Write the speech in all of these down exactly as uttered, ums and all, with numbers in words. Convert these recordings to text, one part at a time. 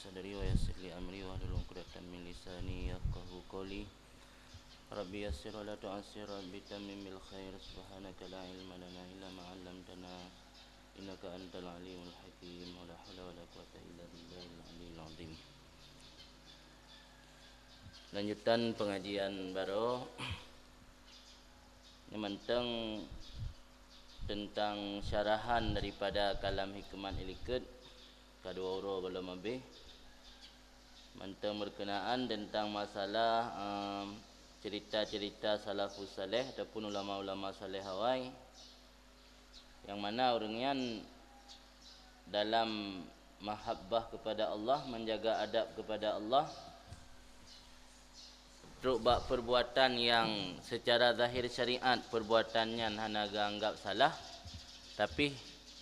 صدري ويسر لي أمري واحلل عقدة من لساني يفقهوا قولي. رب يسر ولا تعسر، رب تمم بالخير، سبحانك لا علم لنا إلا ما علمتنا إنك أنت العليم الحكيم. ولا حول ولا قوة إلا بالله العلي العظيم. Lanjutan pengajian baroe, nyoe mantong teuntang syarahan daripada kalam hikmat ilikot, ka dua uroe gohlom abéh. Mantong berkenaan teuntang masalah, em, cerita-cerita salafus saleh ataupun ulama-ulama saleh awai, nyang mana ureuëng nyan dalam mahabbah kepada Allah, menjaga adab kepada Allah, trok bak perbuatan nyang secara zahir syariat perbuatan nyan hana geuanggap salah, tapi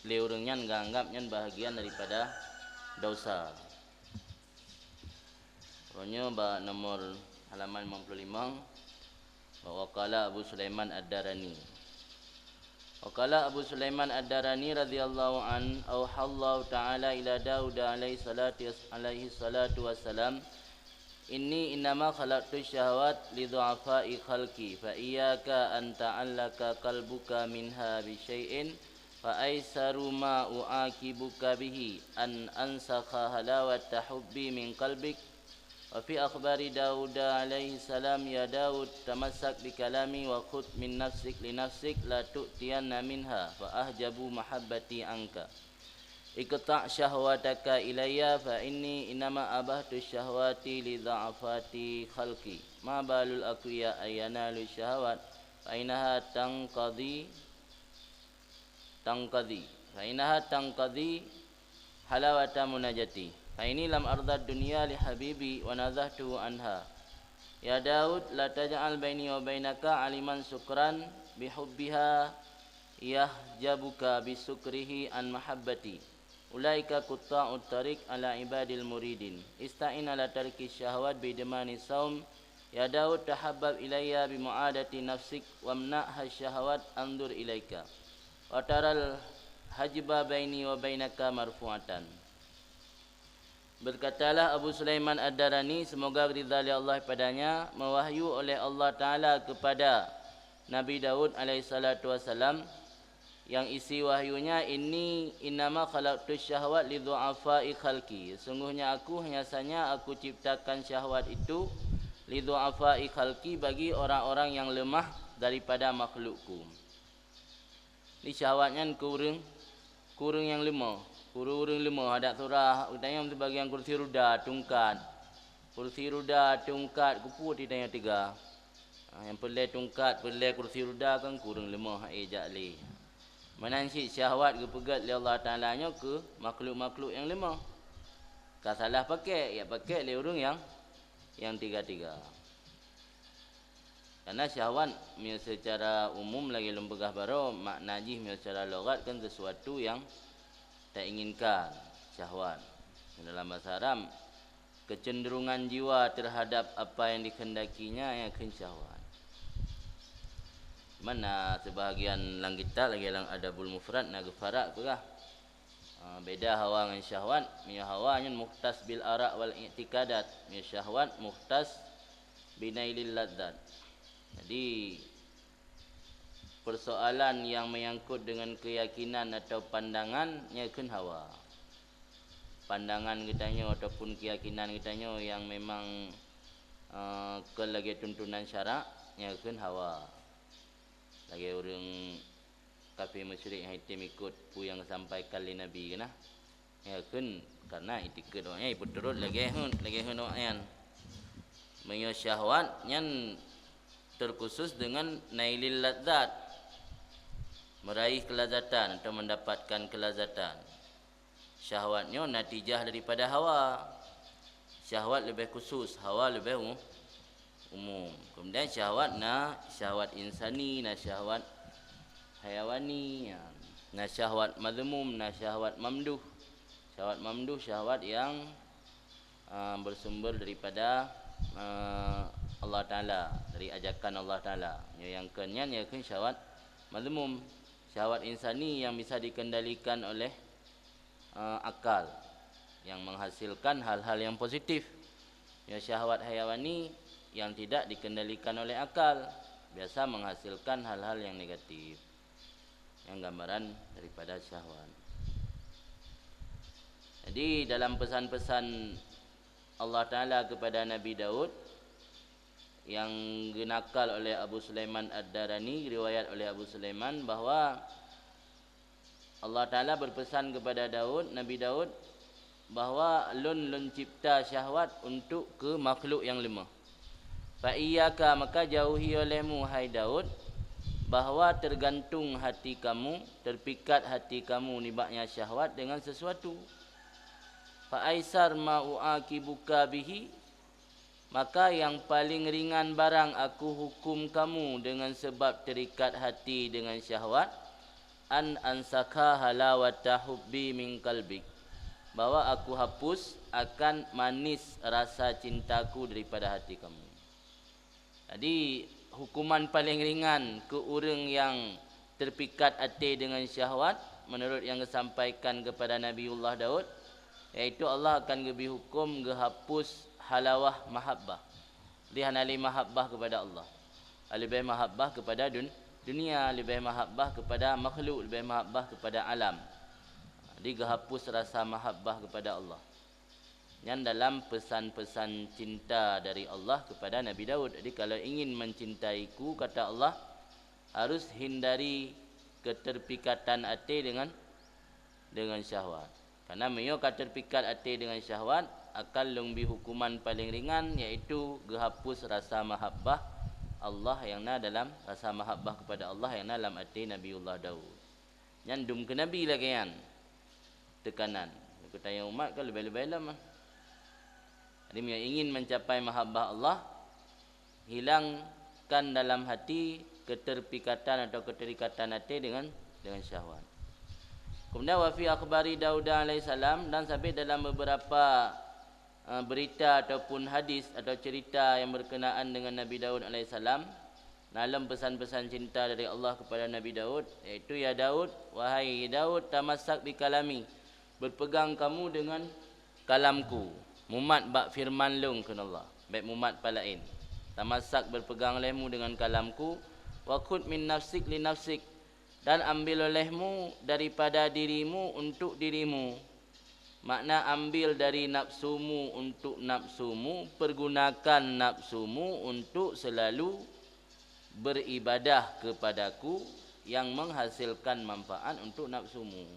lé ureuëng nyan geuanggap nyan bahagian daripada dosa. Uroe nyoe bak nomor halaman limong puluh limong, bak waqala Abu Sulaiman Ad-Darani. Waqala Abu Sulaiman Ad-Darani radhiyallahu an, auhallahu ta'ala ila Daud alaihi salatu, alaihi salatu wassalam, "Inni innama khalaqtu syahwat li dhu'afai khalqi, fa iyyaka an ta'allaka qalbuka minha bi syai'in, fa aisaru ma u'aqibuka bihi an ansakha halawata hubbi min qalbik." Wa fi akhbari Dauda alaihi salam, "Ya Daud, tamassak bi kalami wa khudh min nafsik li nafsik, la tu'tiyanna minha, fa ahjabu mahabbati anka. Iqta' syahwataka ilayya, fa inni innama abahtu syahwati li dha'afati khalqi. Ma balul aqwiya ayyanalu syahwat, fa innaha tanqadhi, tanqadhi, fa innaha tanqadhi halawata munajati. Fa inni lam arda dunya li habibi wa nazahtuhu anha. Ya Daud, la taj'al baini wa bainaka aliman sukran bihubbiha yahjabuka bisukrihi an mahabbati. Ulaika qutta'ut tariq ala ibadil muridin. Ista'in ala tarki syahwat bi idmani saum. Ya Daud, tahabbab ilayya bi mu'adati nafsik, wamna'ha syahwat, anzur ilaika. Wa taral hajba baini wa bainaka marfu'atan." Berkatalah Abu Sulaiman Ad-Darani, semoga ridha lé Allah padanya, mewahyu oleh Allah Ta'ala kepada Nabi Daud alaihissalatu wassalam, yang isi wahyunya, "Inni innama khalaqtu syahwat li dhu'afai khalqi." Sungguhnya aku, hanya saja aku ciptakan syahwat itu li dhu'afai khalqi, bagi orang-orang yang lemah daripada makhlukku. Di syahwat nyan keu ureuëng, keu ureuëng nyang leumoh, keu ureuëng-ureuëng leumoh, adak surah geutanyoe sibagian kursi ruda, tungkat. Kursi ruda, tungkat, keupeue geutanyoe teuga. Ah, nyang peureulée tungkat, peureulée kursi ruda kan keu ureuëng leumoh, eh, jak lé. Meunan cit syahwat geupeugét lé Allah Taala nyoe keu makhluk-makhluk nyang leumoh. Ka salah pakék, ya pakék lé ureuëng nyang, nyang teuga-teuga. Karena syahwat, meunyoe secara umum lagée lôn peugah baroe, makna jih meunyoe secara logat kan sesuatu yang tainginkan, syahwat. Dalam bahasa Arab, kecenderungan jiwa terhadap apa yang dikhendakinya, nyan kheun syahwat. Mana sebahagian lam kitab lagée lam Adabul Mufrad na geufarak peugah. Ah, beda hawa ngon syahwat. Meunyoe hawa nyan mukhtas bil ara' wal i'tikadat. Meunyoe syahwat mukhtas binailil ladzat. Jadi, persoalan yang menyangkut dengan keyakinan atau pandangan, nyan kheun hawa. Pandangan geutanyoe ataupun keyakinan geutanyoe yang memang, eh, kon lagée tuntunan syarak, nyan kheun hawa. Lagée ureuëng kafé musyrik nyang item ikot peue nyang geusampaikan lé Nabi keunan. Nyan kheun karena itikeuet awaknyan ipeuturot lagée kheun, lagée kheun awaknyan. Meunyoe syahwat nyan terkhusus dengan nailil ladzat, meraih kelazatan atau mendapatkan kelazatan. Syahwat nyoe natijah daripada hawa. Syahwat leubeh khusus, hawa leubeh u-, umum. Kemudian syahwat na syahwat insani, na syahwat hayawani, ya. Na syahwat mazmum, na syahwat mamduh. Syahwat mamduh, syahwat yang, ah, bersumber daripada, ah, Allah Taala, dari ajakan Allah Taala. Nyoe nyang kheun nyan, nyan kheun syahwat mazmum. Syahwat insani yang bisa dikendalikan oleh, eh, akal. yang menghasilkan hal-hal yang positif. Ya, syahwat hayawani yang tidak dikendalikan oleh akal biasa menghasilkan hal-hal yang negatif. Yang gambaran daripada syahwat. Jadi, dalam pesan-pesan Allah Ta'ala kepada Nabi Daud yang genakal oleh Abu Sulaiman Ad-Darani, riwayat oleh Abu Sulaiman bahwa Allah Ta'ala berpesan kepada Daud, Nabi Daud, bahwa lôn, lôn cipta syahwat untuk keu makhluk nyang leumah. Fa iyyaka, maka jauhi olehmu, hai Daud, bahwa tergantung hati kamu, terpikat hati kamu nibak nyan syahwat dengan sesuatu. Fa aisar ma uaqibuka bihi, maka yang paling ringan barang aku hukum kamu dengan sebab terikat hati dengan syahwat, an ansakha halawata hubbi min qalbik, bahwa aku hapus akan manis rasa cintaku daripada hati kamu. Jadi, hukuman paling ringan keu ureuëng nyang terpikat até dengan syahwat, menurut yang disampaikan kepada Nabiullah Daud, yaitu Allah akan geubri hukum geuhapus halawah mahabbah. Di hana lé mahabbah kepada Allah. Leubeh mahabbah kepada dun-, dunia, leubeh mahabbah kepada makhluk, leubeh mahabbah kepada alam. Di geuhapus rasa mahabbah kepada Allah. Nyan dalam pesan-pesan cinta dari Allah kepada Nabi Daud. Jadi, kalau ingin mencintaiku, kata Allah, harus hindari keterpikatan até dengan, dengan syahwat. Karena meunyoe ka terpikat até dengan syahwat, akan lôn bri hukuman paling ringan, yaitu geuhapus rasa mahabbah Allah yang na dalam, rasa mahabbah kepada Allah yang na dalam até Nabiullah Daud. Nyan dum keu Nabi lagée nyan teukanan. Keu tanyoe umat kan leubeh-leubeh lom. Jadi, meunyoe ingin mencapai mahabbah Allah, hilangkan dalam hati keterpikatan atau keterikatan até dengan, dengan syahwat. Kemudian, wa fi akhbari Dauda alaihissalam, dan sabit dalam beberapa, eh, berita ataupun hadis atau cerita yang berkenaan dengan Nabi Daud alaihissalam, na lom pesan-pesan cinta dari Allah kepada Nabi Daud, yaitu, "Ya Daud, wahai Daud, tamassak bi kalami, berpegang kamu dengan kalamku, mumat bak firman lôn," kheun Allah, bék mumat pat laén. "Tamassak, berpegang olehmu dengan kalamku, wa khud min nafsik li nafsik, dan ambil olehmu daripada dirimu untuk dirimu." Makna, ambil dari nafsumu untuk nafsumu, pergunakan nafsumu untuk selalu beribadah kepadaku yang menghasilkan manfaat untuk nafsumu.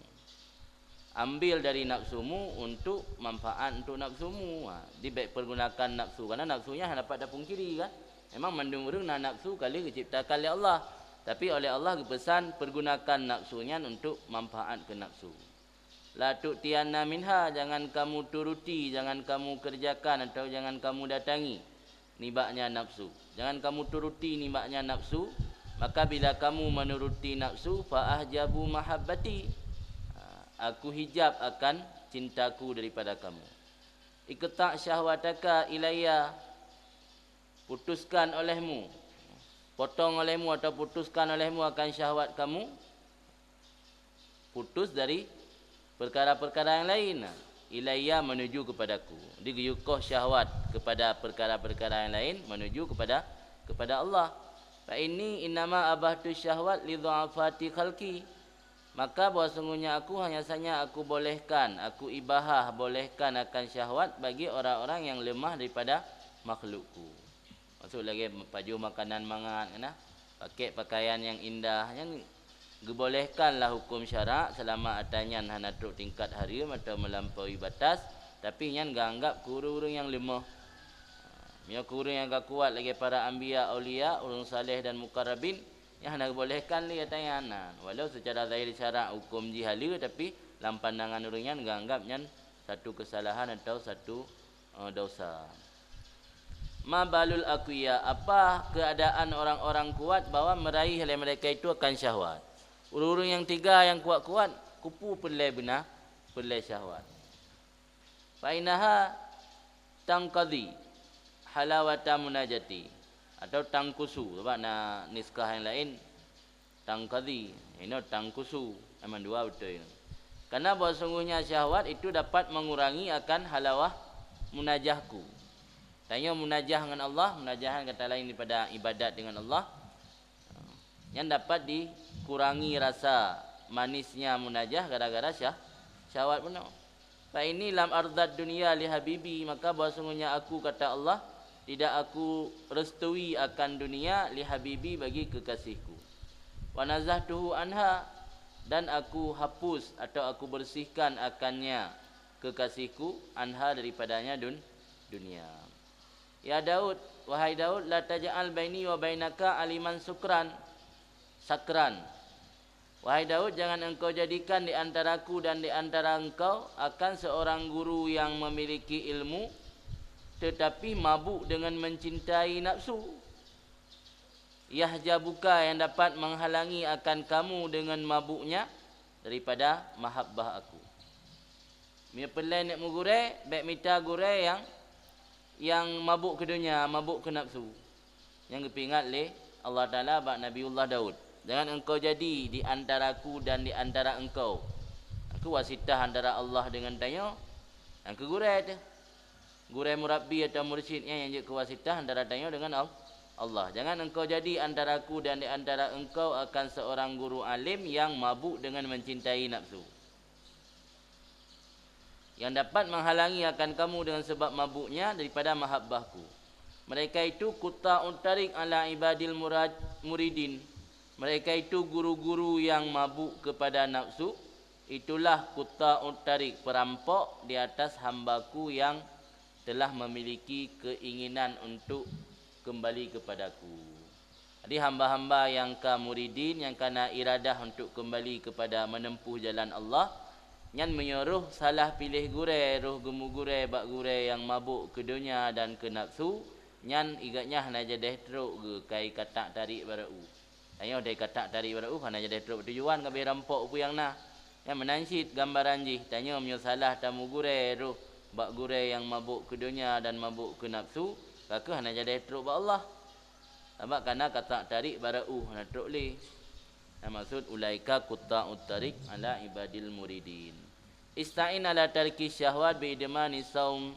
Ambil dari nafsumu untuk manfaat untuk nafsumu. Ha, di bék pergunakan nafsu, karena nafsu nyan hana dapat tapungkiri, kan? Memang mandum ureuëng na nafsu ka lheueh geuciptakan lé Allah. Tapi oleh Allah geupesan, pergunakan nafsu nyan untuk manfaat keu nafsu. La tu'tiyanna minha, jangan kamu turuti, jangan kamu kerjakan atau jangan kamu datangi nibak nyan nafsu. Jangan kamu turuti nibak nyan nafsu, maka bila kamu menuruti nafsu, fa ahjabu mahabbati, aku hijab akan cintaku daripada kamu. Iqta' syahwataka ilayya, putuskan olehmu, potong olehmu atau putuskan olehmu akan syahwat kamu, putus dari perkara-perkara yang lain. Ilayya, menuju kepadaku. Di geuyue koh syahwat kepada perkara-perkara yang lain, menuju kepada, kepada Allah. Fa inni innama abahtu syahwat li dhu'afati khalqi. Maka bahwa sungguhnya aku hanya saja aku bolehkan, aku ibahah, bolehkan akan syahwat bagi orang-orang yang lemah daripada makhlukku. Maksud lagée pajoh makanan mangat, kan, pakek pakaian nyang indah, nyang geubolehkanlah huköm syarak selama atra nyan hana trok tingkat hareuem atau meulampaui batas, tapi nyan geuanggab keu ureuëng-ureuëng nyang leumoh. Meunyoe keu ureuëng nyang ka kuat lagée para anbiya, aulia, ureuëng saleh dan mukarrabin, nyan hana geubolehkan lé atra nyan. Walau seucara zahir syarak huköm jih haleue, tapi lam pandangan ureuëng nyan geuanggab nyan satu keusalahan atau satu, eh, dosa. Ma balul aqwiya, apa keadaan orang-orang kuat bahwa meraih oleh mereka itu akan syahwat? Ureuëng-ureuëng nyang teuga nyang kuat-kuat, keupeue peureulée beuna, peureulée syahwat. Fa innaha tanqadhi halawata munajati, atau tanqusu, sebab na nuskah nyang laén tanqadhi, inoe tanqusu, memang dua beutôi. Karena bahwa sungguhnya syahwat itu dapat mengurangi akan halawah munajahku. Tanyoe munajah ngon Allah, munajah nyan kata laén daripada ibadat dengan Allah. Nyan dapat dikurangi rasa manisnya munajah gara-gara syah-, syahwat bunoe. Fa inni lam ardad dunya li habibi, maka bahwa sungguhnya aku, kata Allah, tidak aku restui akan dunia li habibi, bagi kekasihku. Wa nazahtuhu anha, dan aku hapus atau aku bersihkan akannya kekasihku, anha, daripadanya dun-, dunia. Ya Daud, wahai Daud, la taj'al baini wa bainaka aliman sukran, sakran. Wahai Daud, jangan engkau jadikan di antaraku dan di antara engkau akan seorang guru yang memiliki ilmu, tetapi mabuk dengan mencintai nafsu. Yahjabuka, yang dapat menghalangi akan kamu dengan mabuknya daripada mahabbah aku. Meunyoe peureulée neuk meugurée, bék mita gurée nyang, nyang mabuk keu donya, mabuk keu nafsu. Nyang geupeuingat lé Allah Taala bak Nabiullah Daud, "Jangan engkau jadi di antaraku dan di antara engkau." Aku wasitah antara Allah dengan tanyoe, nyang keu gurée teuh. Gurée murabbi atau mursyid nyan nyang jeuet keu wasitah antara tanyoe dengan Al-, Allah. "Jangan engkau jadi antaraku dan di antara engkau akan seorang guru alim yang mabuk dengan mencintai nafsu, yang dapat menghalangi akan kamu dengan sebab mabuknya daripada mahabbahku. Mereka itu qutta'ut tariq ala ibadil murad-, muridin." Mereka itu guru-guru yang mabuk kepada nafsu, itulah qutta'ut tariq, perampok di atas hambaku yang telah memiliki keinginan untuk kembali kepadaku. Jadi hamba-hamba nyang ka muridin, nyang ka na iradah untuk kembali kepada menempuh jalan Allah, nyan meunyoe roh salah piléh gurée, roh geumugurée bak gurée nyang mabuk keu donya dan keu nafsu, nyan igeuet nyan hana jadeh trok geuh, kai katak tarik barô. Tanyoe dai katak tarik barô, hana jadeh trok tujuan, ka abéh rampok peue nyang na. Nyan meunan cit gambaran jih, tanyoe meunyoe salah tamugurée roh bak gurée nyang mabuk keu donya dan mabuk keu nafsu, ka keuh hana jadeh trok bak Allah. Sabab ka na katak tarik barô, hana trok lé. Nyang maksud, "Ulaika qutta'ut tariq ala ibadil muridin." Ista'in ala tarki syahwat bi idmani saum.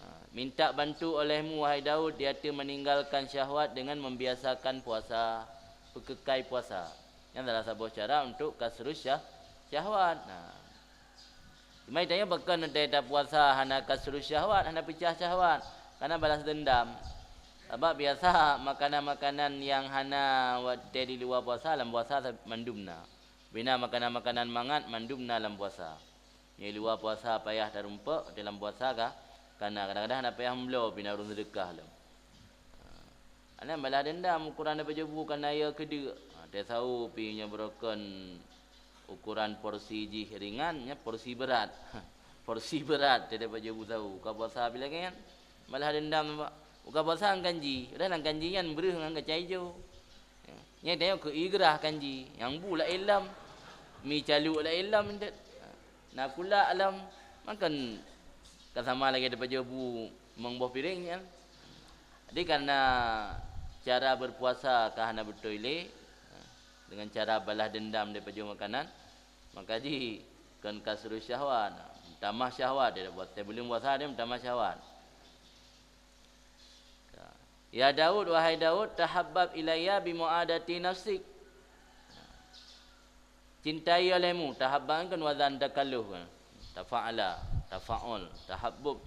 Ha, minta bantu olehmu, wahai Daud, di ateueh meninggalkan syahwat dengan membiasakan puasa, peukeukai puasa. Nyan salah saboh cara untuk kasrus syah-, syahwat. Nah. Cuma tanyoe pakon watée tapuasa hana kasrus syahwat, hana peucah syahwat, karena balas dendam. Sabab biasa makanan-makanan nyang hana watée di luwa puasa, lam puasa mandum na. Bina makanan-makanan mangat mandum na lam puasa. Nyang luwa puasa payah tarumpok, di lam puasa ka, ka na, kadang-kadang hana payah meubloe, pih na ureuëng seudeukah lom. Ha. Nyan balah dendam, ukuran daripada bu ka na ya keudeuk. Ha, teusawo pih nyoe beurokon ukuran porsi jih ringan, nyan porsi beurat. Porsi beurat daripada bu sawo. Ka puasa pih lagée nyan. Balah dendam, Pak. Buka puasa ngon kanji, padahai lam kanji nyan breuh ngon kacai ijo. Nyan tanyoe keu igrah kanji, nyang bu laén lom, mi caluk laén lom, na kulak lom, makon ka sama lagée tapajoh bu meuboh piréng nyan. Jadi, karena cara berpuasa ka hana beutôi lé, dengan cara balas dendam daripada makanan, maka jih kon kasrus syahwat, tamah syahwat, dia buat teuh buleuen puasa dia tamah syahwat. Ya Daud, wahai Daud, tahabbab ilayya bi muadati nafsik. Cintai olehmu, tahabbab kan wazan takalluh kan. Tafa'ala, tafa'ul, tahabbub.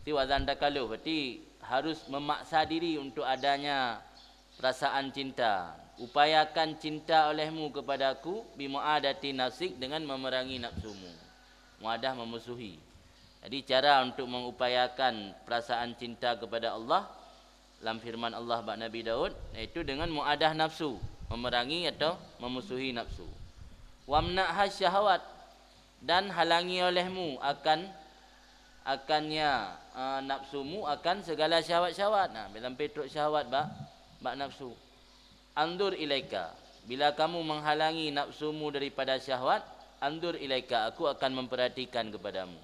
Ti wazan takalluh, berarti harus memaksa diri untuk adanya perasaan cinta. Upayakan cinta olehmu kepadaku bi muadati nafsik, dengan memerangi nafsumu. Muadah, memusuhi. Jadi, cara untuk mengupayakan perasaan cinta kepada Allah, lam firman Allah bak Nabi Daud, yaitu dengan muadah nafsu, memerangi atau memusuhi nafsu. "Wamna'ha syahawat," dan halangi olehmu akan, akannya, eh, nafsumu akan segala syahwat-syahwat. Nah, bila sampai trok syahwat bak, bak nafsu. "Anzur ilaika." Bila kamu menghalangi nafsumu daripada syahwat, "anzur ilaika," aku akan memperhatikan kepadamu.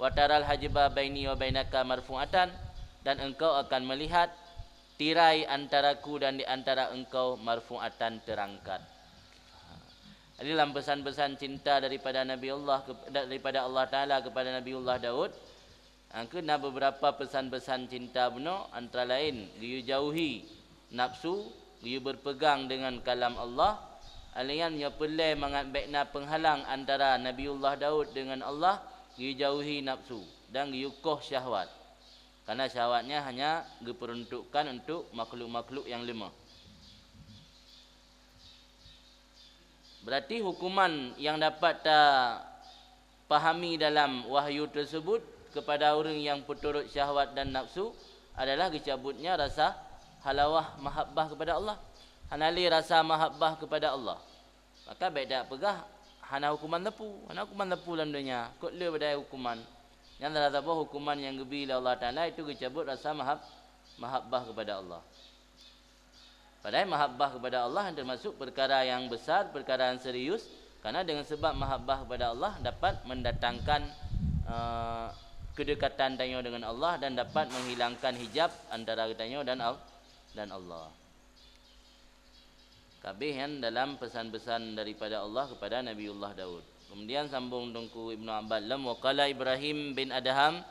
"Wa taral hajba baini wa bainaka marfu'atan," dan engkau akan melihat tirai antaraku dan di antara engkau marfu'atan, terangkat. Jadi dalam pesan-pesan cinta daripada Nabi Allah ke-, daripada Allah Taala kepada Nabiullah Daud, ha, keu na beberapa pesan-pesan cinta bunoe, antara lain geuyue jauhi nafsu, geuyue berpegang dengan kalam Allah. Alian nyoe peureulée mangat bék na peunghalang antara Nabiullah Daud dengan Allah, geuyue jauhi nafsu dan geuyue koh syahwat. Karena syahwat nyan hanya geupeuruntukkan untuk makhluk-makhluk nyang leumah. Berarti hukuman yang dapat ta pahami dalam wahyu tersebut kepada ureuëng nyang peuturot syahwat dan nafsu adalah geucabutnya rasa halawah mahabbah kepada Allah. Hana lé rasa mahabbah kepada Allah. Maka bék tapeugah hana hukuman teupeu, hana hukuman teupeu lam donya, kot le badai hukuman. Nyang salah saboh hukuman nyang geubi lé Allah Taala itu geucabut rasa mahab-, mahabbah kepada Allah. Padahai mahabbah kepada Allah termasuk perkara yang besar, perkara yang serius, karena dengan sebab mahabbah kepada Allah dapat mendatangkan, eh, kedekatan tanyoe dengan Allah dan dapat menghilangkan hijab antara geutanyoe dan Al-, dan Allah. Kabeh nyan dalam pesan-pesan daripada Allah kepada Nabiullah Daud. Kemudian sambung Teungku Ibnu Abbas lom, "Wa qala Ibrahim bin Adham,"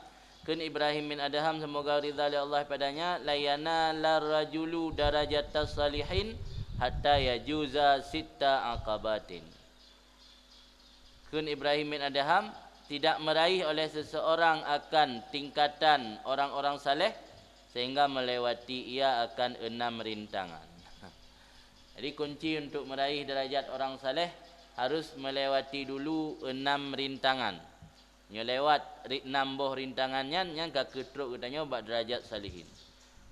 kheun Ibrahim bin Adham, semoga ridha lé Allah padanya, "La yanalar rajulu darajatas salihin hatta yajuza sitta aqabatin." Kheun Ibrahim bin Adham, tidak meraih oleh seseorang akan tingkatan orang-orang saleh sehingga melewati ia akan enam rintangan. Jadi kunci untuk meraih derajat orang saleh harus melewati dulu enam rintangan. Nyoe lewat ri-, nam boh rintangan nyan, nyan ka keutrok geutanyoe bak derajat salihin.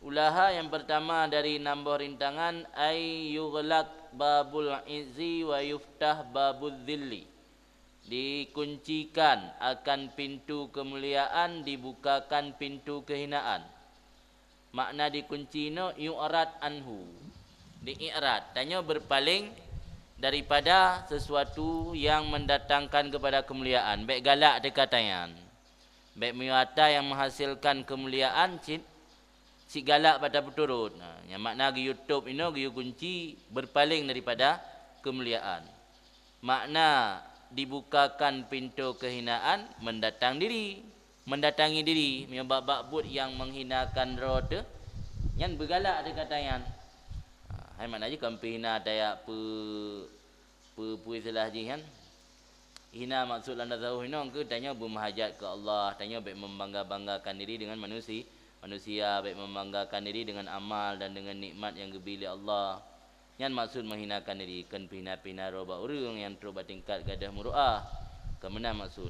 Ulaha nyang pertama dari nam boh rintangan, ay yughlaq babul izzi wa yuftah babuz zilli. Dikuncikan akan pintu kemuliaan, dibukakan pintu kehinaan. Makna dikunci nyoe, yu'rad anhu. Di-i'rad. Tanyoe berpaling daripada sesuatu yang mendatangkan kepada kemuliaan. Bék galak teuka tanyan. Bék meuyue ata nyang menghasilkan kemuliaan cit, cit galak bak tapeuturot. Nah, nyang makna geuyue tôb inoe geuyue kunci berpaling daripada kemuliaan. Makna dibukakan pintu kehinaan, mendatang diri, mendatangi diri, meunyoe bak-bak buet nyang menghinakan droe teuh, nyan beugalak teuka tanyan. Ha, hai makna jih kon peuhina tajak peu-, peu-, peu istilah jih nyan. Hina maksud lam tasawuf inoe keu tanyoe beumeuhajat keu Allah, tanyoe bék membangga-banggakan diri dengan manusi-, manusia, bék membanggakan diri dengan amal dan dengan nikmat nyang geubi lé Allah. Nyan maksud menghinakan diri, kon pihna-pihna droe bak ureuëng nyang trok bak tingkat gadôh meuru'ah. Kon meunan maksud.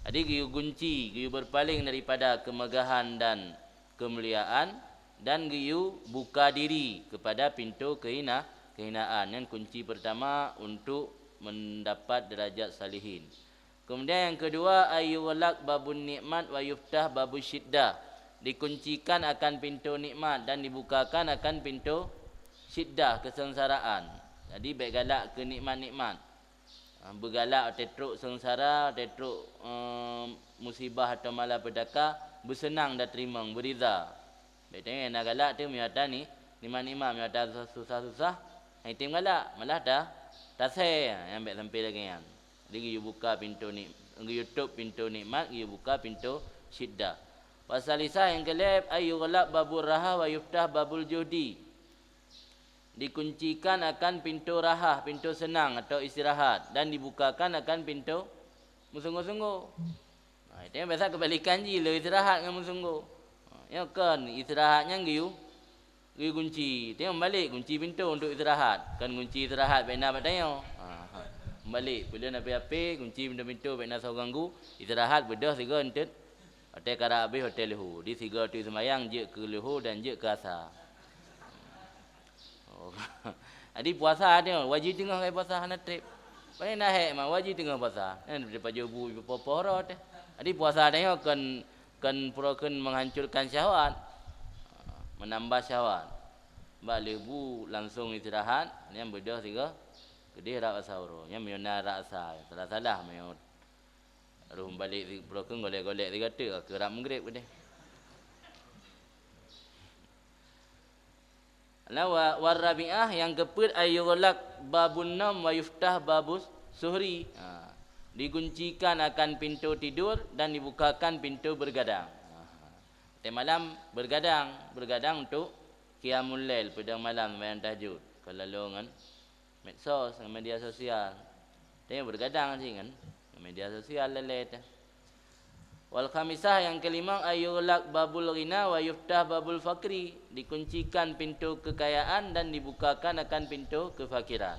Jadi geuyue gunci, geuyue berpaling daripada kemegahan dan kemuliaan, dan geuyue buka diri kepada pintu kehina-, kehinaan. Nyan kunci pertama untuk mendapat derajat salihin. Kemudian yang kedua, ay yughlaq babun nikmat wa yuftah babus syiddah. Dikuncikan akan pintu nikmat dan dibukakan akan pintu syiddah, kesengsaraan. Jadi, bék galak keu nikmat-nikmat. Ha, beugalak watée trok seungsara, watée trok, eh, musibah atau malapetaka, beuseunang dan teurimong, beuridha. Bék tanyoe na galak teuh meunyoe ata ni, nikmat-nikmat, meunyoe ata susah-susah, hana item galak, malah ta-, tasé, nyang bék sampai lagée nyan. Jadi geuyue buka pintu ni-, geuyue tôb pintu nikmat, geuyue buka pintu syiddah. Wa salisah, nyang keulhée, ay yughlaq babur raha wa yuftah babul juhdi. Dikuncikan akan pintu raha, pintu seunang atau istirahat, dan dibukakan akan pintu meusunggoh-sunggoh. Ha, itu yang biasa kebalikan jih, lé istirahat ngon meusunggoh. Ha, nyoe kon istirahat nyan geuyue, geuyue gunci. Itu yang meubalek gunci pintu untuk istirahat. Kon gunci istirahat bék na bak tanyoe. Ha, ha. Meubalek, peuleueh na api-api, gunci pintu-pintu bék na soe ganggu, istirahat beudôh sigoe enteuk. Watée karab habéh watée leuhô, di sigoe teuk seumayang jeuet keu leuhô dan jeuet keu asa. Oh. Jadi puasa nyoe, wajéb teungoh keu puasa hana treb. Pane na hék ma wajéb teungoh puasa. Nyan dipajoh bu ipoh-poh rot. Jadi puasa nyoe kon, kon pro-, kon menghancurkan syahwat. Menambah syahwat. Bak leubu langsung istirahat, nyan beudôh sigoe keudeh rab asa uroe. Nyan meunyoe na rab asa, salah-salah meunyoe Roh meubalek si-, pro-, keu golek-golek sigoe teuk, keu rab meugreb keudeh. Nah, wa, warabi'ah, nyang keupeuet, ayyughlaq babun naum wa yuftah babus suhri. Ha. Dikuncikan akan pintu tidur dan dibukakan pintu bergadang. Ha. Teumalam bergadang, bergadang untuk qiyamul lail, peudong malam, sembahyang tahajud. Kalau lalu ngon medsos, ngon media sosial. Tanyoe bergadang cit ngon media sosial lalée teuh. Wal khamisah, nyang keulima, ayyughlaq babul ghina wa yuftah babul fakri, dikuncikan pintu kekayaan dan dibukakan akan pintu kefakiran.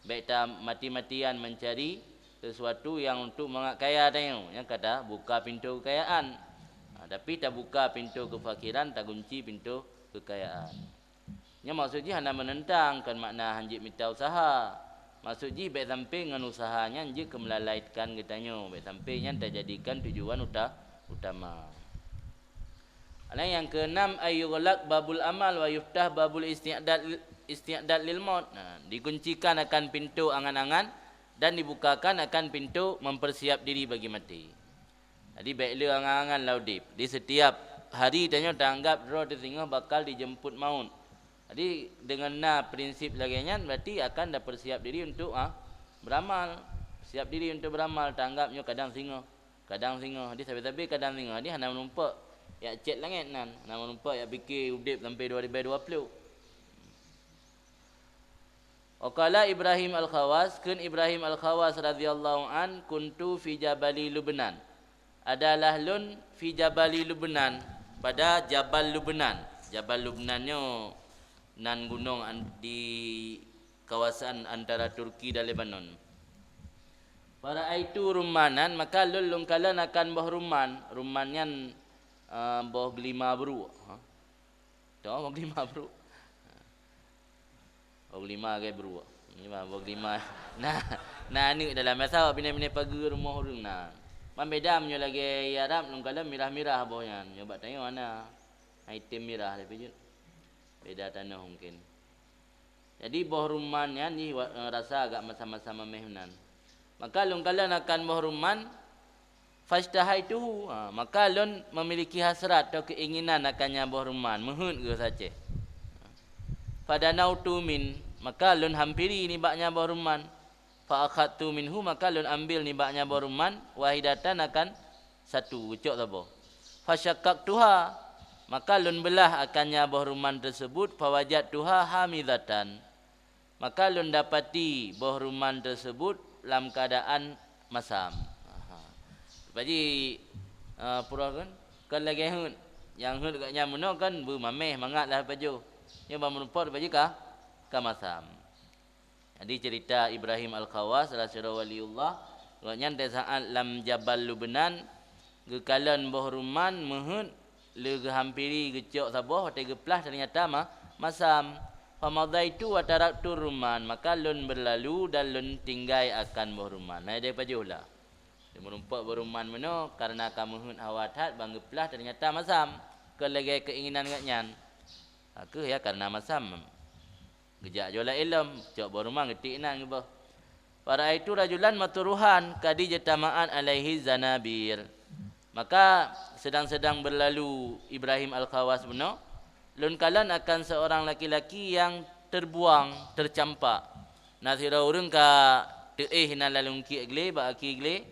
Bék ta mati-matian mencari sesuatu yang untuk mangat kaya tanyoe, nyang ka tabuka pintu kekayaan. Ha, tapi tabuka pintu kefakiran, tagunci pintu kekayaan. Nyan maksud jih hana meunentang, kon makna hanjeuet mita useuha. Maksud jih bék sampé ngon useuha nyan jeuet keu meulalaitkan geutanyoe, bék sampé nyan tajadikan tujuan uta-, utama. Nah, nyang keunam, ayyughlaq babul amal wa yuftah babul isti'dad, isti'dad lil maut. Nah, dikuncikan akan pintu angan-angan dan dibukakan akan pintu mempersiap diri bagi mati. Jadi, bék le angan-angan lam udeb. Di setiap hari tanyoe taanggap droe teuh singoh bakal dijemput maut. Jadi, deungon na prinsip lagée nyan, berarti akan tapersiap diri untuk, ah, beramal. Siap diri untuk beramal, taanggap nyoe kadang singoh, kadang singoh. Jadi, sabe-sabe kadang singoh. Jadi, hana meurumpok jak cét langét nan, hana meurumpok jak pike udeb sampai dua ribu dua puluh. Wa qala Ibrahim Al-Khawas, kheun Ibrahim Al-Khawas radhiyallahu an, "Kuntu fi Jabali Lubnan." Adalah lôn fi Jabali Lubnan, pada Jabal Lubnan. Jabal Lubnan nyoe nan gunong an-, di kawasan antara Turki dan Lebanon. Fara'aitu rummanan, maka lôn lôn kalon akan boh rumman. Rumman nyan, eh, boh geulima bruk. Ha? Toh, boh geulima bruk. Boh geulima lagée bruk. Ni mah boh geulima. Nah, na aneuëk dalam masa awak binéh-binéh pageue rumoh ureuëng na. Man beda meunyoe lagée Arab, lôn kalon mirah-mirah boh nyan. Nyoe bak tanyoe hana. Item mirah tapi jeuet. Beda tanoh mungkin. Jadi, boh rumman nyan jih wa-, rasa agak masam-masam maméh meunan. Maka lôn kalon akan boh rumman, fashtahaituhu, ha, maka lôn memiliki hasrat atau keinginan akan nyan boh rumman, meuheuet geuh saceh. Fadanautu min, maka lôn hampiri nibak nyan boh rumman. Fa akhadtu minhu, maka lôn ambil nibak nyan boh rumman, wahidatan, akan satu, geucok saboh. Fasyaqqaqtuha, maka lôn beulah akan nyan boh rumman tersebut, fawajadtuha hamidatan. Maka lôn dapati boh rumman tersebut lam keadaan masam. Aha. Paji, ah, pura kan? Kan lagée heuet. Nyang heuet gak nyan meunoe kan beumaméh mangat lah pajoh. Nyoe ban meurumpok paji ka, ka masam. Jadi cerita Ibrahim Al-Khawas, salah sidroe waliullah, gobnyan di saat lam Jabal Lubnan, geukalon boh rumman meuheuet, lé geuhampiri geucok saboh, watée geuplah teunyata ma-, masam. Famadaitu wa taraktu rumman, maka lôn beurlalu dan lôn tinggai akan boh rumman. Nah, ideh pajoh lah. Di meurumpok boh rumman meunoe, kareuna ka meuheuet hawa that, ban geuplah teunyata masam. Keu lagée keuinginan gobnyan. Ka kheueh ya, kareuna masam. Geujak jih lam ilom, cok boh rumman geutik inan geuboh. Fara'aitu rajulan matruhan qad ijtama'at alaihi zanabir. Maka sedang-sedang berlalu Ibrahim Al-Khawas bunoe, lôn kalon akan seorang laki-laki yang terbuang, tercampak. Na sidroe ureuëng ka teuéh inan lam lungkiek glé, bak aki glé,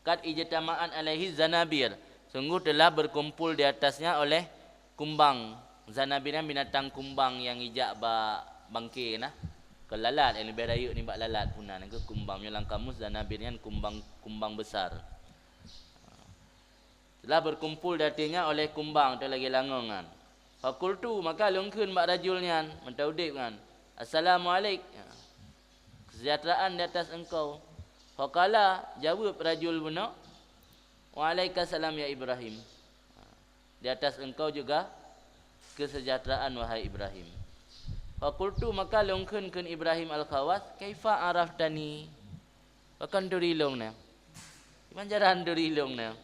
Qad ijtama'at alaihi zanabir, sungguh telah berkumpul di atasnya oleh kumbang. Zanabir nyan binatang kumbang nyang ijak bak bangke na. Keu lalat, nyang leubeh rayeuk nibak lalat puna, nyan keuh kumbang. Meunyoe lam kamus, zanabir nyan kumbang, kumbang besar. Telah berkumpul di atasnya oleh kumbang atau lagée langong nyan. Fakultu, maka lôn kheun bak rajul nyan, mantong udeb nyan, "Assalamu alaik." Ya. Kesejahteraan di atas engkau. Faqala, jaweueb rajul bunoe, "Wa alaika salam ya Ibrahim." Di atas engkau juga kesejahteraan, wahai Ibrahim. Fakultu, maka lôn kheun kheun Ibrahim Al-Khawas, "Kaifa araftani?" Pakon turi lôn nyan? Kiban cara turi lôn nyan?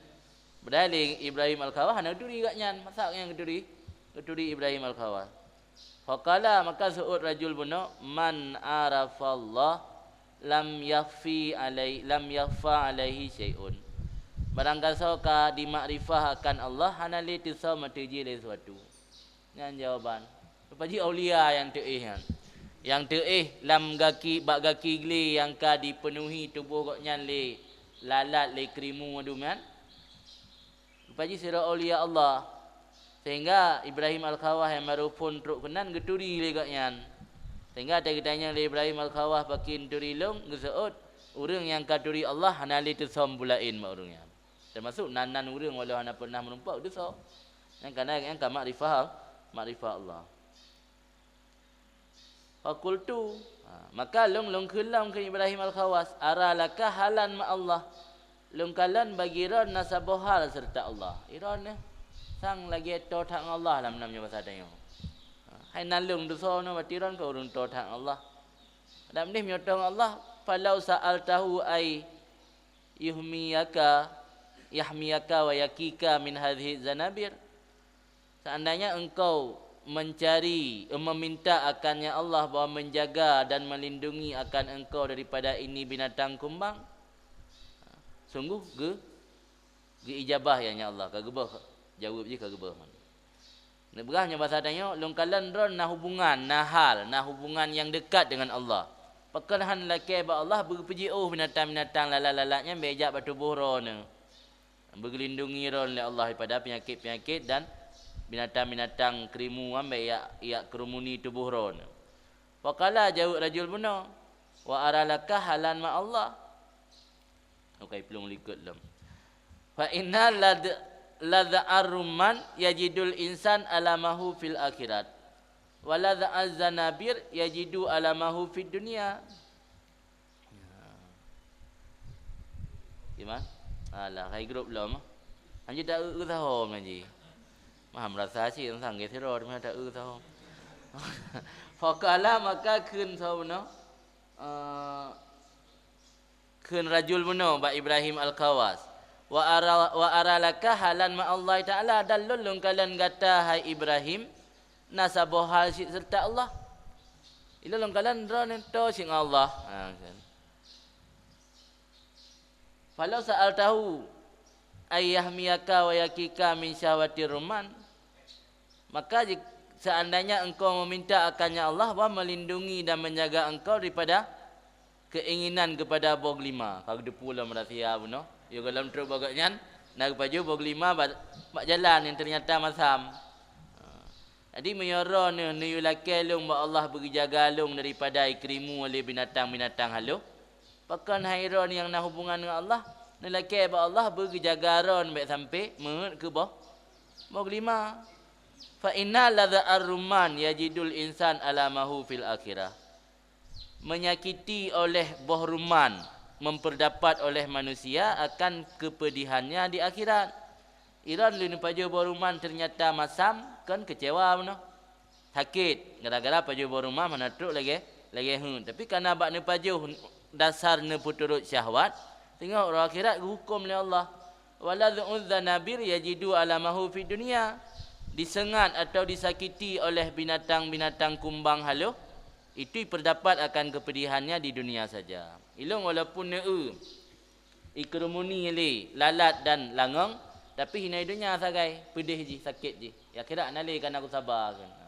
Padahai lé Ibrahim Al-Khawas hana geuturi gobnyan. Masa nyang geuturi? Geuturi Ibrahim Al-Khawas. Faqala, maka seuôt rajul bunoe, "Man arafallah lam yakhfi alai-, lam yakhfa alaihi syai'un." Barang gasoe ka dimakrifah akan Allah, hana lé teusoe meuteujih lé sesuatu. Nyan jawaban. Rupa jih aulia nyang teuéh nyan. Nyang teuéh lam gaki, bak gaki glé nyang ka dipenuhi tuboh gobnyan lé lalat, lé krimu, adu nyan. Rupa jih sidroe aulia Allah. Sehingga Ibrahim Al-Khawah nyang barô phon trok keunan geuturi lé gobnyan. Sehingga watèe geutanyong lé Ibrahim Al-Khawah, "Pakon turi lôn?" Geuseuôt, "Ureueng nyang ka turi Allah hana lé teusöm peue laén bak ureueng nyan." Teumasok nan-nan ureueng walau hana peunah meurumpok, teusöm. Nyang kana nyang ka makrifah, makrifah Allah. Fakultu, ha, maka lôn, lôn kheun lom keu Ibrahim Al-Khawas, "Ara laka halan ma Allah." Lôn kalon bagi droen na saboh hal seureuta Allah. Droen nyoe sang lagèe toe that ngon Allah lam, lam nyoe basa tanyoe. Ha, hai nan lôn desya nyoe, berarti droen ka ureueng toe that ngon Allah. Dak meunoe meunyoe toe ngon Allah, "Falau sa'altahu ay yuhmiyaka, yahmiyaka wa yakika min hadhihi zanabir." Seandainya engkau mencari, meminta akan, ya Allah, bahwa menjaga dan melindungi akan engkau daripada ini binatang kumbang, sungguh ge-, geuijabah, ya, ya Allah, ka geubah, jaweueb jih ka geubah. Neupeugah nyoe basa tanyoe, lôn kalon droen na hubungan, na hal, na hubungan nyang dekat dengan Allah. Pakon han lakèe bak Allah beugeupeujeuôh binatang-binatang lalat-lalat nyan bèk jak bak tuboh droeneuh. Beugeulindungi droen lé Allah daripada peunyakét-peunyakét dan binatang-binatang krimu nyan bèk jak, jak keurumuni tuboh droen. Faqala, jaweueb rajul bunoe, "Wa ara laka halan ma Allah." Ukai plueng likot lom. "Fa inna ladh-, ladha'ar rumman yajidul insan alamahu fil akhirat. Wa ladha'az zanabir yajidu alamahu fid dunya." Ya. Gimana? Alah, hai grup lom. Anji tak eu saho ngaji. Mah merasa sih tentang geus siro mah tak eu saho. Faqala, maka kheun saho bunoe, eh, kheun rajul bunoe bak Ibrahim Al-Khawas, "Wa ara, wa ara laka halan ma Allah Ta'ala, dan lôn, lôn kalon gata, hai Ibrahim, na saboh hal cit seureuta Allah." Ilôn lôn kalon droeneuh toe cit ngon Allah. Ha, kan. "Falau sa'altahu ay yahmiyaka wa yakika min syahwatir rumman." Maka jik-, seandainya engkau meminta akan, ya Allah, bahwa melindungi dan menjaga engkau daripada keinginan kepada boh geulima. Ka geuteupeue lom rahsia bunoe. Yôh gohlom trok bak gobnyan, na geupajoh boh geulima bak, bak jalan nyang ternyata masam. Ha. Jadi, meunyoe droeneuh neuyue lakèe lôn bak Allah beugeujaga lôn daripada ikrimu lé binatang-binatang haloh, pakon hai droen nyang na hubungan ngon Allah, neulakèe bak Allah beugeujaga droen bèk sampé meuheuet keu boh, boh geulima. "Fa inna ladha'ar rumman yajidul insan alamahu fil akhirah." Menyakiti oleh boh rumman memperdapat oleh manusia akan kepedihannya di akhirat. Droen lé neupajoh boh rumman ternyata masam, kan kecewa bunoe. Sakét, gara-gara pajoh boh rumman hana trok lagèe, lagèe heuet. Tapi karena bak neupajoh dasar neupeuturot syahwat, teungoh uroe akhirat geuhuköm lé Allah. "Wa ladha'uz zanabir yajidu alamahu fid dunya." Disengat atau disakiti oleh binatang-binatang kumbang haloh, itu diperdapat akan kepedihannya di dunia saja. Ilôn walaupun neu-eu, ikerumuni lé lalat dan langong, tapi hinoe donya sagai, peudeh jih, sakét jih. Ya, kira na lé kana kusaba kan. Ha.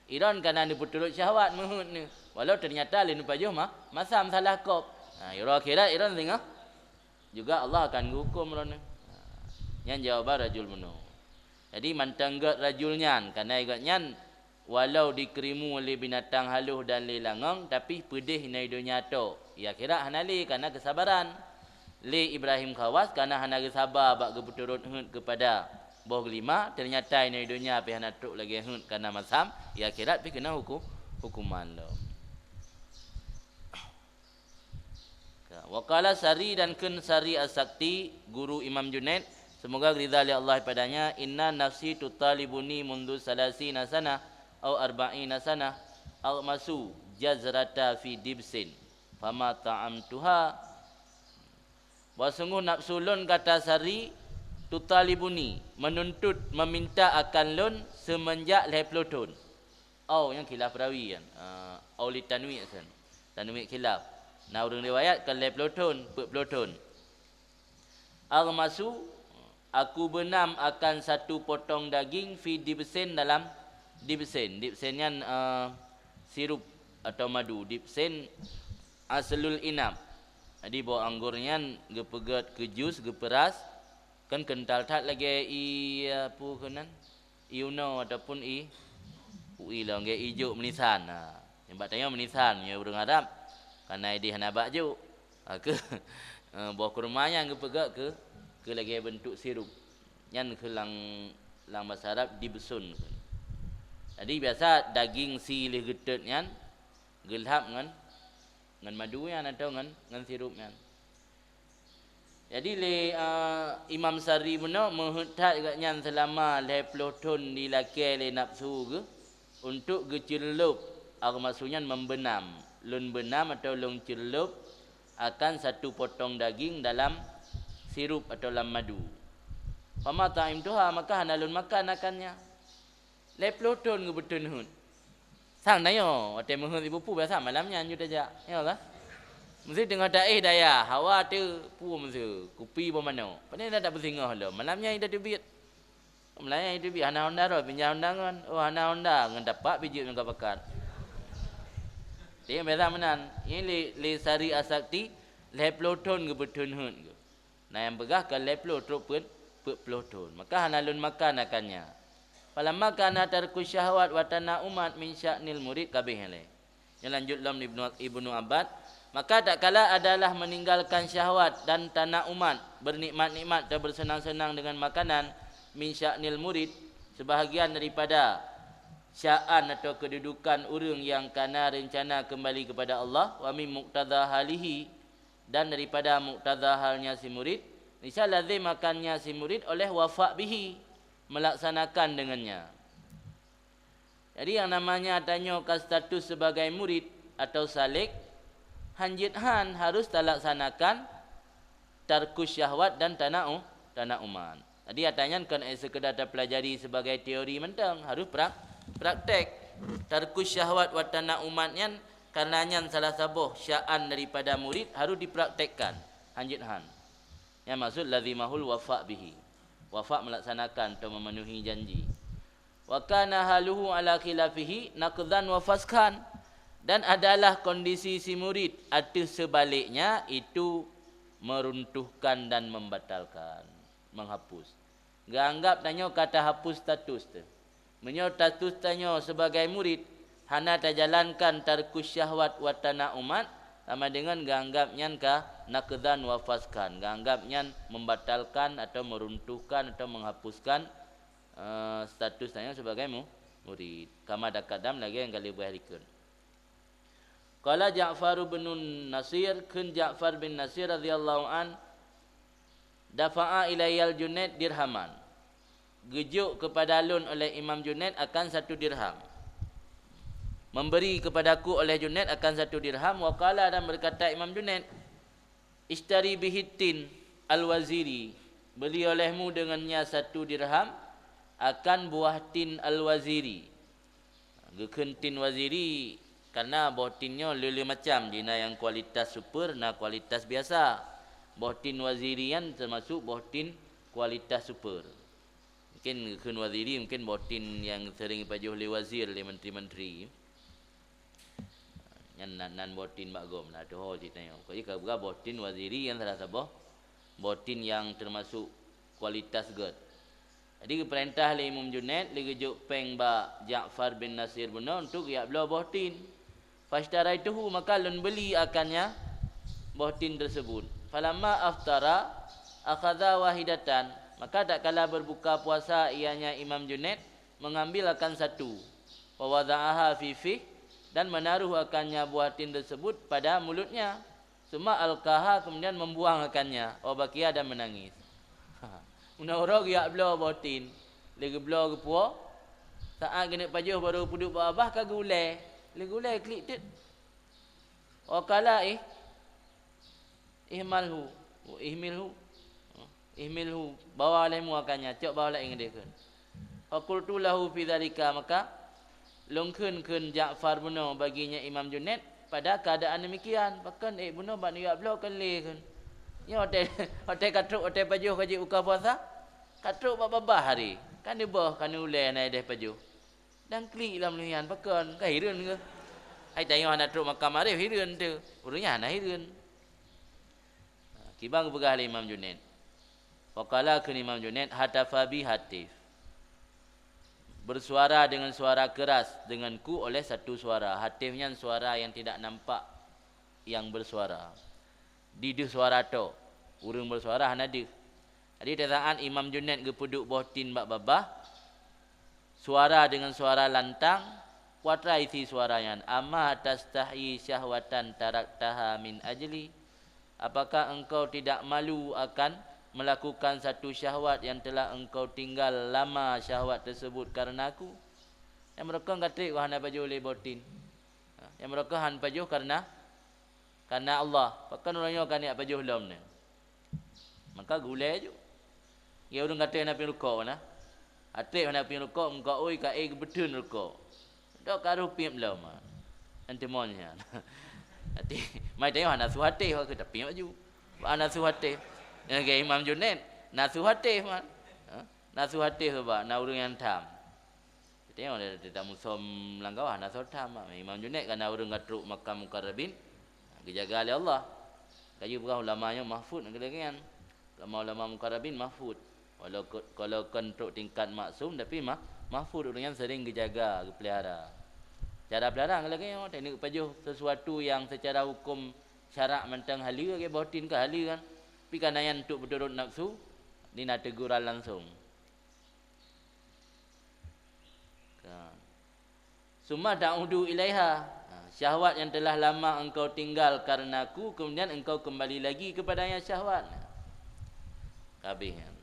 Droen kana neupeuturot syahwat meuheuet neuh, walau ternyata lé neupajoh ma-, masam salah kop. Ha, uroe akhirat droen singoh juga Allah akan geuhuköm droeneuh. Ha, nyan jawaban rajul bunoe. Jadi, mantong gèt rajul nyan, kana gèt nyan walau dikrimu lé binatang haloh dan lé langong, tapi peudeh hinoe donya tok. Ya, akhirat hana lé, kana keusabaran. Lé Ibrahim Khawas, kana hana geusaba bak geupeuturot heuet keupada boh geulima, ternyata hinoe donya pih hana trok lagèe heuet kana masam, ya, akhirat pih keunong huku-, hukuman lom. Wa qala Sari, dan kheun Sari As-Sakti, guru Imam Junaid, semoga ridha lé Allah padanya, "Inna nafsi tutalibuni mundu salasina sanah au arba'ina sanah, aghmasu jazrata fi dibsin, fama ta'amtuha." Bahwa sungguh nafsu lôn, kata Sari, tutalibuni, menuntut, meminta akan lôn semenjak lhèe ploh thôn. Au nyang khilaf perawi kan. Ah, au li tanwi' kan. Tanwi' khilaf. Na ureueng riwayat kan lhèe ploh thôn, peuet ploh thôn. Aghmasu, aku beunam akan satu potong daging, fi dibsin, dalam Dibsin, dibsin nyan, eh, sirup atau madu. Dibsin aslul inab. Jadi, boh anggor nyan geupeugét keu jus, geupeuras, kan kental that lagèe ié, eh, peue keunan? Ié unoe ataupun ié, peue lôn, lagèe ié jok meunisan. Ha. Nyang bak tanyoe meunisan, nyoe ureueng Arab. Karena idéh hana bak jok. Ha, keu, eh, boh kurma nyan geupeugét keu, keu lagèe beuntuk sirup. Nyan keuh lam, lam basa Arab dibsun. Jadi, biasa daging sie lheueh geutot nyan geulhab ngon, ngon madu nyan atau ngon, ngon sirup nyan. Jadi, lé, eh, Imam Sari bunoe meuheuet that gobnyan seulama lhèe ploh thon dilakèe lé nafsu geuh untuk geuceulop, atau maksud nyan membenam. Lôn benam atau lôn ceulop akan satu potong daging dalam sirup atau lam madu. Fama ta'imtuha, maka hana lôn makan akannya. Lhèe ploh thon geubeuteun heuet. Sang tanyoe, watèe meuheuet ibu-ibu biasa malam nyan ju tajak. Ya kan? Meusti teungoh taéh dayah, hawa teu pu meusti, kupi boh manok. Pane dak tapeusingoh lom. Malam nyan ida teubiet. Malam nyan ida teubiet, hana honda rot, pinjam honda ngon. Oh, hana honda, ngon tapak bijéh ngon ka pakat. Tapi biasa meunan. Nyan lé, lé Sari Asakti, lhèe ploh thon geubeuteun heuet geuh. Na nyang peugah ka lhèe ploh trok peuet, peuet ploh thon. Maka hana lôn makan akannya. Falamma kana tarku syahwat wa tana'umat min sya'nil murid, kabéh lé. Nyan lanjut lom Ibnu, Ibnu Abbas. Maka tatkala adalah meninggalkan syahwat dan tana'umat, bernikmat-nikmat atau bersenang-senang dengan makanan, min sya'nil murid, sebahagian daripada sya'an atau kedudukan ureueng yang kana rencana kembali kepada Allah, wa min muqtadha halihi, dan daripada muktadha halnya si murid, niscaya lazim akannya si murid oleh wafa bihi, melaksanakan dengannya. Jadi, yang namanya tanyoe ka status sebagai murid atau salik, hanjeuet han harus talaksanakan tarkus syahwat dan tana'u-, tana'umat. Jadi, ata nyan kon ék sekedar tapelajari sebagai teori mantong, harus prak-, praktek. Tarkus syahwat wa tana'umat nyan, karena nyan salah saboh sya'an daripada murid harus dipraktekkan. Hanjeuet han. Nyan maksud lazimahul wafa bihi. Wafa melaksanakan atau memenuhi janji. Wa kana haluhu ala khilafihi naqdhan wa faskhan. Dan adalah kondisi si murid ateueh sebaliknya, itu meruntuhkan dan membatalkan, menghapus. Geuanggap tanyoe ka tahapus status teuh. Meunyoe status tanyoe sebagai murid hana tajalankan tarkus syahwat wa tana'umat, sama dengan geuanggap nyan ka naqdhan wa faskhan. Geuanggap nyan membatalkan atau meruntuhkan atau menghapuskan, eh, status tanyoe sebagai mu-, murid. Kama taqaddam, lagèe nyang ka lheueh beuhah dikeue. Qala Ja'far bin Nasir, kheun Ja'far bin Nasir radhiyallahu an, "Dafa'a ilayyal Junaid dirhaman." Geujok kepada lôn oleh Imam Junaid akan satu dirham. Memberi kepadaku oleh Junaid akan satu dirham, wa qala, dan berkata Imam Junaid, "Ishtari bihi tin al-waziri." Beli olehmu dengannya satu dirham akan buah tin al-waziri. Geukheun tin waziri, karena boh tin nyoe le-le macam, di na nyang kualitas super, na kualitas biasa. Boh tin waziri nyan termasuk boh tin kualitas super. Mungkin geukheun waziri, mungkin boh tin nyang sering jipajoh lé wazir, lé menteri-menteri. Nyan nan, nan boh tin bak gom, na tuho cit tanyoe. Kok jih ka peugah boh tin waziri nyang salah saboh boh tin nyang termasuk kualitas gét. Jadi, geupeurintah lé Imam Junaid lé geujok péng bak Ja'far bin Nasir bunoe untuk geujak bloe boh tin. Fashtaraituhu, maka lôn beli akannya boh tin tersebut. Falamma aftara, akhadha wahidatan, maka tatkala berbuka puasa ianya Imam Junaid mengambil akan satu. Wa wada'aha fi fih, dan menaruh akannya buah tin tersebut pada mulutnya. Summa alqaha, kemudian membuang akannya, wa bakiya, dan menangis. Meunan uroe geujak bloe boh tin, lé geubloe geupuwoe, saát geuneuk pajoh barô peuduek bak babah ka geuulée, lé geuulée klik teuk. Wa qala ih, ihmalhu, ihmilhu. Ihmilhu, bawa lé mu akannya, cok bawa laén deh kheun. Faqultu lahu fi dzalika, maka lôn kheun kheun Ja'far bunoe baginya Imam Junaid pada keadaan demikian. Pakon ék bunoe bak neujak bloe keu lé kheun. Nyoe watée, watée ka trok, watée pajoh ka jeuet buka puasa, ka trok bak babah hari. Kan diboh, ka neuulée na ideh pajoh. Dan klik lam lheueh nyan, pakon? Ka hireuen ke? Hai tanyoe hana trok makam arif, hireuen teuh. Ureuëng nyan hana hireuen. Ha, kiban geupeugah lé Imam Junaid. Faqala, kheun Imam Junaid, "Hatafa bi hatif." Bersuara dengan suara keras denganku oleh satu suara. Hatif nyan suara yang tidak nampak, yang bersuara. Di deuh suara tok. Ureuëng bersuara hana deuh. Jadi, di saat Imam Junaid geupeuduek boh tin bak babah, suara dengan suara lantang, peue atra isi suara nyan, "Ama tastahyi syahwatan taraktaha min ajli?" Apakah engkau tidak malu akan melakukan satu syahwat yang telah engkau tinggal lama syahwat tersebut karena aku? Nyang meureuka ka treb hana pajoh lé boh tin. Ha, nyang meureuka hana pajoh karena, karena Allah. Pakon uroe nyoe ka neujak pajoh lom nyoe? Maka geulée ju. Ya ureuëng ka treb hana pieng rukok na. Ka treb hana pieng rukok, muka ui ka ék geubeuteun rukok. Dok ka roh piep lom, ha. Antimon nyan. Hati, mai tayong hana su haté, ha, kita piep ju. Hana su haté. Ya, ke Imam Junaid, na su haté, man. Ha? Na su haté sebab na ureuëng nyang tham. Tayong dia, dia tak musom langgawa, na su tham, ha. Imam Junaid kan na ureuëng ka trok makam mukarrabin. Geujaga lé Allah. Kayu peugah ulama nyoe mahfud ngon keulagèe nyan. Ulama-ulama mukarrabin mahfud. Walau ke-, kalau kon trok tingkat maksum, tapi mah-, mahfud ureuëng nyan sering geujaga, geupeulihara. Cara peulihara ngon lagèe nyoe, teknik pajoh sesuatu yang secara hukum syarak mantong haleue, lagèe boh tin ka haleue kan. Tapi kana nyan untuk beuturot nafsu, ni na teguran langsung. Ka. "Summa ta'udu ilaiha." Ha, syahwat yang telah lama engkau tinggal karenaku, kemudian engkau kembali lagi kepadanya syahwat. Habis nyan.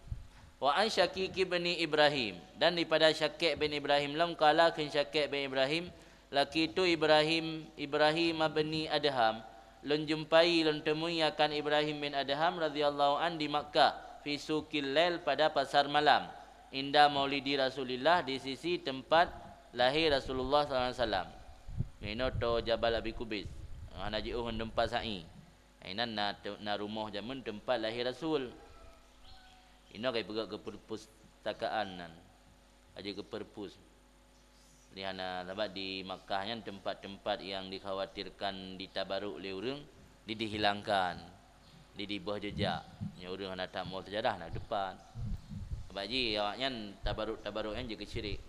"Wa an Syaqiq bin Ibrahim," dan daripada Syaqiq bin Ibrahim lom, qala kheun Syaqiq bin Ibrahim, "Laqitu Ibrahim, Ibrahim bin Adham," lôn jumpai, lôn temui akan Ibrahim bin Adham radhiyallahu an di Makkah, fi suqil lail, pada pasar malam. Inda maulidi Rasulillah, di sisi tempat lahé Rasulullah sallallahu alaihi wasallam. Meunoe to Jabal Abi Kubais. Hana jiôh ngon teumpat sa'i. Inan na te-, na rumoh jameun teumpat lahé Rasul. Inoe ka ipeugah keu perpustakaan nan. Aja keu perpus. Di hana, sabab di Makkah nyan tempat-tempat yang dikhawatirkan ditabaruk lé ureuëng, di dihilangkan, di diboh jejak. Nyoe ureuëng hana tamoe seujarah na depan. Sabab ji awaknyan tabaruk-tabaruk nyan jeuet keu syirik.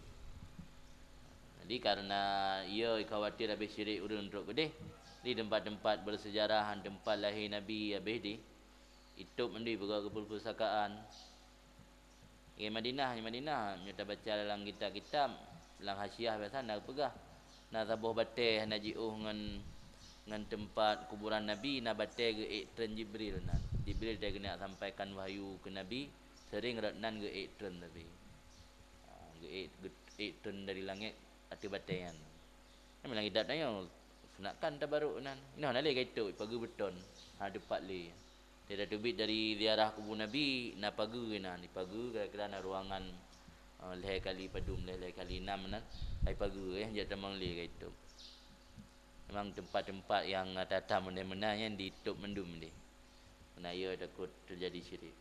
Jadi karena iya khawatir habéh syirik ureuëng trok keudeh, di tempat-tempat bersejarah, tempat lahé Nabi habéh di itôb mandum beugöt keu perpustakaan. Di Madinah, di Madinah, meunyoe tabaca lam kitab-kitab, lam Hasyiah biasa na geupeugah, na saboh batée hana jiôh ngon, ngon teumpat kuburan Nabi, na batée geuék treun Jibril nan. Jibril teuh geuneuk sampaikan wahyu keu Nabi, sering rot nan geuék treun Nabi. Ha, geuék, geuék treun dari langét ateueh batée nyan. Nyan lam kitab tanyoe, sunatkan tabaruk nan. Inoe hana lé ka itôb, ipageue beuton, hana teupat lé. Teuh tateubiet dari ziarah kubu Nabi, na pageue na, dipageue kira-kira na ruangan, eh, lhée kali padum, lhée, lhée kali nam nan, ai pageue, eh, jak tamong lé ka itôb. Memang teumpat-teumpat nyang ata-ata meunan-meunan nyan ditôb mandum lé. Meunan iya takot teujadi syirik.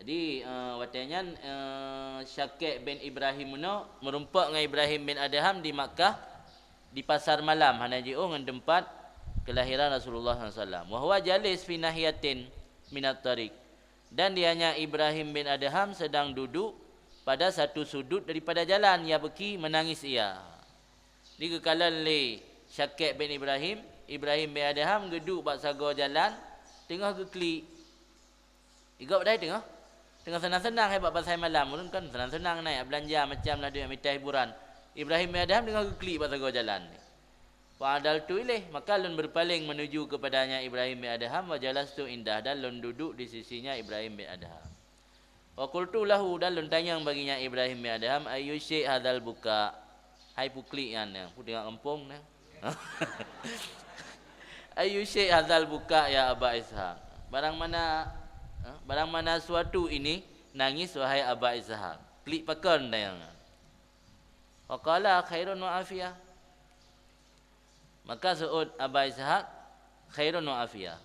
Jadi, eh, watée nyan, eh, Syaqiq bin Ibrahim meunoe meurumpok ngon Ibrahim bin Adham di Makkah, di pasar malam, hana jiôh ngon teumpat keulahiran Rasulullah sallallahu alaihi wasallam. Wa huwa jalis fi nahiyatin minat thariq. Dan dianya Ibrahim bin Adham sedang duduk pada satu sudut daripada jalan, yabki, menangis ia. Di geukalon lé Syaqiq bin Ibrahim, Ibrahim bin Adham geuduek bak sagoe jalan, teungoh geuklik. Igob dai teungoh, teungoh seunang-seunang hai bak pasai malam, ureuëng kan seunang-seunang na jak beulanja macam na deuek mita hiburan. Ibrahim bin Adham teungoh geuklik bak sagoe jalan. Fa adaltu ilaih, maka lôn berpaling menuju kepadanya Ibrahim bin Adham, wa jalastu indah, dan lôn duduk di sisinya Ibrahim bin Adham. Wa qultu lahu, dan lôn tanyong baginya Ibrahim bin Adham, "Ayyu syai' hadzal buka?" Hai peue klik nyan, peue teungoh gampông nyan. "Ayyu syai' hadzal buka ya Aba Ishaq?" Barang mana, ha? Barang mana suatu ini nangis, wahai Aba Ishaq? Klik pakon tanyong nyan. Wa qala, "Khairun wa afiyah." Maka seuôt Aba Ishaq, "Khairun wa afiyah."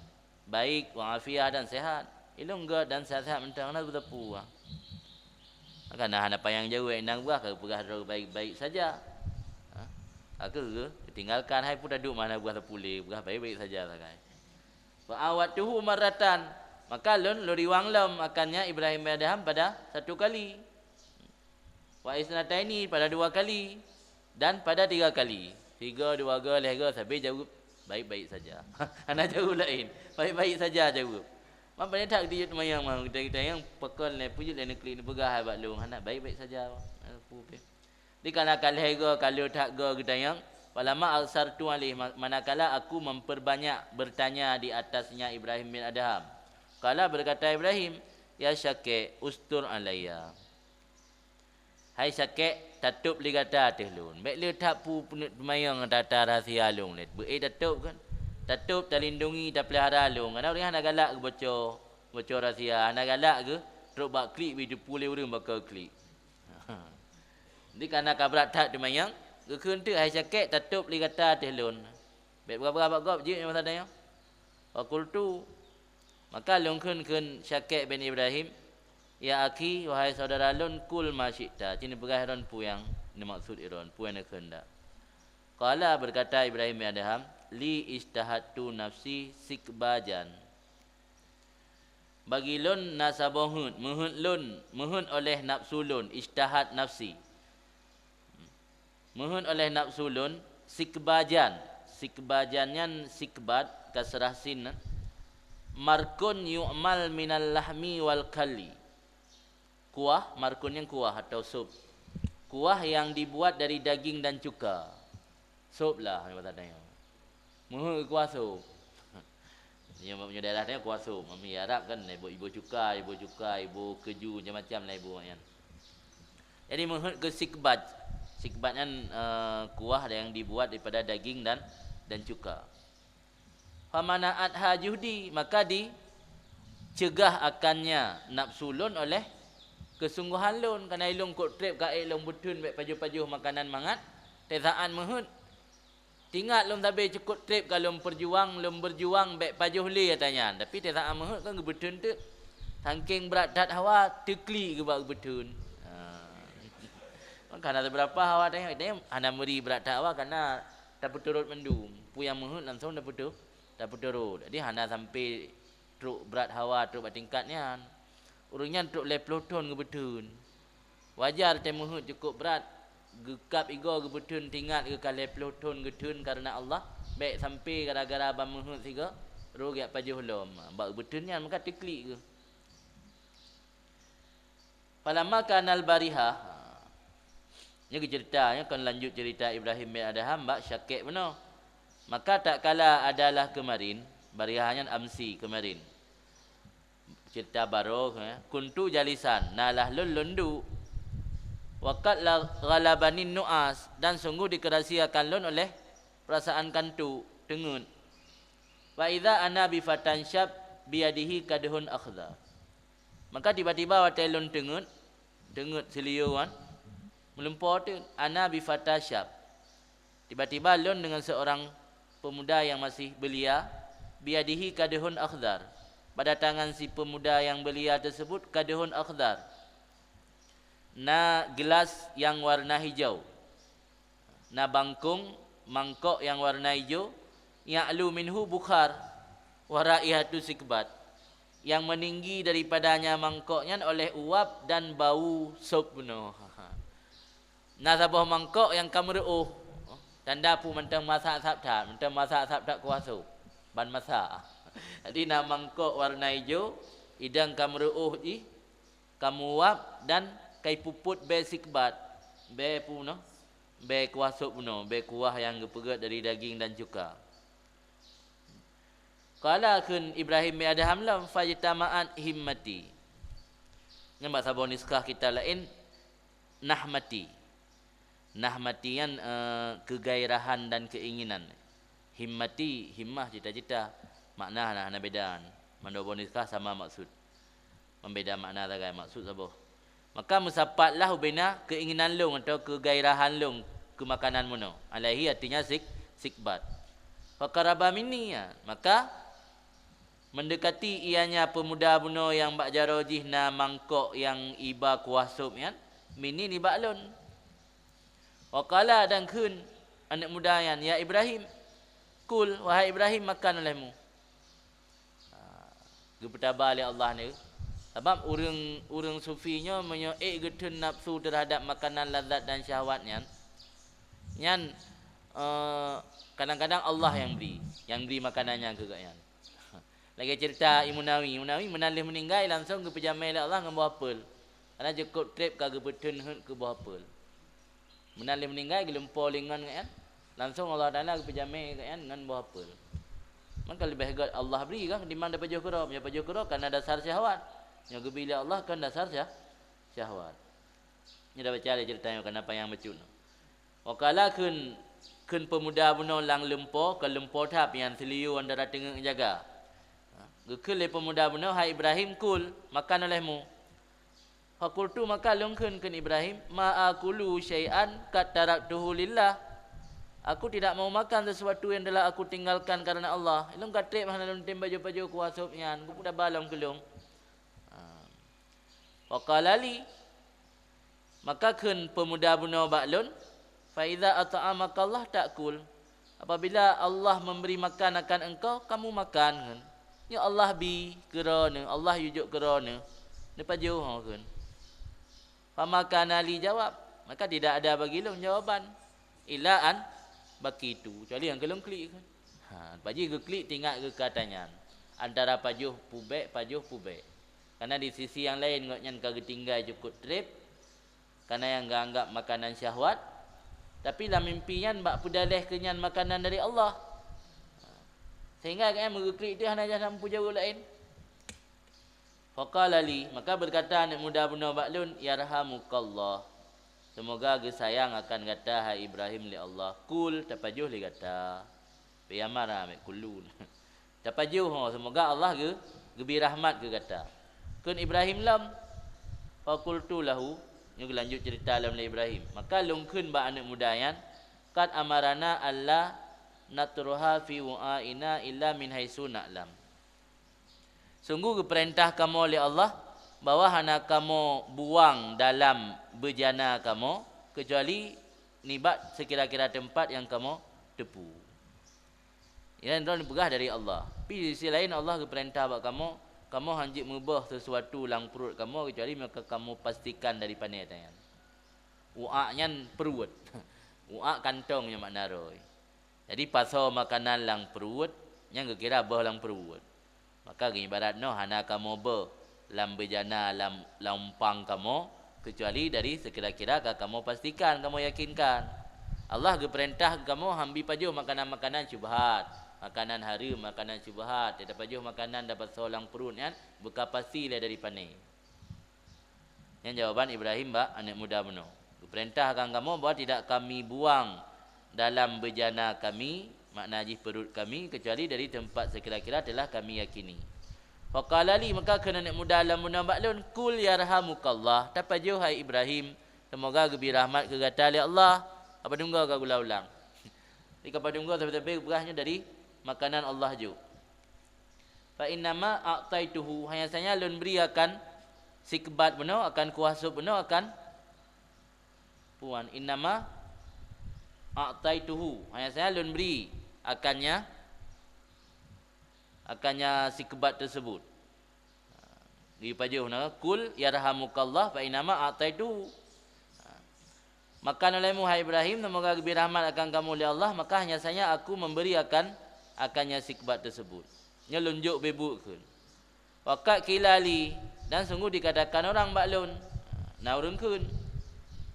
Baik, wa afiyah dan sehat. Ilôn gét dan sehat-sehat mantong, hana beuteupeue. Karena hana panyang jaweueb inong beurah, ka geupeugah droe baik-baik saja. Ha? Ka geutinggalkan, hai peue taduek mana beurah tapulé, beurah baik-baik saja sagai. Fa awattuhu marratan, maka lôn, lôn riwang lom akannya Ibrahim bin Adham pada satu kali. Wa isnataini, pada dua kali, dan pada tiga kali. Tiga, dua ga, lhèe ga, sabe jaweueb baik-baik saja. Hana jaweueb laén, baik-baik saja jaweueb. Mak, banyak that geutanyoe teumanyong mah, geutanyoe-geutanyoe pakon lé peujeuet lé neuklik neupeugah hai bak lôn, hana, baik-baik saja. Hana peue pih. Di kana ka lhèe ga, ka le that ga geutanyong, falamma aktsartu alaih, ma-, manakala aku memperbanyak bertanya di atasnya Ibrahim bin Adham. Qala, berkata Ibrahim, "Ya Syaqi, ustur alayya." Hai Syaqi, tatôb lé gata ateueh lôn. Bèk le that peue peuneuk teumanyong ata-ata rahsia lôn lé. Beu ék tatôb kan? Tatôb, talindungi, tapeulihara lôn. Karena ureueng hana galak geuboco, boco rahsia, hana galak geutrôk bak klik beu teupeu lé ureueng bak klik. Jadi kana ka brat that teumanyong, geukheun teuk, "Hai Syaqi, tatôb lé gata ateueh lôn." Bèk peugah-peugah bak gob jeuet nyang masa tanyoe. Wa qultu, maka lôn kheun kheun Syaqi bin Ibrahim, "Ya akhi, wahai saudara lôn, qul ma syi'ta." Ci neupeugah droen peue nyang neumaksud droen, peue nyang neukheundak. Qala, berkata Ibrahim bin Adham, "Li ijtahattu nafsi sikbajan." Bagi lôn na saboh meuheuet, meuheuet lôn, meuheuet oleh nafsu lôn, ijtahat nafsi. Meuheuet oleh nafsu lôn, sikbajan. Sikbajan nyan sikbat, kasrah sin, markun yu'mal minal lahmi wal khalli. Kuah, markun nyan kuah atau sup. Kuah yang dibuat dari daging dan cuka. Sop lah, bahasa tanyoe. Meuheuet kuah sop. Nyoe, nyoe daerah tanyoe kuah sop. Mami Arab kan, ibu, ibu cuka, ibu cuka, ibu keju, macam-macam lah ibu nyan. Jadi, meuheuet keu sikbat. Sikbat nyan, eh, kuah yang dibuat daripada daging dan, dan cuka. Famana'atha juhdi, maka dicegah akannya nafsu lôn oleh keusungguhan lôn. Kana ilôn kot treb ka ék lôn beutheun bèk pajoh-pajoh makanan mangat, teusaat meuheuet. Tingat lôn sabe cukôp treb ka lôn peujuang, lôn beujuang bèk pajoh lé ata nyan. Tapi teusaat meuheuet kan geubeutheun teuk. Sangkéng brat that hawa, teuklik geuba geubeutheun. Ha. Maka hana seubeurapa hawa tanyoe, tanyoe hana meuri brat that hawa karena tapeuturot mandum. Peue nyang meuheuet langsong tapeutu-, tapeuturot. Jadi hana sampai trok brat hawa, trok bak tingkat nyan. Ureueng nyan trok lhèe ploh thon geubeutheun. Wajar teuh meuheuet cukôp brat, geukab igoe geubeutheun, tingat geuh ka lhèe ploh thon geutheun kareuna Allah, bèk sampai gara-gara ban meuheuet sigoe, roh geujak pajoh lom. Bak geubeutheun nyan maka teuklik geuh. Falamma kanal bariha, nyoe geuceurita, nyoe kon lanjut ceurita Ibrahim bin Adham bak Syaqi bunoe. Maka tatkala adalah keumarin, bariha nyan amsi, keumarin. Ceurita baroe, eh, kuntu jalisan, na lah lôn lôn duek. Wa qad la-, ghalabanin nu'as, dan sungguh dikeurahsiakan lôn oleh peurasaan kantuk, teungeut. Fa idza ana bi fatan syab biyadihi qadhun akhdhar. Maka tiba-tiba watèe lôn teungeut, teungeut siliyeuh nyan, meulumpoe teuk, ana bi fata syab. Tiba-tiba lôn deungon seorang pemuda yang masih belia, biyadihi qadhun akhdhar. Pada tangan si pemuda yang belia tersebut qadhun akhdhar. Na gelas yang warna hijau. Na bangkong, mangkok nyang warna ijo, ya'lu minhu bukhar, wa raihatu sikbat, nyang meuninggi daripadanya mangkok nyan oleh uap dan bau sop bunoe. Na saboh mangkok nyang ka meureuôh, tanda peue mantong masak sab that, mantong masak sab that kuah sop, ban masak. Jadi na mangkok warna ijo, idang ka meureuôh jih, ka meuuap dan ka ipupot bèe sikbat, bèe peue bunoe, bèe kuah sop bunoe, bèe kuah nyang geupeugèt dari daging dan cuka. Qala kheun Ibrahim bin Adham lom, "Fajtama'at himmati." Nyan bak saboh nuskah kitab laén, nahmati. Nahmati nyan, eh, keugairahan dan keuinginan. Himmati, himmah, cita-cita. Makna hana, hana beda. Mandua boh nuskah sama maksud. Membeda makna sagai, maksud saboh. Maka meusapat lah ubena keuinginan lôn atawa keugairahan lôn keu makanan bunoe. Alaihi artinya sik-, sikbat. Faqaraba minni, ya. Maka Meundekati ianya peumuda bunoe nyang bak jaroe jih na mangkok nyang iba kuah sop nyan, mini nibak lôn. Wa qala, dan kheun aneuëk muda nyan, "Ya Ibrahim, kul, wahai Ibrahim, makan olehmu." Ha, geupeutaba lé Allah ni. Sabab ureuëng, ureuëng sufi nyoe meunyoe ék geutheun nafsu teuhadab makanan lazat dan syahwat nyan, nyan, eh, kadang-kadang Allah nyang bri, nyang bri makanan nyan keu gobnyan. Lagée ceurita Imam Nawawi, Imam Nawawi meunan lheueh meuninggai langsong geupeujamé lé Allah ngon boh apel. Karena jikôb treb ka geupeutheun heuet keu boh apel. Meunan lheueh meuninggai geulumpo lé ngon gobnyan, langsong Allah Taala geupeujamé gobnyan ngon boh apel. Maka leubeh gét Allah bri kan, timbang tapajoh keudroe. Meunyoe pajoh keudroe kana dasar syahwat. Nyoe geubi lé Allah kon dasar syah-, syahwat. Nyoe tabaca lé ceurita nyoe kana panyang bacut. Wa qala, kheun, kheun peumuda bunoe nyang lumpo, ka lumpo that nyang seuliyô antara teungeut jaga. Geukheun lé peumuda bunoe, "Hai Ibrahim, kul, makan olehmu." Faqultu, maka lôn kheun kheun Ibrahim, "Ma akulu syai'an qad taraktuhu lillah." Aku tidak mau makan sesuatu yang telah aku tinggalkan karena Allah. Lôn ka treb hana lôn tem pajoh-pajoh kuah sop nyan, geupeutaba lom keu lôn. Ha. Wa qala li, maka kheun peumuda bunoe bak lôn, "Fa idza at'amakallah ta'kul." Apabila Allah memberi makan akan engkau, kamu makan, kheun. Nyoe Allah bi keu droeneuh, Allah yue jok keu droeneuh, neupajoh ho kheun. Fama kana li jawab, maka tidak ada bagi lôn jawaban. Illa an bakitu, kecuali nyang keu lôn klik kheun. Ha, paji geuklik teuingat geuh kata nyan. Antara pajoh pubek, pajoh pubek. Karena di sisi nyang laén gobnyan ka geutinggai cukôp treb, karena nyang geuanggap makanan syahwat, tapi lam mimpi nyan bak peudaleh keu nyan makanan dari Allah. Sehingga gobnyan meugeuklik teuh hana jalan peujaweueb laén. Faqala li, maka berkata aneuk muda bunoe bak lôn, "Yarhamukallah. Semoga geusayang akan gata, hai Ibrahim, lé Allah. Kul, tapajoh lé gata." Payah marah ameuk kulun. Tapajoh ho, semoga Allah geu-, geubi rahmat keu gata. Kheun Ibrahim lom, faqultu lahu, nyoe geulanjut ceurita lom lé Ibrahim. Maka lôn kheun bak aneuk muda nyan, "Qad amarana alla natruha fi wu'aina illa min haitsu na'lam." Sungguh geupeurintah kamoe lé Allah bahwa hana kamoe buang dalam beujana kamoe, keucuali nibak seukira-kira teumpat nyang kamoe teupeue. Nyan droe neupeugah dari Allah. Pi di sisi laén Allah geupeurintah bak kamoe, kamoe han jeuet meuboh sesuatu lam pruet kamoe keucuali meunyoe ka kamoe pastikan dari pane tanyan. Uak nyan pruet. Uak kantong nyang makna roe. Jadi pasoe makanan lam pruet, nyan geukira boh lam pruet. Maka geuibarat noh hana kamoe boh lam beujana lam, lam umpang kamoe, keucuali dari seukira-kira ka kamoe pastikan, kamoe yakinkan. Allah geupeurintah keu kamoe han bi pajoh makanan-makanan syubhat, makanan hareuem, makanan syubhat. Tapajoh makanan dan pasoe lam pruet nyan beuka pasti lé dari pane. Nyan jawaban Ibrahim bak aneuk muda bunoe. Geupeurintah akan kamoe bahwa tidak kami buang dalam beujana kami, makna jih pruet kami, keucuali dari teumpat seukira-kira telah kami yakini. Faqala li, maka kheun aneuk muda lom bunoe bak lôn, "Kul yarhamukallah, tapajoh hai Ibrahim, semoga geubi rahmat keu gata lé Allah." Apa deungö ka geulang-ulang. Di kapa deungö sabe-sabe geupeugah nyoe dari makanan Allah jok. Fa innama a'taituhu, hanya saja lôn bri akan sikeubat bunoe, akan kuah sop bunoe, akan puan. Innama a'taituhu, hanya saja lôn bri akannya, akannya sikeubat tersebut. Geupajoh na, "Kul yarhamukallah fa innama a'taituhu." Makan olehmu, hai Ibrahim, semoga geubri rahmat akan kamu lé Allah, maka hanya saja aku memberi akan, akannya sikeubat tersebut. Nyoe lôn jok beubuet kheun. Wa qad qila li, dan sungguh dikatakan orang bak lôn, na ureuëng kheun,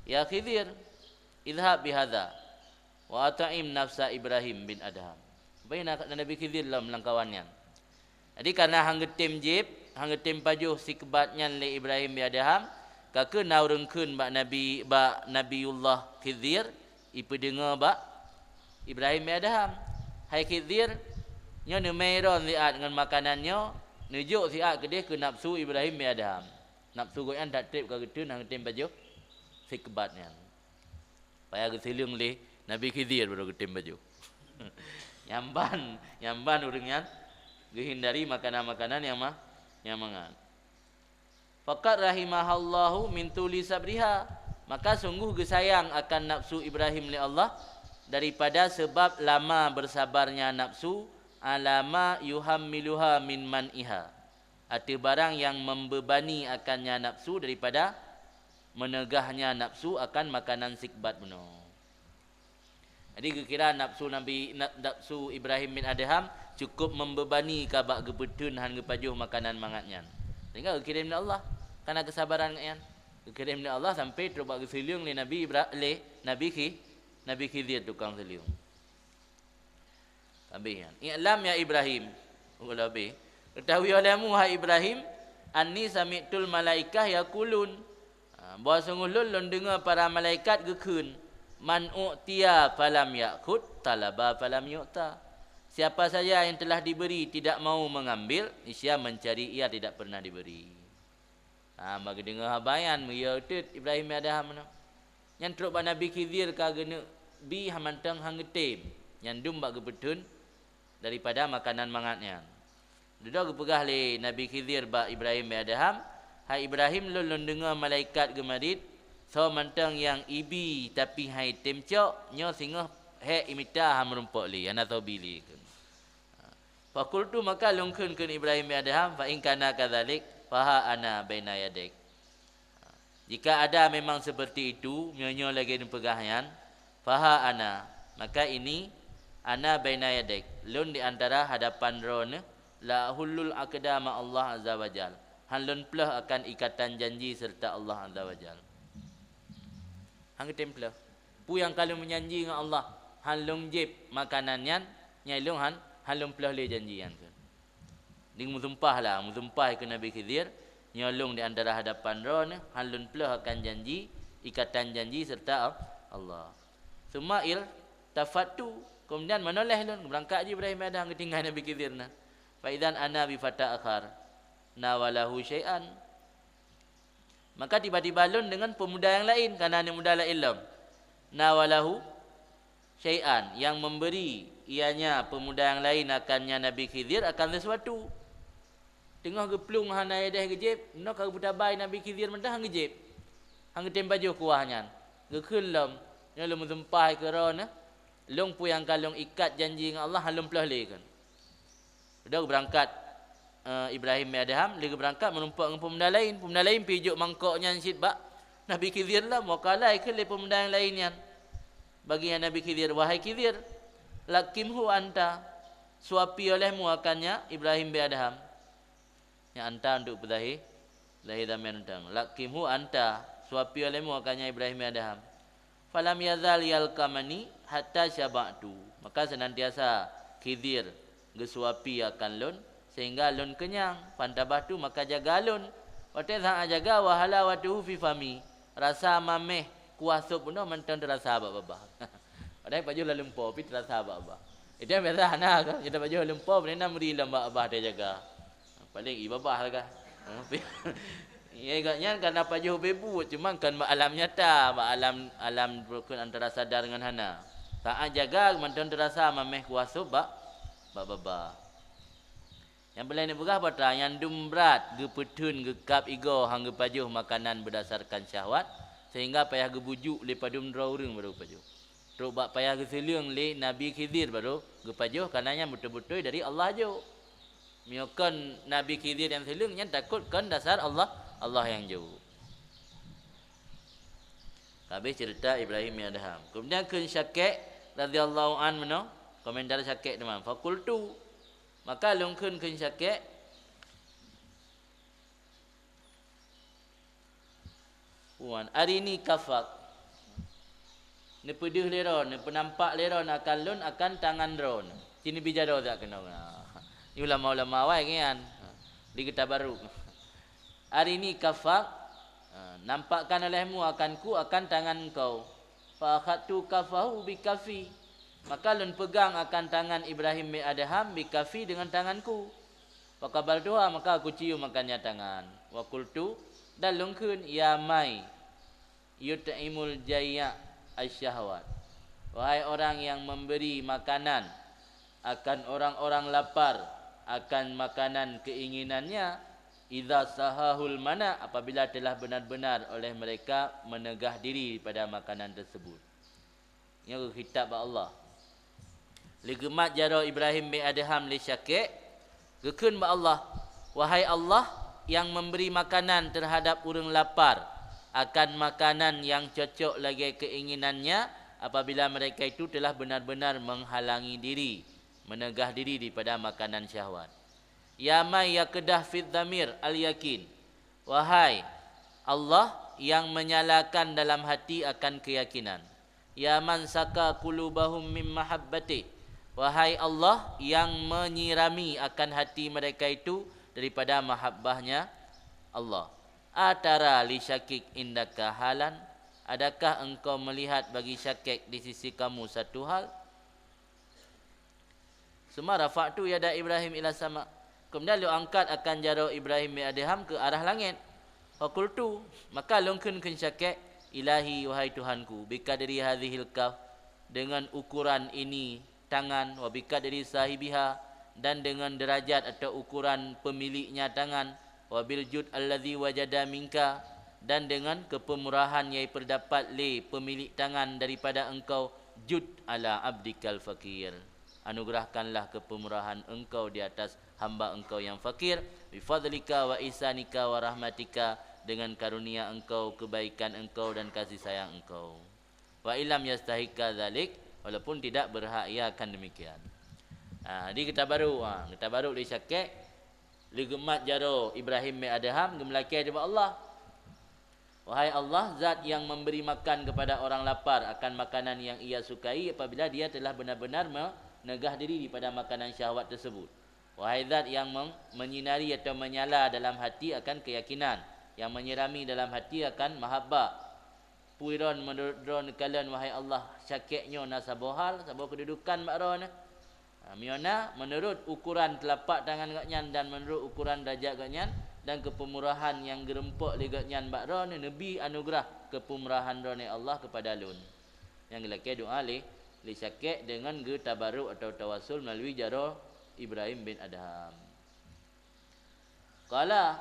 "Ya Khidir, idhab bihadza, wa at'im nafsa Ibrahim bin Adham." Baina Nabi Khidir lom lam kawan nyan. Jadi, kareuna han geutem jieb, han geutem pajoh sikeubat nyan lé Ibrahim bin Adham, ka keuh na ureuëng kheun bak Nabi, bak Nabiullah Khidir, ipeudeungoe bak Ibrahim bin Adham, "Hai Khidir, nyoe neumé droe siat ngon makanan nyoe, neujok siat keudeh keu nafsu Ibrahim bin Adham." Nafsu gobnyan that treb ka geuteun han geutem pajoh sikeubat nyan. Payah geuseuleueng lé Nabi Khidir baru geutem pajoh. Nyang ban, nyang ban ureuëng nyan Geuhindari makanan-makanan nyang ma-, nyang mangat. Faqad rahimahallahu min tuli sabriha. Maka sungguh geusayang akan nafsu Ibrahim lé Allah daripada sebab lama bersabarnya nafsu ala ma yuhammiluha min man'iha, ateueh barang nyang membebani akannya nafsu daripada meunegahnya nafsu akan makanan sikbat bunoe. Jadi geukira nafsu Nabi, na-, nafsu Ibrahim bin Adham cukup membebani ka bak geupeutheun han geupajoh makanan mangat nyan. Sehingga geukirém lé Allah, kana keusabaran nyan. Geukirém lé Allah sampai trok bak geuseuleung lé Nabi Ibra-, lé Nabi Khi-, Nabi Khidir tukang seuleung. Habéh nyan. "I'lam ya Ibrahim." Ulah habéh. "Ketahui olehmu, hai Ibrahim, anni sami'tul malaikah yaqulun." Ha, bahwa sungguh lôn, lôn deungoe para malaikat geukheun, "Man u'tiya falam ya'khud, talaba falam yu'ta." Siapa saja yang telah diberi, tidak mau mengambil, niscaya mencari, ia tidak pernah diberi. Ha, bak geudeungoe haba nyan, meuyue teuk Ibrahim bin Adham nyoe. Nyan trok bak Nabi Khidir ka geuneuk bi han mantong han geutem. Nyan dum bak geupeutheun daripada makanan mangat nyan. Dudoe geupeugah lé Nabi Khidir bak Ibrahim bin Adham, "Hai Ibrahim, lôn, lôn deungoe malaikat geumarit, soe mantong nyang ibi tapi han item cok, nyoe singoh hék imita han meurumpok lé, hana soe bi lé." Fakultu, maka lôn kheun keu Ibrahim bin Adham, "Fa in kana kadzalik, faha ana baina yadaik." Jika ada memang seperti itu, meunyoe lagée neupeugah nyan, "Faha ana, maka ini, ana baina yadaik, lôn di antara hadapan droeneuh, la ahullul aqda ma Allah azza wa jal, han lôn pleuh akan ikatan janji serta Allah azza wa jal." Han geutem pleuh. Peue nyang ka lôn meujanji ngon Allah, han lôn jieb makanan nyan, nyan lôn han, han lôn pleuh lé janji nyan kheun. Di meusumpah lah, meusumpah keu Nabi Khidir, nyoe lôn di antara hadapan droeneuh, han lôn pleuh akan janji, ikatan janji serta Allah. Summa iltafattu, kemudian manoléh lôn, beurangkat jih Ibrahim bin Adham geutinggai Nabi Khidir na. Fa idzan ana bi fata akhar, nawalahu syai'an. Maka tiba-tiba lôn deungon peumuda nyang laén, kana aneuk muda laén lom. Nawalahu syai'an, nyang memberi ianya peumuda nyang laén akannya Nabi Khidir akan sesuatu. Teungoh geuplueng hana yadeh geujieb, noe ka geupeutabah Nabi Khidir mantong han geujieb. Han geutem pajoh kuah nyan. Geukheun lom, nyoe lôn meusumpah keu droeneuh, lôn peue nyang ka lôn ikat janji ngon Allah han lôn pleuh lé kheun. Udah geubeurangkat, eh, Ibrahim bin Adham, lé geubeurangkat meurumpok ngon peumuda laén. Peumuda laén pih jok mangkok nyan cit bak Nabi Khidir lom, maka lheueh kheun lé peumuda nyang laén nyan bagi Nabi Khidir, "Wahai Khidir, lakimhu anta, suapi olehmu akannya Ibrahim bin Adham." Nyan anta untuk peuzahé, zahé zaman teuntang. "Lakimhu anta, suapi olehmu akannya Ibrahim bin Adham." Falam yazal yalkamani hatta syaba'tu. Maka senantiasa Khidir geusuapi akan lôn, sehingga lôn kenyang. Fantabahtu, maka jaga lôn. Watée saát jaga, wa halawatuhu fi fami. Rasa maméh kuah sop bunoe mantong teurasa bak babah. Padahai pajoh lam lumpo, pi teurasa bak babah. Itu yang biasa hana kan? Kita pajoh lam lumpo, beuna meuri lam bak babah dia jaga. Paléng ié babah lah kah. Ya, gobnyan kana pajoh ubé buet, cuma kon bak alam nyata, bak alam, alam rukun antara sadar ngon hana. Saát jaga mantong teurasa maméh kuah sop bak, bak babah. Nyang peureulée neupeugah bak ta, nyang dum brat geupeutheun, geukab igoe, han geupajoh makanan beudasarkan syahwat, sehingga payah geubujuk lé padum droe ureuëng baru pajoh. Trok bak payah geuseuleung lé Nabi Khidir baru geupajoh, kana nyan beutôi-beutôi dari Allah jok. Meunyoe kon Nabi Khidir nyang seuleung, nyan takot kon dasar Allah, Allah nyang jok. Habéh ceurita Ibrahim bin Adham. Keumudian kheun Syakik radhiyallahu anhu meunoe, komentar Syakik teuma, "Fakultu," maka lôn kheun kheun Syakik, Wan, "Arini kafak." Neupeudeuh lé droe, neupeunampak lé droe akan lôn akan tangan droe. Ci neubi jaroe that keunoe. Nyoe ulama-ulama awai ngian. Di kitab baru. "Arini kafak." Ha, nampakkan olehmu akanku akan tangan engkau. Fa akhadtu kafahu bi kafi. Maka lôn pegang akan tangan Ibrahim bin Adham bi kafi dengan tanganku. Faqabaltuha, maka aku cium akannya tangan. Wa qultu, dan lôn kheun, "Ya may yut'imul jai'a asyahwat." Wahai orang yang memberi makanan akan orang-orang lapar akan makanan keinginannya, idza sahahul mana, apabila telah benar-benar oleh mereka meneugah diri pada makanan tersebut. Nyoe khitab bak Allah. Lé geumat jaroe Ibrahim bin Adham lé Syakik, geukheun bak Allah, "Wahai Allah, nyang memberi makanan terhadap ureuëng lapar akan makanan nyang cocok lagée keinginannya, apabila mereka itu telah benar-benar menghalangi diri, meneugah diri daripada makanan syahwat." Ya man yaqdah fid dhamir al-yakin. Wahai Allah yang menyalakan dalam hati akan keyakinan. Ya man saka qulubahum mim mahabbati. Wahai Allah yang menyirami akan hati mereka itu daripada mahabbahnya Allah. Atara li syakik indaka halan. Adakah engkau melihat bagi Syakik di sisi kamu satu hal? Summa rafa'tu yada Ibrahim ila sama. Kemudian lôn angkat akan jaroe Ibrahim bin Adham ke arah langét. Faqultu, maka lôn kheun kheun Syakik, "Ilahi, wahai Tuhanku, bikadri hadzihil kaf, dengan ukuran ini tangan, wa bikadri sahibiha, dan dengan derajat atau ukuran pemiliknya tangan, wa bil jud alladzi wajada minka, dan dengan kepemurahan yang diperdapat lé pemilik tangan daripada engkau, jud ala abdikal fakir. Anugerahkanlah kepemurahan engkau di atas hamba engkau yang fakir, bifadlika wa ihsanika wa rahmatika, dengan karunia engkau, kebaikan engkau dan kasih sayang engkau. Wa illam yastahika dzalik, walaupun tidak berhak ia akan demikian." Ha, jadi geutabaruk, ha, geutabaruk lé Syakik, lé geumat jaroe Ibrahim bin Adham geumeulakée ubak Allah. Wahai Allah, Zat yang memberi makan kepada orang lapar akan makanan yang ia sukai apabila dia telah benar-benar meneugah diri daripada makanan syahwat tersebut. Wahai Zat yang meng-, menyinari atau menyala dalam hati akan keyakinan, yang menyirami dalam hati akan mahabbah. Peue droe meunurot droe neukalon, wahai Allah, Syakik nyoe na saboh hal, saboh keududukan bak droe nyoe. Ha, meunyoe na, meunurot ukuran teulapak tangan gobnyan dan meunurot ukuran darajat gobnyan dan keupemurahan nyang geureumpok lé gobnyan bak droe nyoe, neubi anugeurah keupemurahan droe nyoe Allah keupada lôn. Nyang geulakée doá lé, lé Syakik deungon geutabaruk atau tawasul meulalu jaroe Ibrahim bin Adham. Qala,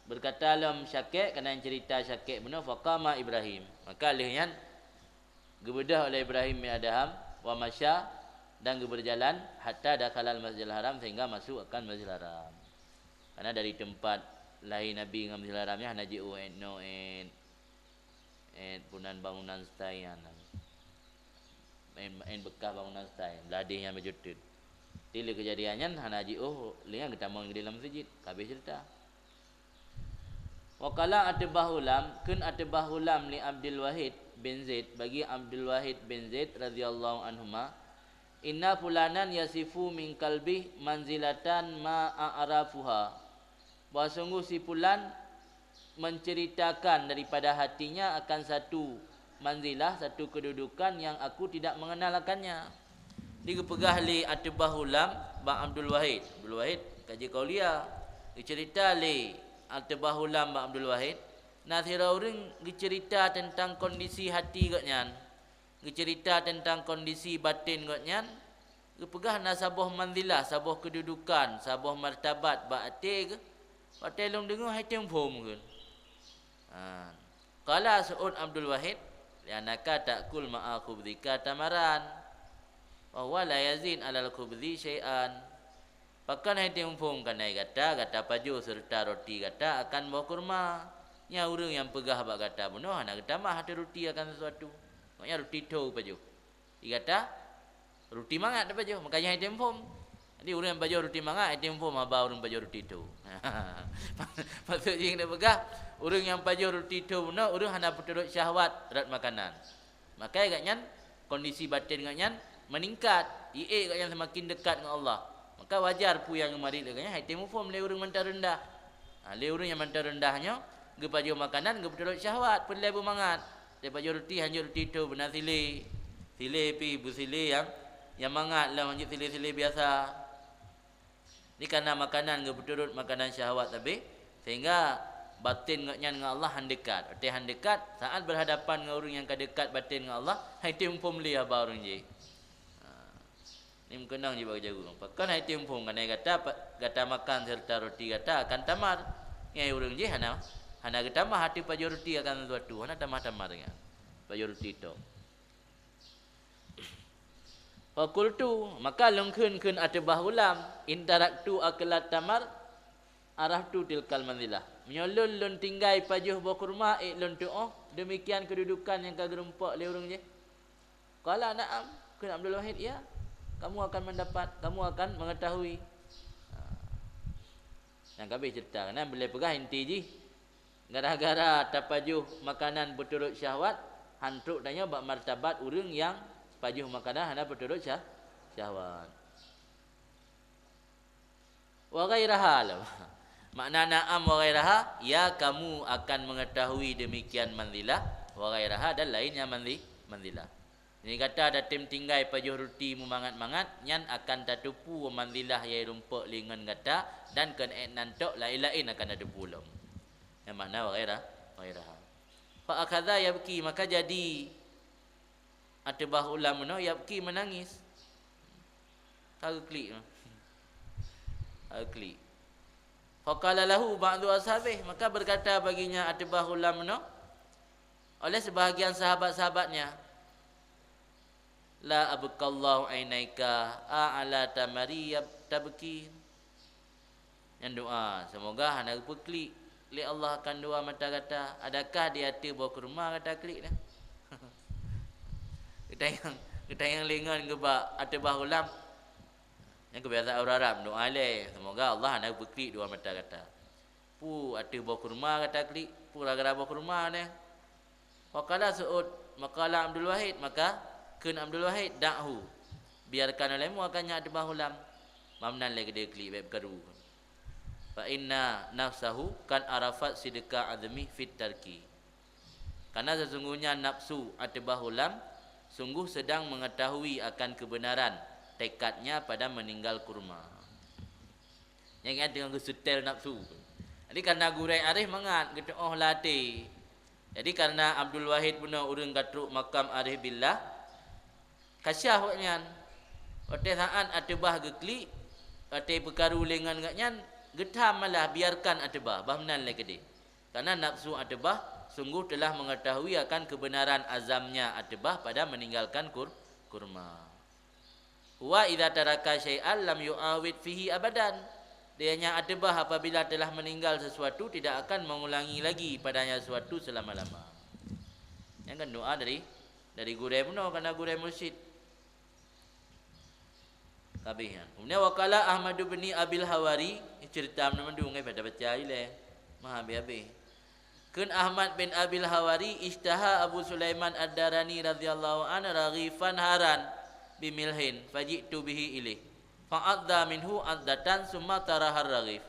berkata lom Syakik, keunan cerita Syakik bunoe, faqama Ibrahim. Maka lheueh nyan geubeudôh oleh Ibrahim bin Adham, wa masya, dan geubeurjalan, hatta dakhalal Masjidil Haram, sehingga masuk akan Masjidil Haram. Karena dari tempat lahé Nabi ngon Masjidil Haram nyan hana jiôh, eh, no, eh, eh, punan bangunan style nyan. Main, main bekas bangunan style, blah deh nyang beujeuteut. Di lé keujadian nyan hana jiôh lé nyang geutamong di dalam masjid. Ka habéh cerita. Wa qala Atbah Ghulam, kheun Atbah Ghulam li Abdul Wahid bin Zaid, bagi Abdul Wahid bin Zaid radhiyallahu anhuma, "Inna fulanan yasifu min qalbih manzilatan ma a'rafuha." Bahwa sungguh si fulan menceritakan daripada hatinya akan satu manzilah, satu kedudukan yang aku tidak mengenal akannya. Di geupeugah lé Atbah Ghulam bak Abdul Wahid. Abdul Wahid ka jeuet keu aulia. Geucerita lé Atbah Ghulam bak Abdul Wahid, na sidroe ureuëng geucerita teuntang kondisi hati gobnyan. Geucerita teuntang kondisi baten gobnyan, geupeugah na saboh manzilah, saboh keududukan, saboh martabat bak até geuh. Watée lôn deungoe hai tém phom kheun. Ha. Qala, seuôt Abdul Wahid, "Li'annaka ta'kul ma'a khubzika tamaran, wa huwa la yazid 'alal khubzi syai'an." Pakon hai tém phom, kareuna gata, gata pajoh seureuta roti gata akan boh kurma. Nyan ureuëng nyang peugah bak gata bunoe hana geutamah ateueh roti akan sesuatu. Maksudnya roti tho pajoh. Di gata, roti mangat tapajoh, makanya hai tém phom. Jadi ureuëng nyang pajoh roti mangat, hai tém phom haba ureuëng pajoh roti tho. Maksud jih geupeugah, ureuëng nyang pajoh roti tho bunoe, ureuëng hana peuturot syahwat rot makanan. Maka gobnyan, kondisi baten gobnyan meningkat, jiék gobnyan semakin dekat ngon Allah. Maka wajar peue nyang geumarit lé gobnyan hai tém muphom lé ureuëng mantong reundah. Ha, lé ureuëng nyang mantong reundah nyoe, geupajoh makanan, geupeuturot syahwat, peureulée beumangat. Geupajoh roti, hanjeuet roti tho beuna silée. Silée pih beusilée nyang, nyang mangat lom, hanjeuet silée-silée biasa. Di kareuna makanan geupeuturot makanan syahwat sabe, sehingga baten gobnyan ngon Allah han dekat. Watée han dekat, saat berhadapan ngon ureuëng nyang ka dekat baten ngon Allah, hai tém muphom lé haba ureuëng jih. Ha. Ni meukeunong jibak jagung. Pakon hai timpung kanai gata, pa-, gata makan serta roti gata akan tamar. Ngai ureuëng jih hana, hana geutamah ateueh pajoh roti akan sesuatu, hana tamah-tamar nyan. Pajoh roti tok. Fakultu, maka lôn kheun kheun ateueh bah ulam, intaraktu aklat tamar, araftu tilkal manzilah. Meunyoe lôn, lôn tinggai pajoh boh kurma, ék lôn tuoh, demikian kedudukan nyang ka geurumpok lé ureuëng jih. Qala na'am, kheun Abdul Wahid, ya. Kamu akan mendapat, kamu akan mengetahui. Ha. Nyang ka habéh cerita, kan? Bila peugah inti jih, gara-gara tapajoh makanan peuturot syahwat, han trok tanyoe bak martabat ureuëng nyang pajoh makanan hana peuturot syah-, syahwat. Wa ghairaha. Makna na'am wa ghairaha, ya, kamu akan mengetahui demikian manzilah, wa ghairaha, dan lainnya manzi-, manzilah. Jadi gata tatem tinggai pajoh ruti mumangat-mangat, nyan akan tateupeue manzilah nyang rumpok lé ngon gata, dan kon ék nan tok laén-laén akan tateupeue lom. Nyang makna wa ghaira-, wa ghairaha. Fa akhadha yabki, maka jadi ateueh bah ulam meunoe, yabki, meunangis. Ka geuklik. Ka geuklik. Faqala lahu ba'du ashabih, maka berkata baginya ateueh bah ulam meunoe oleh sebahagian sahabat-sahabatnya, "La abqallahu ainaika, a ala tamari yab-, tabki." Nyan doa, semoga hana geupeuklik lé Allah akan dua mata gata. Adakah di ateueh boh kurma gata klik dah? Geutanyong, geutanyong lé ngon geuba ateueh bah ulam. Nyang keubiasaan ureuëng Arab doa ilée, semoga Allah hana geupeuklik dua mata gata. Peue ateueh boh kurma gata klik, peue gara-gara boh kurma nyan. Faqala Su'ud, maqala Abdul Wahid, maka kheun Abdul Wahid, "Da'hu, biarkan olehmu akan nyan ateueh bah ulam. Bah meunan lé keudeh klik, bék peukaru. Fa inna nafsahu qad arafat sidqa azmi fit tarki." Karena sesungguhnya nafsu ateueh bah ulam sungguh sedang mengetahui akan kebenaran tekadnya pada meninggal kurma. Nyang nyan teungoh geuseutèl nafsu. Jadi, karena gurée arif mangat geutuoh lam até. Jadi, karena Abdul Wahid bunoe ureuëng ka trok makam arif billah, khasyah awaknyan. Watée saát ateueh bah geuklik, watée peukaru lé ngon gobnyan, geutham malah biarkan ateueh bah, bah meunan lé keudeh. Karena nafsu ateueh bah sungguh telah mengetahui akan kebenaran azamnya ateueh bah pada meninggalkan kur-, kurma. Wa idza taraka syai'an lam yu'awid fihi abadan. Dia nyang ateueh bah apabila telah meninggal sesuatu tidak akan mengulangi lagi padanya sesuatu selama-lama. Nyan kan doa dari, dari gurée bunoe, karena gurée mursyid. Ka habéh nyan. Kemudian waqala Ahmad bin Abil Hawari, cerita meunurot mandum ngai pada baca ilée. Mah habéh-habéh. Kheun Ahmad bin Abil Hawari, "Isytaha Abu Sulaiman Ad-Darani radhiyallahu anhu raghifan haran bimilhin, faji'tu bihi ilaih. Fa'adda minhu addatan summa tarahar raghif."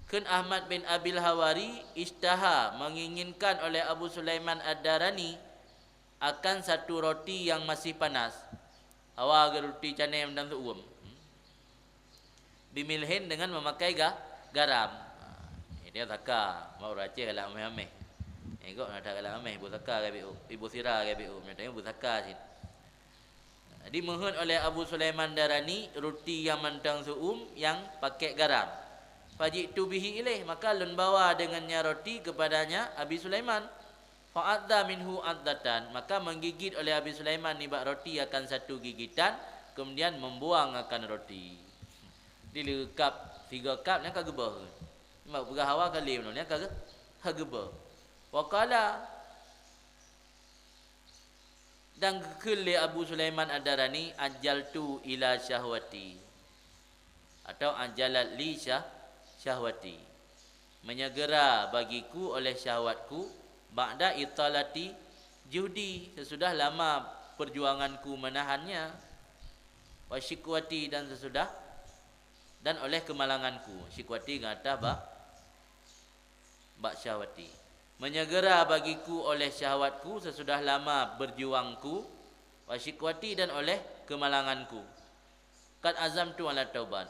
Kheun Ahmad bin Abil Hawari, isytaha, menginginkan oleh Abu Sulaiman Ad-Darani akan satu roti yang masih panas. Hawa geuruti canai mantong seuuem. Bimilhin, dengan memakai ga-, garam. Ha, dia saka, mau Aceh galak ameh-ameh. Eh, gok na that galak ameh, ibu saka gabe u, ibu sira gabe u, nyata ibu saka cit. Jadi, meuheuet oleh Abu Sulaiman Darani ruti yang mantong seuuem yang pakai garam. Faji'tu bihi ilaih, maka lôn bawa dengannya roti kepadanya Abi Sulaiman. Fa'adda minhu addatan, maka menggigit oleh Abi Sulaiman nibak roti akan satu gigitan, kemudian membuang akan roti. Di leueh kap, tiga kap, nyan ka geuboh. Nibak peugah hawa kali meunan, nyan ka geu-, ka geuboh. Waqala, dan geukheun lé Abu Sulaiman Ad-Darani, "Ajjaltu ila syahwati." Atau ajalat li syah-, syahwati. Menyegera bagiku oleh syahwatku, ba'da italati juhdi, sesudah lama perjuanganku menahannya, wa syikwati, dan sesudah, dan oleh kemalanganku. Syikwati gata ba-, bak syahwati. Menyegera bagiku oleh syahwatku sesudah lama berjuangku, wa syikwati, dan oleh kemalanganku. Qad azamtu ala taubat.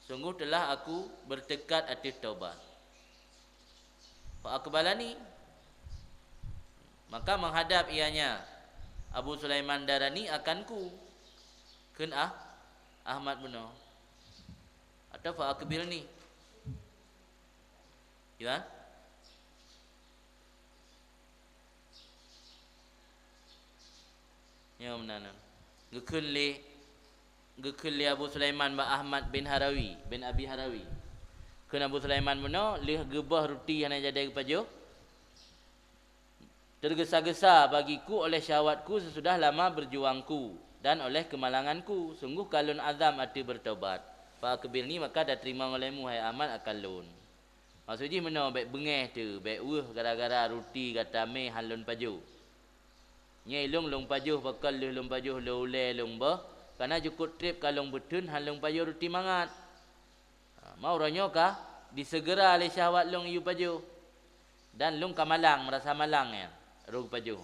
Sungguh telah aku bertekad ateueh taubat. Fa aqbalani, maka menghadap ianya Abu Sulaiman Darani akanku. Kheun ah, Ahmad bunoe. Atau fa akbilni. Ya? Nyoe meunan. Geukheun lé, geukheun lé Abu Sulaiman bak Ahmad bin Harawi, bin Abi Harawi. Kheun Abu Sulaiman bunoe, lheueh geuboh ruti hana jadi geupajoh, tergesa-gesa bagiku oleh syahwatku sesudah lama berjuangku dan oleh kemalanganku. Sungguh ka lôn azam ateueh bertobat. Fa akbilni, maka tateurimong olehmu, hai Ahmad, akan lôn. Maksud jih meunoe, bék beungéh teuh, bék weueh gara-gara ruti gata mé han lôn pajoh. Nyoe ilôn lôn pajoh pakon lheueh lôn pajoh lôn ulée lôn boh, kana jukut treb ka lôn beutheun han lôn pajoh ruti mangat. Ha, ma uroe nyoe ka diseugera lé syahwat lôn yue pajoh. Dan lôn ka malang, meurasa malang nyan, rôh geupajoh.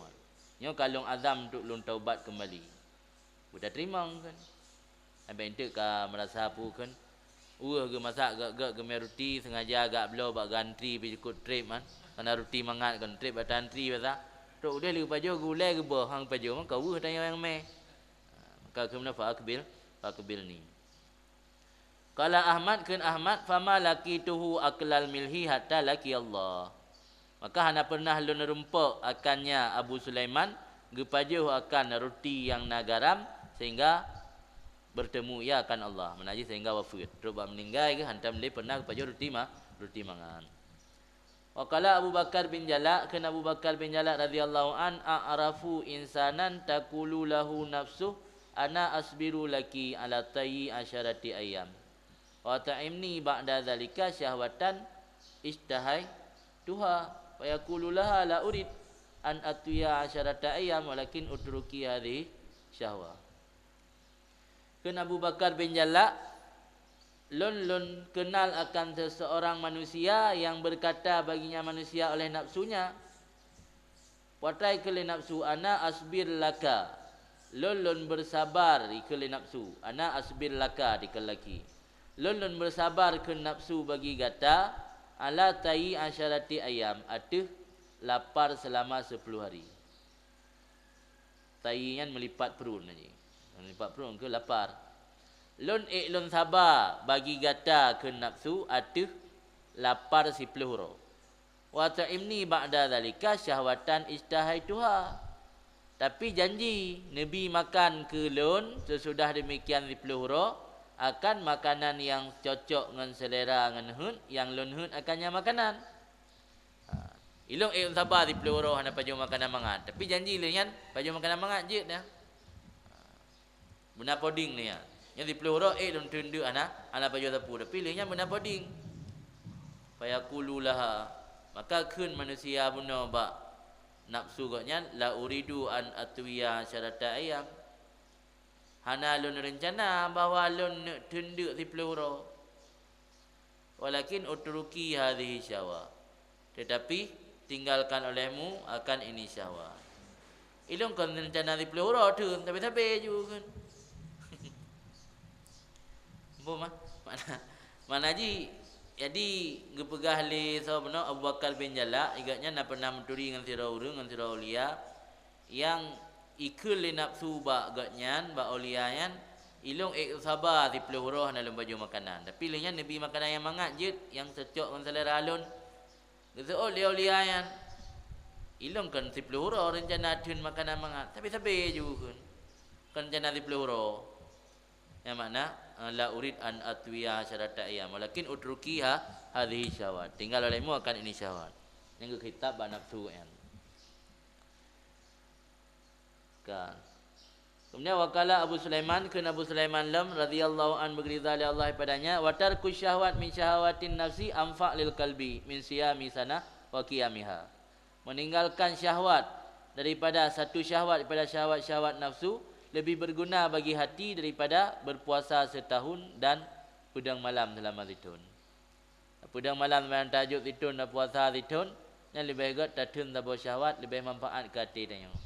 Nyoe ka lôn azam untuk lôn taubat keumbali. Beutateurimong kheun. Abéh eunteuk ka meurasa peue kheun. Weueh geumasak gét-gét geumé ruti, seungaja gak bloe bak gantri pih jukut treb man. Kana ruti mangat kon treb bak tantri basa. Trok udeh lheueh pajoh geuulée geuboh han pajoh, maka weueh tanyoe nyang mé. Ha, maka kheun meunan fa akbil, fa akbilni. Qala Ahmad, kheun Ahmad, "Fama laqituhu aklal milhi hatta laqiyallah." Maka hana pernah lôn rumpok akannya Abu Sulaiman geupajoh akan ruti nyang na garam sehingga bertemu ia akan Allah. Meunan jih sehingga wafeuet. Trok bak meuninggai geuh hantom lé pernah geupajoh ruti ma-, ruti mangat. Wa qala Abu Bakar bin Jalak, kheun Abu Bakar bin Jalak radhiyallahu an, "A'rafu insanan taqulu lahu nafsuh, ana asbiru laki ala tayyi asyarati ayyam. Wa ta'imni ba'da dzalika syahwatan isytahaituha." Fa yaqulu laha, "La urid an atwiya asyarata ayyam, walakin utruki hadhihi syahwah." Kheun Abu Bakar bin Jalak, "Lôn, lôn keunal akan seseorang manusia yang berkata baginya manusia oleh nafsunya, 'Patai keu lé nafsu, ana asbir laka.' Lôn, lôn bersabar," dikeue lé nafsu, "Ana asbir laka," dikeue laki. "Lôn, lôn bersabar keu nafsu bagi gata, 'ala tayyi asyarati ayyam,' ateueh lapar selama sepuluh hari." Tayyi nyan meulipat pruet na jih. Meulipat pruet keu lapar. "Lôn ék lôn saba bagi gata keu nafsu ateueh lapar siploh uroe. Wa ta'imni ba'da dzalika syahwatan isytahaituha." Tapi janji, neubi makan keu lôn seusudah demikian siploh uroe akan makanan nyang cocok ngon seulera ngon heuet nyang lôn heuet akannya makanan. Ha, ilôn ék lôn saba siploh uroe hana pajoh makanan mangat, tapi janji lé nyan pajoh makanan mangat jeuet dah. Ha, beuna poding lé nyan. Nyan siploh uroe ék lôn teundeuk hana, hana pajoh sapeue, tapi lé nyan beuna poding. Fayaqulu laha, maka kheun manusia bunoe bak nafsu gobnyan, "La uridu an atwiya syarata ayyam." Hana lôn reuncana bahwa lôn neuk teundeuk siploh uroe. "Walakin utruki hadhihi syahwah." Tetapi, tinggalkan olehmu akan ini syahwat. Ilôn kon reuncana siploh uroe teun, sabe-sabe ju kheun. Boh mah, makna, makna jih, jadi geupeugah lé saboh bunoe Abu Bakar bin Jalak, gobnyan na pernah meuturi ngon sidroe ureuëng, ngon sidroe aulia, nyang ikheun lé nafsu bak gobnyan, bak aulia nyan, "Ilôn ék saba siploh uroe hana lôn pajoh makanan. Tapi lé nyan neubi makanan nyang mangat jeuet, nyang cocok ngon seulera lôn." Geuseuôt lé aulia nyan, "Ilôn kon siploh uroe reuncana theun makanan mangat, sabe-sabe ju kheun. Kon reuncana siploh uroe." Nyang makna, "La urid an atwiya syarata ayyam, walakin utruki ha-, hadhihi syahwat." Tinggal olehmu akan ini syahwat. Nyang geukhitab bak nafsu nyan. Kan. Kemudian, wa qala Abu Sulaiman, kheun Abu Sulaiman lom, radhiyallahu anhu, beugeuriza lé Allah padanya, "Wa tarku syahwat min syahwatin nafsi anfa lil qalbi min siyami sanah wa qiyamiha." Meninggalkan syahwat daripada satu syahwat daripada syahwat-syahwat nafsu lebih berguna bagi hati daripada berpuasa setahun dan peudong malam selama sithon. Peudong malam seumayang tahajud sithon dan puasa sithon, nyan leubeh gét tatheun saboh syahwat, leubeh manfaat keu até tanyoe.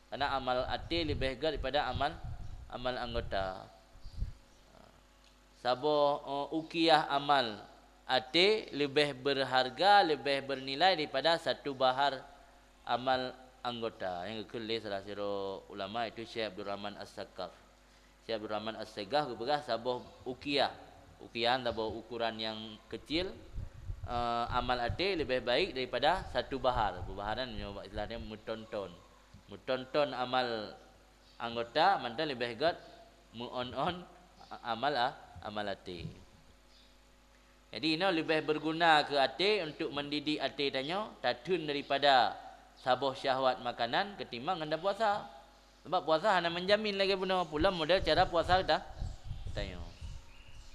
Karena amal até leubeh gét daripada amal, amal anggota. Saboh, eh, ukiah amal até leubeh berharga, leubeh bernilai daripada satu bahar amal anggota. Nyang geukheun lé salah sidroe ulama, yaitu Syekh Abdul Rahman As-Sakaf. Syekh Abdul Rahman As-Segah geupeugah saboh ukiah. Ukiah saboh ukuran nyang keucil, eh, amal até leubeh baik daripada satu bahar. Bahar nyan meunyoe istilah dia meuton-ton. Meuton-ton amal anggota mantong leubeh gét meuon-on amal a-, amal até. Jadi, inoe leubeh beuguna keu até untuk mendidik até tanyoe, tatheun daripada saboh syahwat makanan ketimbang ngon tapuasa. Sabab puasa hana menjamin lagée bunoe, pulan model cara puasa ta-, tanyoe.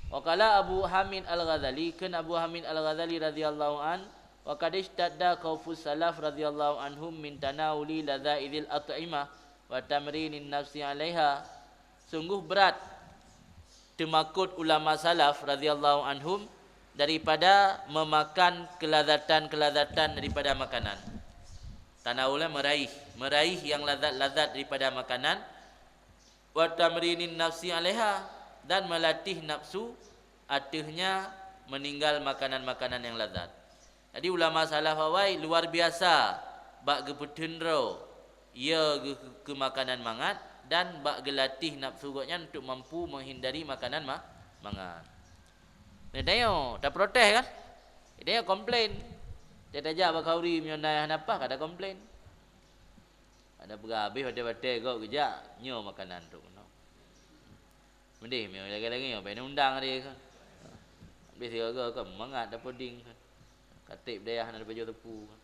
Wa qala Abu Hamid Al-Ghazali, kheun Abu Hamid Al-Ghazali radhiyallahu an, "Wa qad ishtadda khaufus salaf radhiyallahu anhum min tanawuli ladzaizil at'imah wa tamrinin nafsi 'alaiha." Sungguh brat teumakot ulama salaf radhiyallahu anhum daripada memakan kelazatan-kelazatan daripada makanan. Tanawul, meraih, meraih yang lazat-lazat daripada makanan, wa tamrinin nafsi 'alaiha, dan melatih nafsu ateuhnya meninggal makanan-makanan yang lazat. Jadi, ulama salaf awai luar biasa bak geupeuteun droe, ya, geu-, keu makanan mangat dan bak geulatih nafsu gobnyan untuk mampu menghindari makanan ma-, mangat. Nah, tanyoe taprotes kan? Tanyoe komplain. Tajak bak khanduri meunyoe na nyang hana paih, ka takomplain. Ada peugah habéh watée-watée gob geujak, nyoe makanan tu keunoe. Meudeh meunyoe lagée-lagée nyoe, bèk undang dia kan. Habéh sigoe-goe kan mangat dapur ding kan. Katék dayah na dipajoh teupeu kan.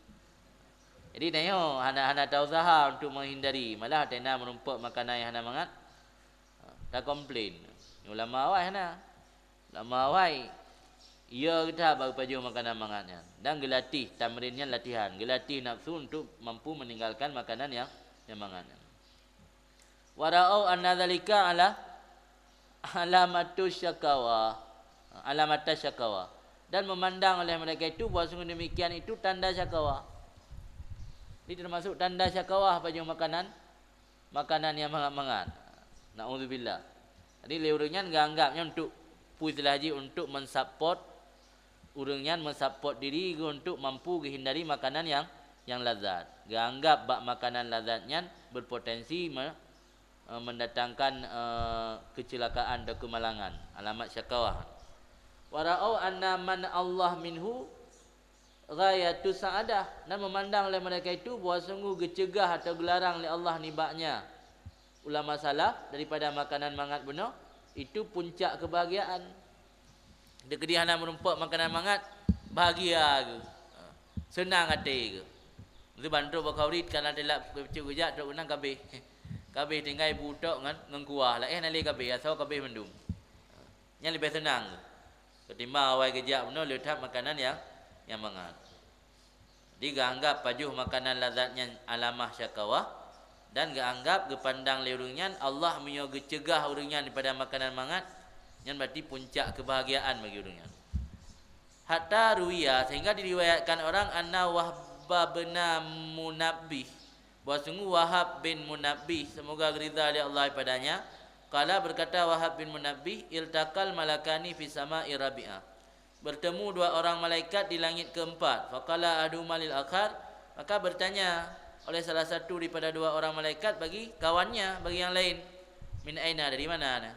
Jadi tanyoe hana, hana tausaha untuk menghindari, malah watée na meurumpok makanan nyang hana mangat, takomplain. Ulama awai hana. Ulama awai, ya, geuta bak geupajoh makanan mangat nyan dan geulatih, tamrin nyan latihan, geulatih nafsu untuk mampu meninggalkan makanan nyang, nyang mangat nyan. Wa ra'au anna dzalika ala, alamatu syakawa, alamata syakawa, dan memandang oleh mereka itu bahwa sungguh demikian itu tanda syakawa. Ini termasuk tanda syakawa, pajoh makanan, makanan nyang mangat-mangat. Naudzubillah. Jadi, lé ureuëng nyan geuanggap nyan untuk, peue istilah jih, untuk mensupport ureuëng nyan, mensupport diri geuh untuk mampu geuhindari makanan nyang, nyang lazat. Geuanggap bak makanan lazat nyan berpotensi me-, eh, mendatangkan, eh, kecelakaan atau kemalangan. Alamat syakawah. Wa ra'au anna man Allah minhu ghayatu sa'adah, dan memandang oleh mereka itu bahwa sungguh geucegah atau geularang lé Allah nibaknya ulama salaf daripada makanan mangat bunoe, itu puncak kebahagiaan. Dikeudi hana meurumpok makanan mangat, bahagia geuh. Ha, seunang até geuh. Meusiban trok bak khanduri kana teulat keucok geujak trok keunan kabéh. Kabéh tinggai bu tok ngon, ngon kuah. Laén hana lé kabéh, asoe kabéh mandum. Nyan leubeh seunang ketimbang awai geujak bunoe le that makanan nyang, nyang mangat. Jadi geuanggap pajoh makanan lazat nyan alamah syakawah, dan geuanggap, geupandang lé ureuëng nyan Allah meunyoe geucegah ureuëng nyan daripada makanan mangat, nyan berarti puncak kebahagiaan bagi ureuëng nyan. Hatta ruwiya, sehingga diriwayatkan orang, anna Wahba bin Munabbih, bahwa sungguh Wahab bin Munabbih, semoga ridha lé Allah padanya, qala, berkata Wahab bin Munabbih, "Iltaqal malakani fi sama'i rabi'ah." Bertemu dua orang malaikat di langit keempat. Faqala ahaduhuma lil akhar, maka bertanya oleh salah satu daripada dua orang malaikat bagi kawannya, bagi yang lain, "Min aina, dari mana?"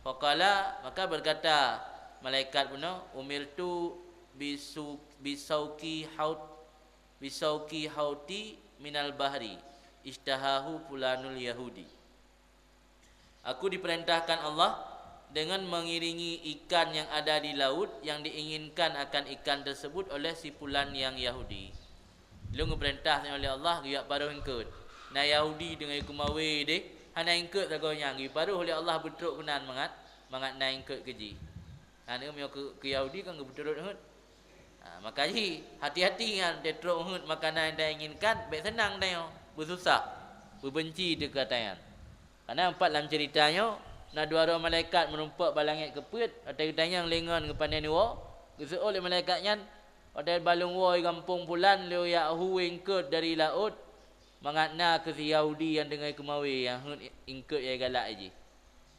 Faqala, maka berkata malaikat bunoe, "Umirtu bisu-, bisauki haut-, bisauki hauti minal bahri, ishtahahu fulanul Yahudi." Aku diperintahkan Allah dengan mengiringi ikan yang ada di laut yang diinginkan akan ikan tersebut oleh si fulan yang Yahudi. Lôn geupeurintah oleh Allah geujak paroh eungkôt. Na Yahudi deungon kumawé deh, hana eungkôt sagoe nyan, geuparoh lé Allah beutrok keunan mangat, mangat na eungkôt keu jih. Aneuk meunyoe keu, keu Yahudi kan geupeuturot eungkôt. Ha, maka jih hati-hati nyan, teutrok eungkôt makanan nyang tainginkan, bék seunang tanyoe, beususah, beubenci teuka tanyan. Karena empat lam cerita nyoe, na dua droe malaikat meurumpok bak langét keupeuet, watée geutanyong lé ngon geupané neuwoe, geuseuôt lé malaikat nyan, watée balong woe gampông pulan lé yak hu eungkôt dari laôt, mangat na keu si Yahudi nyang deungon kumawé nyang heuet eungkôt nyang galak jih.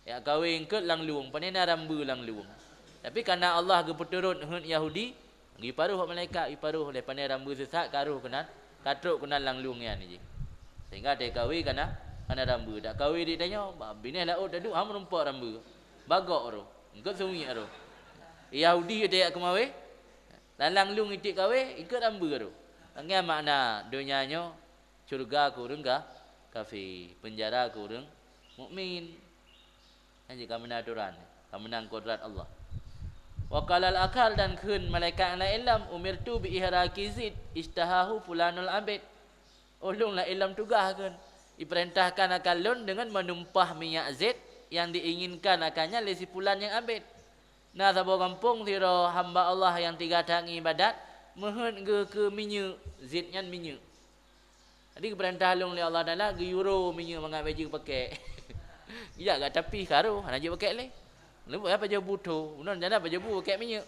Yak kawé eungkôt lam lueng, pané na rambu lam lueng. Tapi karena Allah geupeuturot heuet Yahudi, geuparoh bak malaikat, geuparoh lé pané rambu sisat ka roh keunan, ka trok keunan lam lueng nyan jih. Sehingga teuka kawé kana, Hana rambeue, dak kawé di tanyoe, ba binéh laôt taduek, ha meurumpok rambeue. Bagok roh, eungkôt sungiek roh. Yahudi teuyak keumawé, lalang lueng iték kawé, eungkôt rambeue roh. Nyan makna donya nyoe, syeuruga keu ureuëng ka-, kafé, peunjara keu ureuëng mukmin. Nyan jih ka meunan atoran, ka meunan kodrat Allah. Wa qalal akhar, dan kheun malaikat nyang laén lom, "Umirtu bi ihraqi Zaid, isytahahu fulanul abid." Ulôn laén lom tugaih kheun, ipeurintahkan akan lôn deungon meunumpah minyak Zaid nyang diinginkan akan nyan lé si pulan nyang abid. Na saboh gampông sidroe hamba Allah nyang teuga that ngon ibadat, meuheuet geuh keu minyeuk, Zaid nyan minyeuk. Jadi geupeurintah lôn lé Allah Taala geuyue ro minyeuk mangat bèk jeuet pakèk. Geujak gata pih ka ro, hana jeuet pakèk lé. Leumbot apa jeuet bu tho, bunoe jana apa jeuet bu pakèk minyeuk.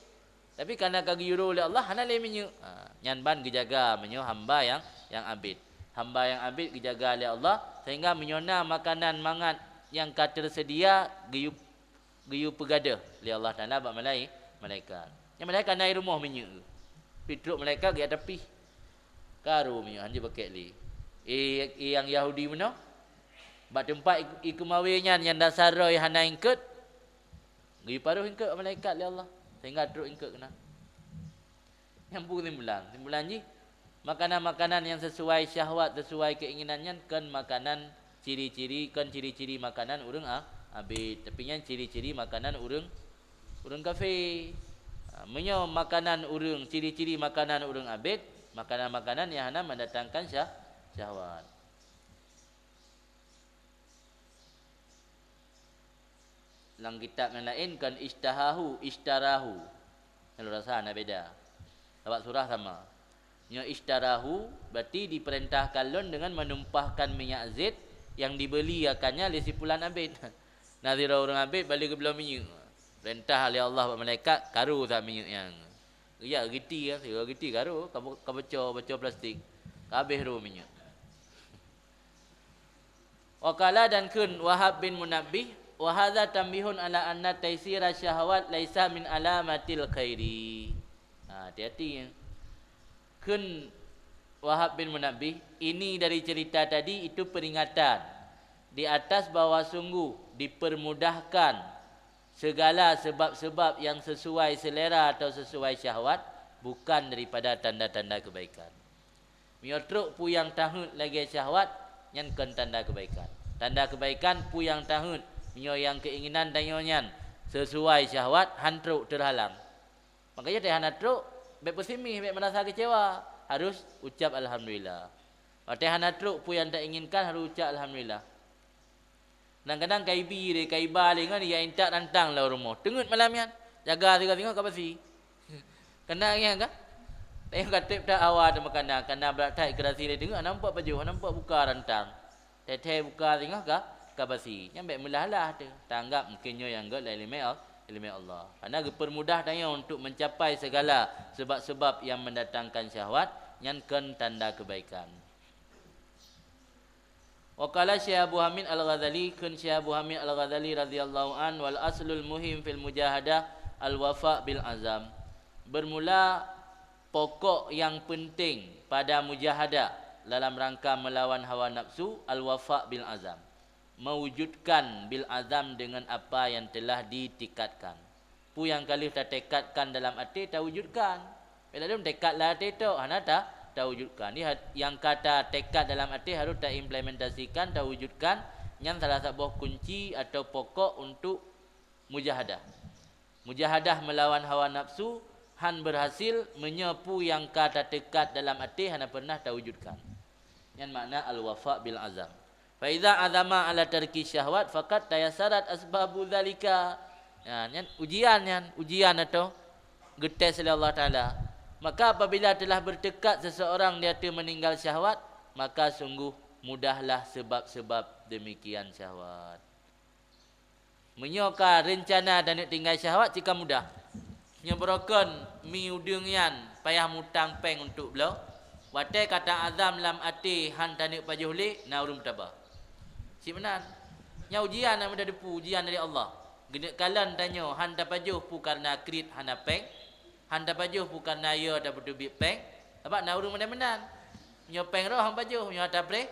Tapi kareuna ka geuyue ro lé Allah, hana lé minyeuk. Ha, nyan ban geujaga meunyoe hamba nyang, nyang abid. Hamba nyang abid geujaga lé Allah, sehingga meunyoe na makanan mangat nyang ka teuseudia, geuyue geuyue peugadôh lé Allah Taala bak malai-, malaikat. Nyang malaikat na i rumoh minyeuk. Pih trok malaikat geujak tapih. Ka ro minyeuk, hana jeuet pakèk lé. Eh, eh, nyang Yahudi meunoe, bak teumpat i-, i keumawé nyan nyang dasar droe hana eungkôt, geuyue paroh eungkôt malaikat lé Allah, sehingga trok eungkôt keunan. Nyang peue kesimpulan? Kesimpulan jih, makanan-makanan nyang sesuai syahwat, sesuai keinginan nyan kon makanan ciri-ciri, kon ciri-ciri makanan ureuëng a-, abid, tapi nyan ciri-ciri makanan ureuëng, ureuëng kafé. Ha, meunyoe makanan ureuëng, ciri-ciri makanan ureuëng abid, makanan-makanan nyang hana mendatangkan syah-, syahwat. Lam kitab nyang laén kon isytahahu, ishtarahu. Nyang lôn rasa na beda. Sabab surah sama. Nyoe ishtarahu, berarti diperintahkan lôn deungon menumpahkan minyak zait nyang dibeli akannya lé si pulan abét. Na sidroe ureuëng abét bali geubloe minyeuk. Perintah lé Allah bak malaikat, karu that minyeuk nyan. Ya, giti ya, ya giti karu, kabu-, kaboco, boco plastik. Ka habéh ru minyeuk. Wa qala, dan kheun Wahab bin Munabbih, "Wa hadza tanbihun ala anna taysira syahwat laisa min alamatil khairi." Ha, hati-hati ya. Kheun Wahab bin Munabbih, "Ini dari cerita tadi itu peringatan di atas bahwa sungguh dipermudahkan segala sebab-sebab yang sesuai selera atau sesuai syahwat bukan daripada tanda-tanda kebaikan." Meunyoe trok peue nyang taheuet lagée syahwat, nyan kon tanda keubaikan. Tanda keubaikan peue nyang taheuet, meunyoe nyang keuinginan tanyoe nyan sisuai syahwat, han trok, teurhalang. Makajih watée hana trok, bék peusimih, bék meurasa keucewa, harôh ucab alhamdulillah. Watée hana trok peue nyang tainginkan, harôh ucab alhamdulillah. Kadang-kadang ka ibi lé, ka iba lé ngon ya intat rantang lam rumoh. Teungeut malam nyan, jaga singoh-singoh ka basi. Keunan nyan ka? Tanyoe ka treb that hawa teuh makanan, kana brat that ikrasi lé teungeut, hana mupat pajoh, hana mupat buka rantang. Thee-thee buka singoh ka, ka basi. Nyan bék meulah-lah teuh. Tanggab mungken nyoe nyang gét lé ileumé Al-, ileumé Allah. Karena geupeurmudah tanyoe untuk mencapai segala sebab-sebab yang mendatangkan syahwat, nyan kon tanda kebaikan. Wa qala Syekh Abu Hamid Al-Ghazali, kheun Syekh Abu Hamid Al-Ghazali radhiyallahu an, "Wal aslul muhim fil mujahadah al-wafa bil azam." Bermula, pokok yang penting pada mujahadah dalam rangka melawan hawa nafsu, al-wafa bil azam. Mewujudkan bil azam dengan apa yang telah ditikadkan. Peue nyang ka lheueh tatekadkan dalam até, tawujudkan. Bék ladôm tekad lam até tok, hana ta-, tawujudkan. Di hat-, nyang ka tatekad dalam até harôh taimplementasikan, tawujudkan, nyan salah saboh kunci atau pokok untuk mujahadah. Mujahadah melawan hawa nafsu han berhasil meunyoe peue nyang ka tatekad dalam até hana pernah tawujudkan. Nyan makna al-wafa bil azam. "Fa iza azama ala tarki syahwat faqad tayassarat asbabu dzalika." Ya, nyan ujian nyan, ujian atau geutes lé Allah Taala. Maka apabila telah bertekad seseorang di ateueh meninggal syahwat, maka sungguh mudahlah sebab-sebab demikian syahwat. Meunyoe ka reuncana taneuk tinggai syahwat, cit ka mudah. Nyoe beurokon mi udeueng nyan payah mutang péng untuk bloe, watée ka ta-azam lam até han taneuk pajoh lé, na ureuëng meutaba. Cit meunan. Nyan ujian nyang mudah teupeu, ujian dari Allah. Geuneuk kalon tanyoe han tapajoh peue kareuna kriet hana péng, han tapajoh peue kareuna yo tapeuteubiet péng, sabab na ureuëng meunan-meunan. Nyoe péng roh han pajoh, nyoe ata preh,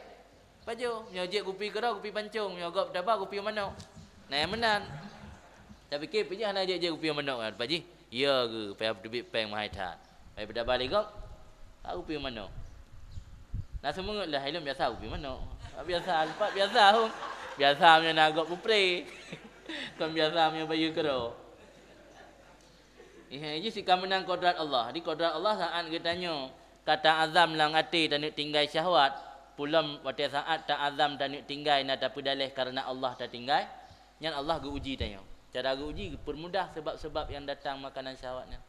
Pajoh, meunyoe jeuet kupi keudroe, kupi pancong, meunyoe gob taba, kupi manok. Nah, nyang meunan. Tapike pih hana jeuet-jeuet kupi manok kan, Pak Ji? Ya ke, payah teubiet péng mahai that. Payah peutaba lé gob, ka kupi manok. Na seumeungeut lah, ilôn biasa kupi manok. Biasa, leupah biasa hom. Biasa meunyoe na gob peupré. Kon biasa meunyoe bayeue keudroe. Nyan jih sika meunan kodrat Allah. Di kodrat Allah saat geutanyoe ka ta'azam lam até taneuk tinggai syahwat, peulom watée saat ta'azam taneuk tinggai na tapeudaleh kareuna Allah tatinggai, nyan Allah geu-uji tanyoe. Cara geu-uji, geupeurmudah sebab-sebab nyang datang makanan syahwat nyan.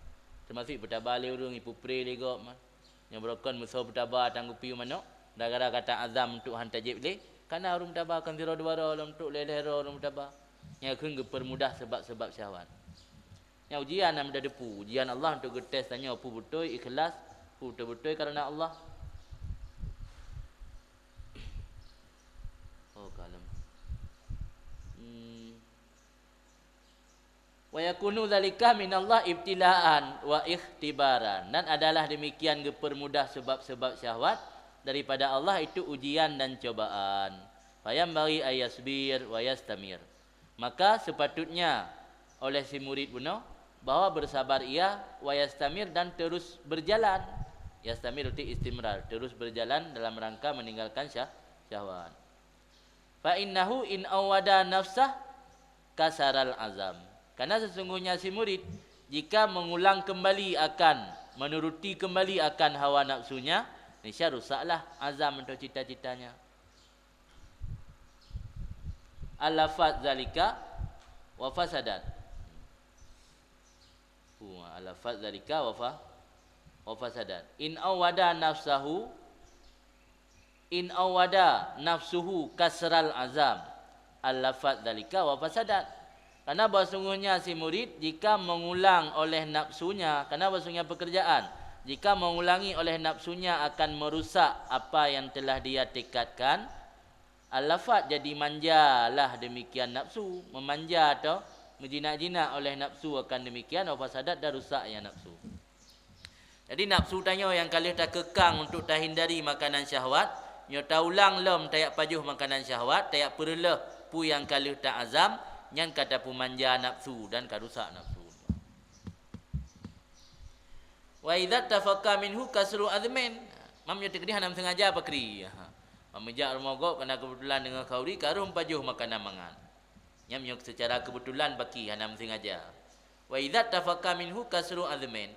Teumasuk peutaba lé ureuëng, ipeupré lé gob man. Nyang beurokon meusoe peutaba tan kupi manok, gara-gara ka ta'azam untuk han tajieb lé, kana ureuëng peutaba kon sidroe dua droe lom, untuk lhée-lhée droe ureuëng peutaba. Nyan kheun geupeurmudah sebab-sebab syahwat. Nyan ujian nyang meudadeupu, ujian Allah untuk geutés tanyoe peue beutôi ikhlas, peue beutôi-beutôi kareuna Allah. Oh, kalem. Hmm. "Wa yakunu dzalika minallah ibtilaan wa ikhtibaran." Dan adalah demikian geupeurmudah sebab-sebab syahwat daripada Allah itu ujian dan cobaan. "Fayanbaghi ay yasbir wa yastamir." Maka sepatutnya oleh si murid bunoe bahwa bersabar ia, wa yastamir, dan terus berjalan. Yastamir itu istimrar, terus berjalan dalam rangka meninggalkan syah-, syahwat. "Fa innahu in awwada nafsah kasaral azam." Karena sesungguhnya si murid jika mengulang kembali akan, menuruti kembali akan hawa nafsunya, niscaya rusaklah azam atau cita-citanya. "Alafat zalika wa fasadat." Hu, "alafat zalika wa fa-, wa fasadat." In awwada nafsahu, in awwada nafsuhu kasral azam, "alafat zalika wa fasadat." Karena bahwa sungguhnya si murid jika mengulang oleh nafsunya, karena bahwa sungguhnya pekerjaan, jika mengulangi oleh nafsunya akan merusak apa yang telah dia tekadkan, alafat, jadi manjalah demikian nafsu, memanja atau meujinak-jinak oleh nafsu akan demikian, wa fasadat, dan rusak ya nafsu. Jadi nafsu tanyoe nyang ka lheueh takeukang untuk tahindari makanan syahwat, nyoe taulang lom tajak pajoh makanan syahwat, tajak peureuloh peue nyang ka lheueh taazam, nyan ka tapeumanja nafsu dan ka rusak nafsu. "Wa idza tafaqqa minhu kasru azmin." Mam nyoe teukeudi hana meusengaja pakri. Ha. Mam meujak rumoh gob kana keubeutulan deungon khauri ka rhom pajoh makanan mangat. Nyam nyoe seucara keubeutulan pakri hana meusengaja. "Wa idza tafaqqa minhu kasru azmin."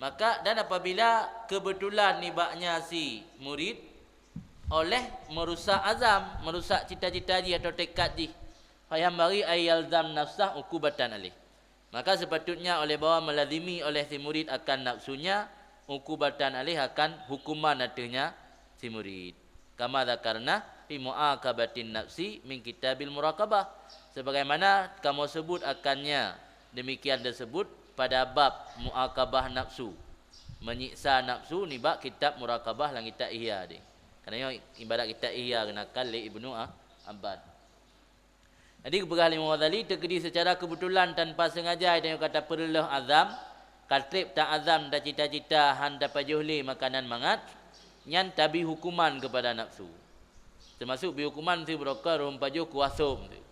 Maka, dan apabila keubeutulan nibak nyan si murid oleh meurusak azam, meurusak cita-cita jih atau tekad jih, "fayanbaghi ay yalzam nafsah uqubatan alaih." Maka sepatutnya oleh bahwa melazimi oleh si murid akan nafsunya, uqubatan alaih, akan hukuman ateueh nyan si murid. Kama dzakarna fi mu'aqabatin nafsi min kitabil muraqabah. Sebagaimana kamoe sebut akan nyan, demikian tersebut pada bab mu'aqabah nafsu, menyiksa nafsu nibak kitab muraqabah lam kitab Ihya tadi. Karena nyoe ibarat kitab Ihya geunakan lé Ibnu A-, Abbad. Jadi, geupeugah lé Imam Ghazali, teukeudi seucara keubeutulan tanpa seungaja tanyoe ka tapeureuloh azam, ka treb taazam dan cita-cita han tapajoh lé makanan mangat, nyan tabi hukuman keupada nafsu. Teumasuk bi hukuman si beurokon rhom pajoh kuah sôm tu.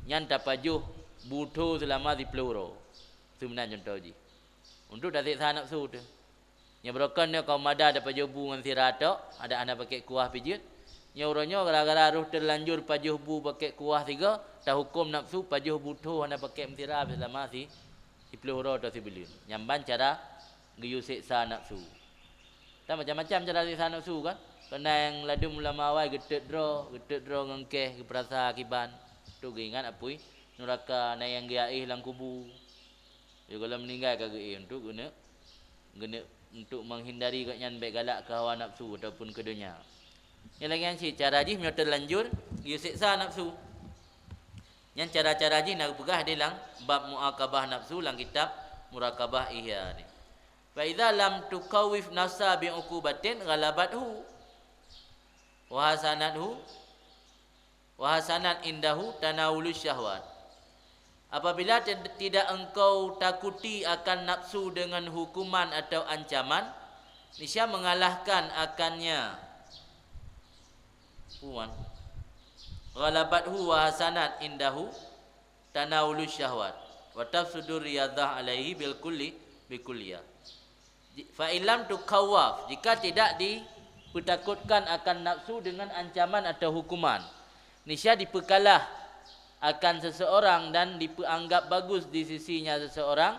Nyan tapajoh bu tho seulama siplôh uroe. Seumeunang cuntoh jih. Untuk taseksa nafsu tu. Nyoe beurokon nyoe kaum Mada tapajoh bu ngon sira tok, adak hana pakèk kuah pih jeuet. Nyoe uroe nyoe gara-gara roh teulanjur pajoh bu pakèk kuah sigoe, tahuköm nafsu pajoh bu tho hana pakèk meusira seulama si, siplôh uroe atau sibuleuen. Nyan ban cara geuyue seksa nafsu. Kan macam-macam cara seksa nafsu kan? Keunan nyang ladôm ulama awai geutot droe, geutot droe ngon kèh geupeurasa kiban. Tu geuingat apui nuraka, na nyang geuaéh lam kubu. Lheuh gohlom meuninggai ka geuéh untuk geuneuk, geuneuk untuk menghindari gobnyan bèk galak keu hawa nafsu ataupun keu donya. Nyan lagèe nyan cit cara jih meunyoe teulanjur geuseksa nafsu. Nyan cara-cara jih na geupeugah di lam bab muakabah nafsu lam kitab Murakabah Ihya ni. "Fa idza lam tukawwif nafsa bi uqubatin ghalabathu wa hasanathu, wa hasanat indahu tanawulu syahwat." Apabila tid-, tidak engkau takuti akan nafsu dengan hukuman atau ancaman, niscaya mengalahkan akannya Puan. Ghalabathu wa hasanat indahu tanawulu syahwat wa tafsudu riyadhah alaihi bil kulli bi kulliyah. Ji-, fa illam tukawwaf, jika tidak dipeutakutkan akan nafsu dengan ancaman atau hukuman, niscaya dipeukalah akan seseorang dan dipeuanggap bagus di sisinya seseorang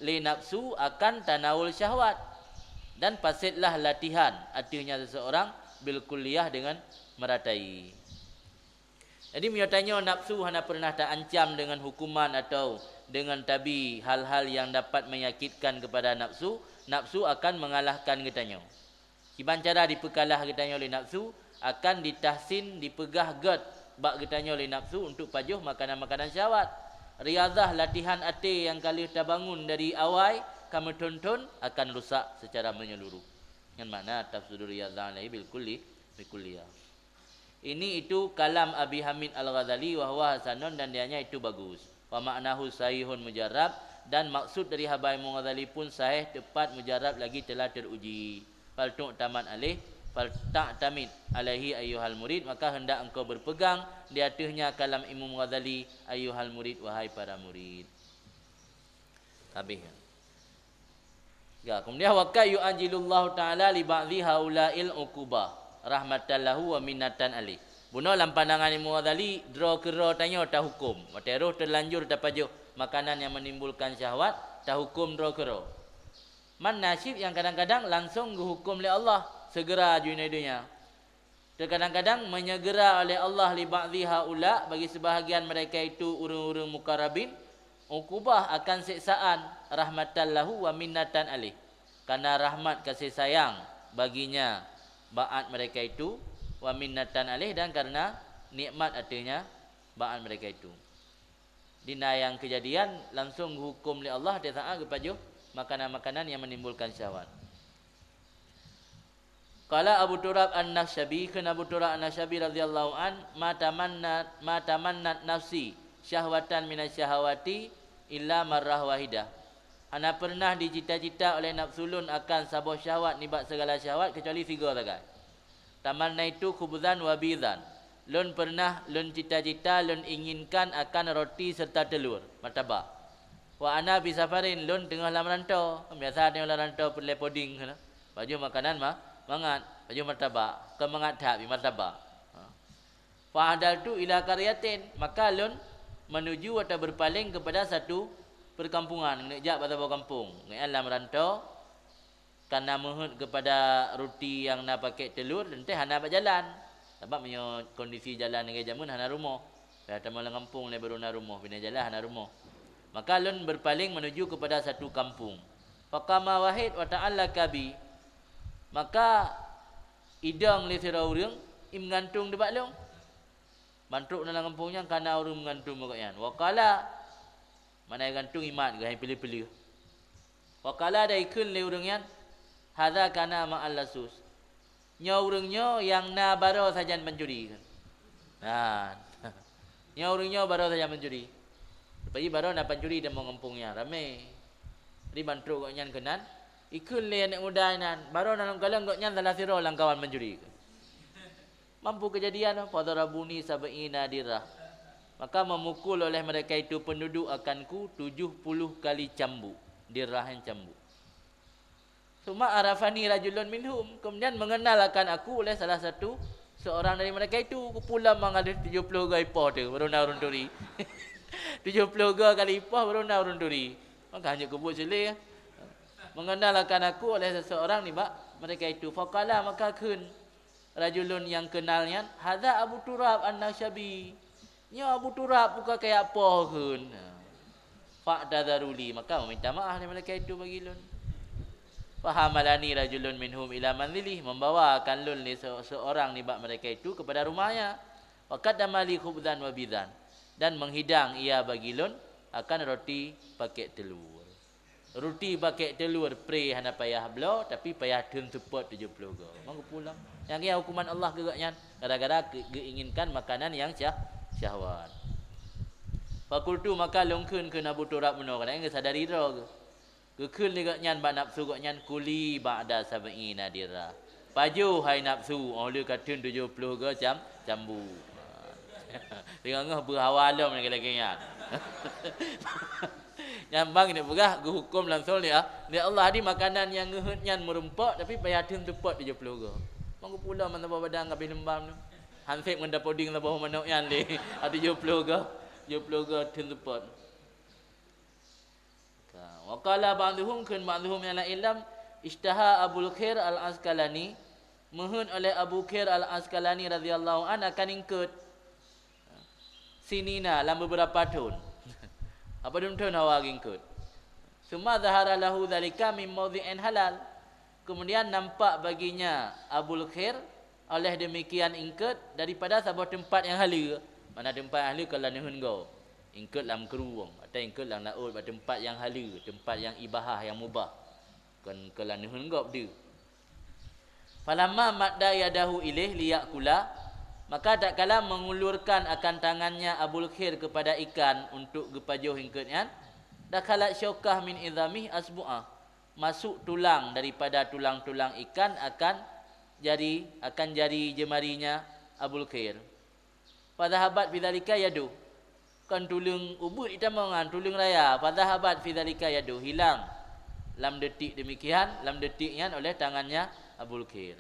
lé nafsu akan tanawul syahwat, dan pasédlah latihan ateuhnya seseorang bil kulliyah dengan meratai. Jadi, meunyoe tanyoe nafsu hana pernah ta-ancam dengan hukuman atau dengan tabi hal-hal yang dapat menyakitkan kepada nafsu, nafsu akan mengalahkan geutanyoe. Kiban cara dipeukalah geutanyoe lé nafsu, akan ditahsin, dipeugah gét bak geutanyoe lé nafsu untuk pajoh makanan-makanan syahwat. Riyadhah, latihan até nyang ka lheueh tabangun dari awai ka meuthon-thon, akan rusak secara menyeluruh. Nyan makna tafsudu riyadhah alaihi bil kulli, bil kulliyah. Ini itu kalam Abi Hamid Al-Ghazali, wa huwa hasanun, dan dianya itu bagus. Wa ma'nahu sahihun mujarrab, dan maksud dari haba Imam Ghazali pun sahih, tepat, mujarrab, lagi telah teruji. Fal tu'tamad alaih, fal ta'tamid alaihi ayyuhal murid, maka hendak engkau berpegang di ateuhnya kalam Imam Ghazali, ayyuhal murid, wahai para murid. Habis. Ya, kemudian, wa qad yu'ajjilullahu ta'ala li ba'dhi haula'il uqubah rahmatan lahu wa minnatan alaih. Bunoe lam pandangan Imam Ghazali, droe keudroe tanyoe tahuköm. Watée roh teulanjur tapajoh makanan nyang menimbulkan syahwat, tahuköm droe keudroe. Man na cit nyang kadang-kadang langsong geuhuköm lé Allah, seugera jinoe donya. Terkadang-kadang menyegera oleh Allah li ba'dhi haula, bagi sebahagian mereka itu ureuëng-ureuëng muqarrabin, uqubah akan siksaan, rahmatan lahu wa minnatan alaih, karena rahmat kasih sayang baginya ba'at mereka itu, wa minnatan alaih, dan karena nikmat ateuhnya ba'at mereka itu. Di na nyang keujadian langsong geuhuköm lé Allah di saat geupajoh makanan-makanan yang menimbulkan syahwat. Qala Abu Turab An-Nakhsyabi, kheun Abu Turab An-Nakhsyabi radhiyallahu an, "Ma tamannat, ma tamannat nafsi syahwatan minasy syahawati illa marrah wahidah." Hana pernah dicita-cita oleh nafsu lôn akan saboh syahwat nibak segala syahwat, kecuali sigoe sagai. "Tamannaitu khubzan wa bidzan." Lôn pernah, lôn cita-cita, lôn inginkan akan roti serta telur, martabak. "Wa ana bi safarin," lôn teungoh lam rantô. Biasa teungoh lam rantô peureulée poding, pajoh makanan ma-, mangat, pajoh martabak, kon mangat that, bi martabak. Ha. "Fa adaltu ila qaryatin," maka lôn menuju atau berpaling kepada satu perkampungan, neujak bak saboh kampung. Ngon lam rantô, kana meuheuet keupada ruti nyang na pakek teulur, teuntée hana bak jalan. Sabab meunyoe kondisi jalan lagée jameun hana rumoh, payah tamong lam gampông lé barô na rumoh, pih na jalan hana rumoh. Maka lôn berpaling menuju kepada satu kampung. Faqama wahid wa ta'allaqa bi. Maka idong lé sidroe ureuëng, i meugantung nibak lôn. Ban trok na lam gampông nyan kana ureuëng meugantung bak gobnyan. Wa qala, makna gantung imat geuh, hai piléh-piléh. Wa qala, dan ikheun lé ureuëng nyan, "Hadza kana ma'al lasus." Nyoe ureuëng nyoe nyang na baroe sajan pancuri. Nah, nyoe ureuëng nyoe baroe sajan pancuri. Rupajih baroe na pancuri di gampông nyan, ramé. Jadi ban trok gobnyan keunan, ikheun lé aneuk muda nyan, baroe na lam kalon gobnyan salah sidroe lam kawan pancuri. Mampu kejadian, "Fadharabuni sab'ina dirah." Maka memukul oleh mereka itu penduduk akanku tujuh puluh kali cambuk, dirah nyang cambuk. "Tsumma arafani rajulun minhum," kemudian mengenal akan aku oleh salah satu, seorang dari mereka itu. Kupula mangat tujuh puluh goe ipoh tu, baru na ureuëng turi. Tujuh puluh goe kali ipoh, baru na ureuëng turi. Maka hanya kubut sileh. "Mengenal akan aku oleh seseorang nibak mereka itu." Faqala, maka kheun rajulun nyang kenal nyan, "Hadza Abu Turab An-Nakhsyabi." Nyoe Abu Turab buka kayak poh kheun. "Fa'tadzaruli," maka meminta maaf dari mereka itu bagi lôn. "Fahamalani rajulun minhum ila manzilih," membawa akan lôn lé se-, seorang nibak mereka itu kepada rumahnya. "Wa qaddama li khubzan wa bidzan," dan menghidang ia bagi lôn akan roti pakek telur. Ruti pakek telur pré hana payah bloe, tapi payah theun seupôt tujoh ploh goe. Mang geupulang. Nyang keuh hukuman Allah keu gobnyan, gara-gara keu-, geuinginkan makanan nyang syah-, syahwat. Fakultu, maka lôn kheun keu Abu Turab meunoe, karna geusadari droe geuh. Geukheun lé gobnyan bak nafsu gobnyan, "Kuli ba'da sab'ina dirah." Pajoh hai nafsu, oh lheueh ka theun tujoh ploh goe cam, cambu. Teungoh-ngoh beuhawa lom lagèe-lagèe nyan. Nyan ban geupeugah geuhuköm langsông lé, lé Allah. Jadi makanan nyang geuheuet nyan meurumpok, tapi payah theun seupôt tujoh ploh goe. Mang geupula man saboh badang ka abéh leumbam tu. Han sép ngon tapoding saboh manok nyan lé. Tujoh ploh goe, tujoh ploh goe theun seupôt. Ka. Wa qala ba'duhum, kheun ba'duhum nyang laén lom, isytaha Abul Khair Al-Asqalani, meuheuet oleh Abu Khair Al-Asqalani radhiyallahu anhu akan ingkeut. Sinina, lam beberapa thon. Padum thon hawa geungkeut. Summa zahara lahu dzalika min maudhi'in halal. Kemudian nampak baginya Abul Khair oleh demikian ingkeut daripada saboh teumpat nyang haleue. Mana teumpat nyang haleue kon lam neuheun gob. Ingkeut lam krueng, atau ingkeut lam laôt bak teumpat nyang haleue, teumpat nyang ibahah, nyang mubah. Kon, kon lam neuheun gob deuh. Falamma madda yadahu ilaih liyakula, maka tatkala mengulurkan akan tangannya Abul Khair kepada ikan untuk geupajoh ingkeut nyan, dakhalat syaukah min idhamih asbu'ah, masuk tulang daripada tulang-tulang ikan akan jari, akan jari jemarinya Abul Khair. Fadhahabat fi dzalika yadu. Kon tuleueng ubeuet itamong nyan, tuleueng raya. Fadhahabat fi dzalika yadu, hilang lam detik demikian, lam detik nyan oleh tangannya Abul Khair.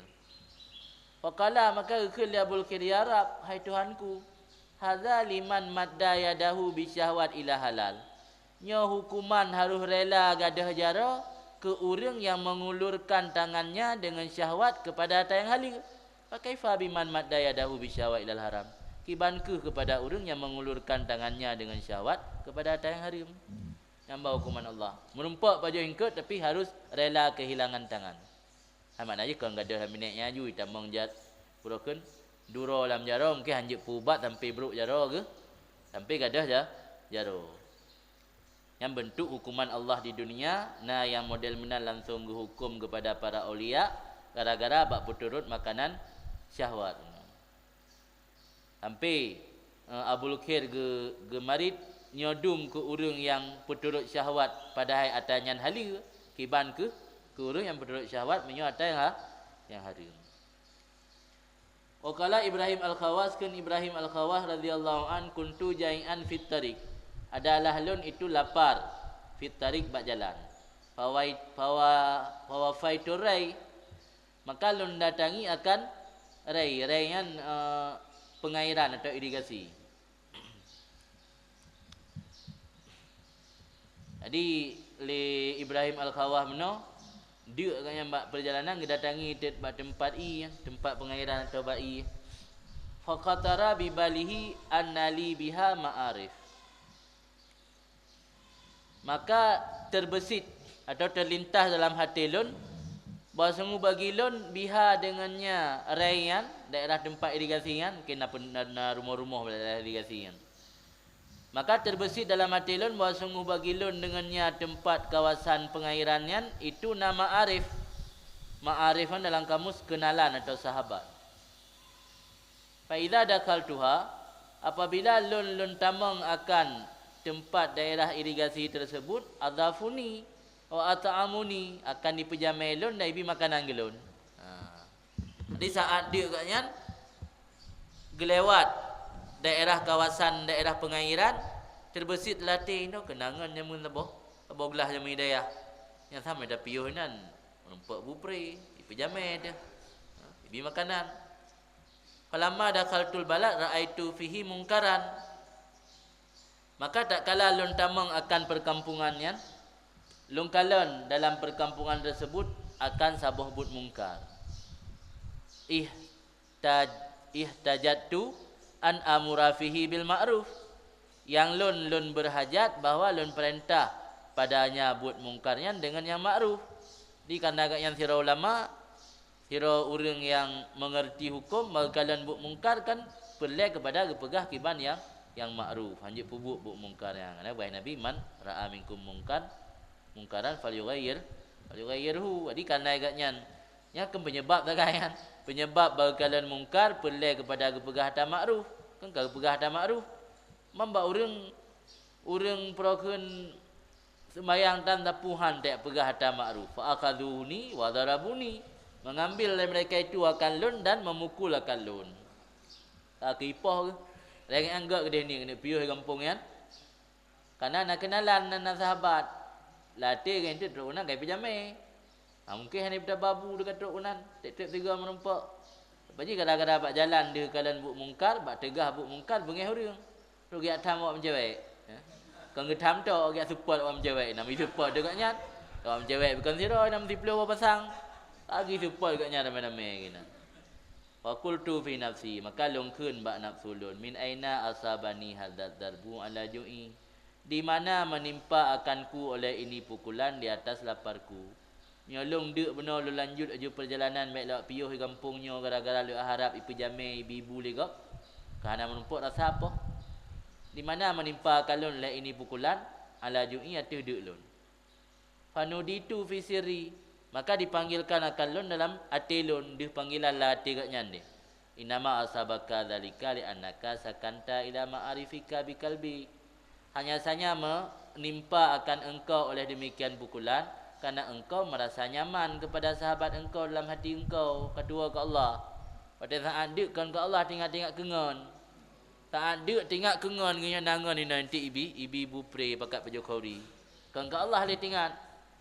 Faqala, maka geukheun lé Abul Khair, "Ya Rabb, hai Tuhanku, hadza liman madda yadahu bisyahwat ila halal." Nyoe hukuman harôh rela gadôh jaroe keu ureuëng nyang mengulurkan tangannya deungon syahwat keupada ata nyang haleue. Fa kaifa biman madda yadahu bisyahwat ilal haram? Kiban kheueh keupada ureuëng nyang mengulurkan tangannya deungon syahwat keupada ata nyang hareuem? Nyan ba hukuman Allah. Meurumpok pajoh ingkeut, tapi harôh rela keuhilangan tangan. Hai makna jih kon gadôh lam binék nyan aju itamong jat, peue kheun, duroe lam jaroe, mungken hanjeuet peuubat sampoe brôk jaroe geuh, sampoe gadôh ja-, jaroe. Nyan beuntuk hukuman Allah di dunia, na nyang model meunan langsông geuhuköm keupada para aulia gara-gara bak peuturot makanan syahwat. Sampoe, eh, Abul Khair geu-, geumarit, nyoe dum keu ureuëng nyang peuturot syahwat padahai ata nyan haleue, kiban kheueh keu ureuëng nyang peuturot syahwat meunyoe ata nyang ha-, nyang hareuem. Wa qala Ibrahim Al-Khawas, kheun Ibrahim Al-Khawas radhiyallahu an, "Kuntu jai'an fit tariq." Adalah lôn itu lapar, fit tariq, bak jalan. Fawai-, fawa-, fawafaitu rai, maka lôn datangi akan rai, rai nyan, eh, pengairan atau irigasi. Jadi, lé Ibrahim Al-Khawas meunoe, deuk gobnyan bak peurjalanan geudatangi teuk bak teumpat ié, teumpat peungairan atau bak ié. Fakhatara bi balihi anna li biha ma'arif. Maka terbeusit atau terlintas dalam até lôn, bahwa sungguh bagi lôn biha deungon nya rai nyan, daerah teumpat irigasi nyan, mungken na pen-, na, na rumoh-rumoh daerah irigasi nyan. Maka terbeusit dalam até lôn bahwa sungguh bagi lôn deungon nya teumpat kawasan peungairan nyan itu na ma'arif. Ma'arif nyan dalam kamus kenalan atau sahabat. Fa idza dakhaltuha, apabila lôn, lôn tamong akan teumpat daerah irigasi tersebut, adhafuni wa at'amuni, akan dipeujamé lôn dan ibi makanan keu lôn. Ha. Di saat deuk gobnyan geulewat daerah kawasan daerah peungairan, terbeusit lam até, "Inoe keunangan jameun saboh, saboh glah jameun di dayah." Nyang samé tapiôh inan, meurumpok bupré, ipeujamé teuh. Ha, ibi makanan. Falamma dakhaltul balad ra'aitu fihi mungkaran. Maka tatkala lôn tamong akan perkampungan nyan, lôn kalon dalam perkampungan tersebut akan saboh buet mungkar. Ihtaj-, ihtajattu an amura fihi bil ma'ruf. Nyang lôn, lôn beurhajat bahwa lôn peurintah padanya buet mungkar nyan deungon nyang ma'ruf. Di kareuna gobnyan sidroe ulama, sidroe ureuëng nyang meungeurti huköm, meukalon buet mungkar kan peureulée keupada geupeugah kiban nyang, nyang ma'ruf, hanjeuet peubuet buet mungkar nyan. Karena wahai Nabi, "Man ra'a minkum mungkar, mungkaran falyughayyir, falyughayyirhu." Jadi, kareuna gobnyan, nyan kan peunyeubab sagai nyan. Peunyeubab beukalon mungkar peureulée keupada geupeugah ata ma'ruf. Kan ka geupeugah ata ma'ruf. Man bak ureuëng, ureuëng peurokon Seumayang tan sapeue han teupeugah ata ma'ruf. Fa akhadhuni wa darabuni. Mengambil oleh mereka itu akan lôn dan memukul akan lôn. Ka keu ipoh geuh. Lagèe nyan gèt keudeh ni keuneuk piôh di gampông nyan. Kana na keunalan na, na sahabat. Lam até geuh nyan trok keunan ka jipeujamé. Ha, mungken hana jipeutaba bu teuka trok keunan, trép-trép sigoe meurumpok. Apa jih gara-gara bak jalan deuh kalon buet mungkar, bak teugah buet mungkar beungèh ureueng. Trok geujak tham awak meucewek. Ya. Kon geutham tok, geujak seupôt awak meucewek. Nam jiseupôt teuka nyan. Awak meucewek bukon sidroe, nam siplôh boh pasang. Lagi seupôt teuka nyan ramé-ramé keunan. Wa qultu fi nafsi, maka lôn kheun bak nafsu lôn, "Min aina asabani hadzal darbu ala ju'i?" Di mana menimpa akanku oleh ini pukulan di atas laparku? Meunyoe lôn deuk bunoe lôn lanjut laju peurjalanan bèk lewat piôh di gampông nyoe gara-gara lôn harab jipeujamé jibi bu lé gob, ka hana meurumpok rasa poh. Di mana menimpa akan lôn oleh ini pukulan, ala ju'i ateueh deuk lôn. Fanuditu fi sirri, maka dipanggilkan akan lôn dalam até lôn, deuh panggilan lam até geuh nyan deh. Innama asabaka dzalika li'annaka sakanta ila ma'arifika biqalbik. Hanya saja menimpa akan engkau oleh demikian pukulan, karena engkau merasa nyaman kepada sahabat engkau dalam hati engkau, ka tuwoe keu Allah. Watèe saat deuk kon keu Allah, teuingat-teuingat keu ngon. Saat deuk teuingat keu ngon, geunyan na ngon inoe, eunteuk jibi, jibi bu pré pakat pajoh khauri. Kon keu Allah lé teuingat.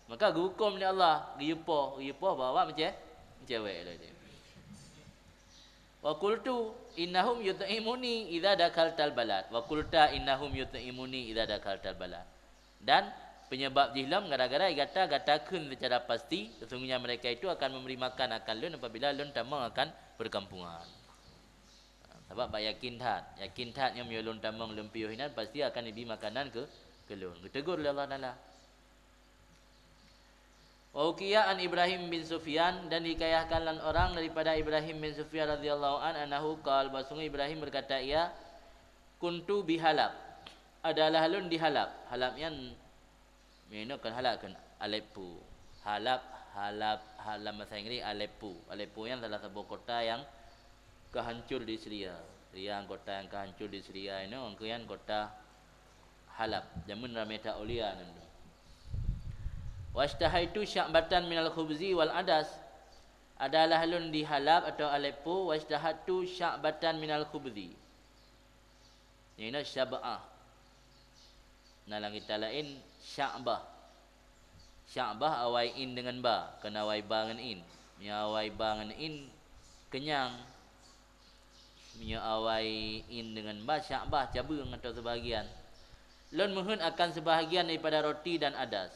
Maka geuhuköm lé Allah, geuyue poh, geuyue poh bahwa meucè-, meucewek lé dia. Wa qultu innahum yut'imuni idza dakhaltal balad. Wa qulta innahum yut'imuni idza dakhaltal balad. Dan penyebab jih lom gara-gara gata, gata kheun secara pasti, sesungguhnya mereka itu akan memberi makan akan lôn apabila lôn tamong akan perkampungan. Sabab bak yakin that, yakin that nyoe meunyoe lôn tamong lôn piôh inan, pasti akan jibi makanan keu, keu lôn. Geutegur lé Allah Taala. Wa hukiya an Ibrahim bin Sufyan, dan dihikayahkan lé orang daripada Ibrahim bin Sufyan radhiyallahu an, annahu qal, bahwasungguh Ibrahim berkata ia, "Kuntu bi Halab, adalah lôn di Halab." Halab nyan, nyoe kon Halab, kon Aleppo. Halab, Halab, Halab bahasa Inggris Aleppo. Aleppo nyan salah saboh kota nyang ka hancur di Syria. Syria kota nyang ka hancur di Syria nyoe, kon nyan kota Halab, jameun ramé that aulia nyan. "Washtahaitu sya'batan minal khubzi wal adas." Adalah lôn di Halab atau Aleppo, "washtahaitu sya'batan minal khubzi." Nyoe syab'ah. Na lam kitab laén sya'bah. Sya'bah awai in deungon ba, kon awai ba ngon in. Meunyoe awai ba ngon in, keunyang. Meunyoe awai in deungon ba, sya'bah, cabeueng atau sebahagian. Lôn meuheuet akan sebahagian daripada roti dan adas.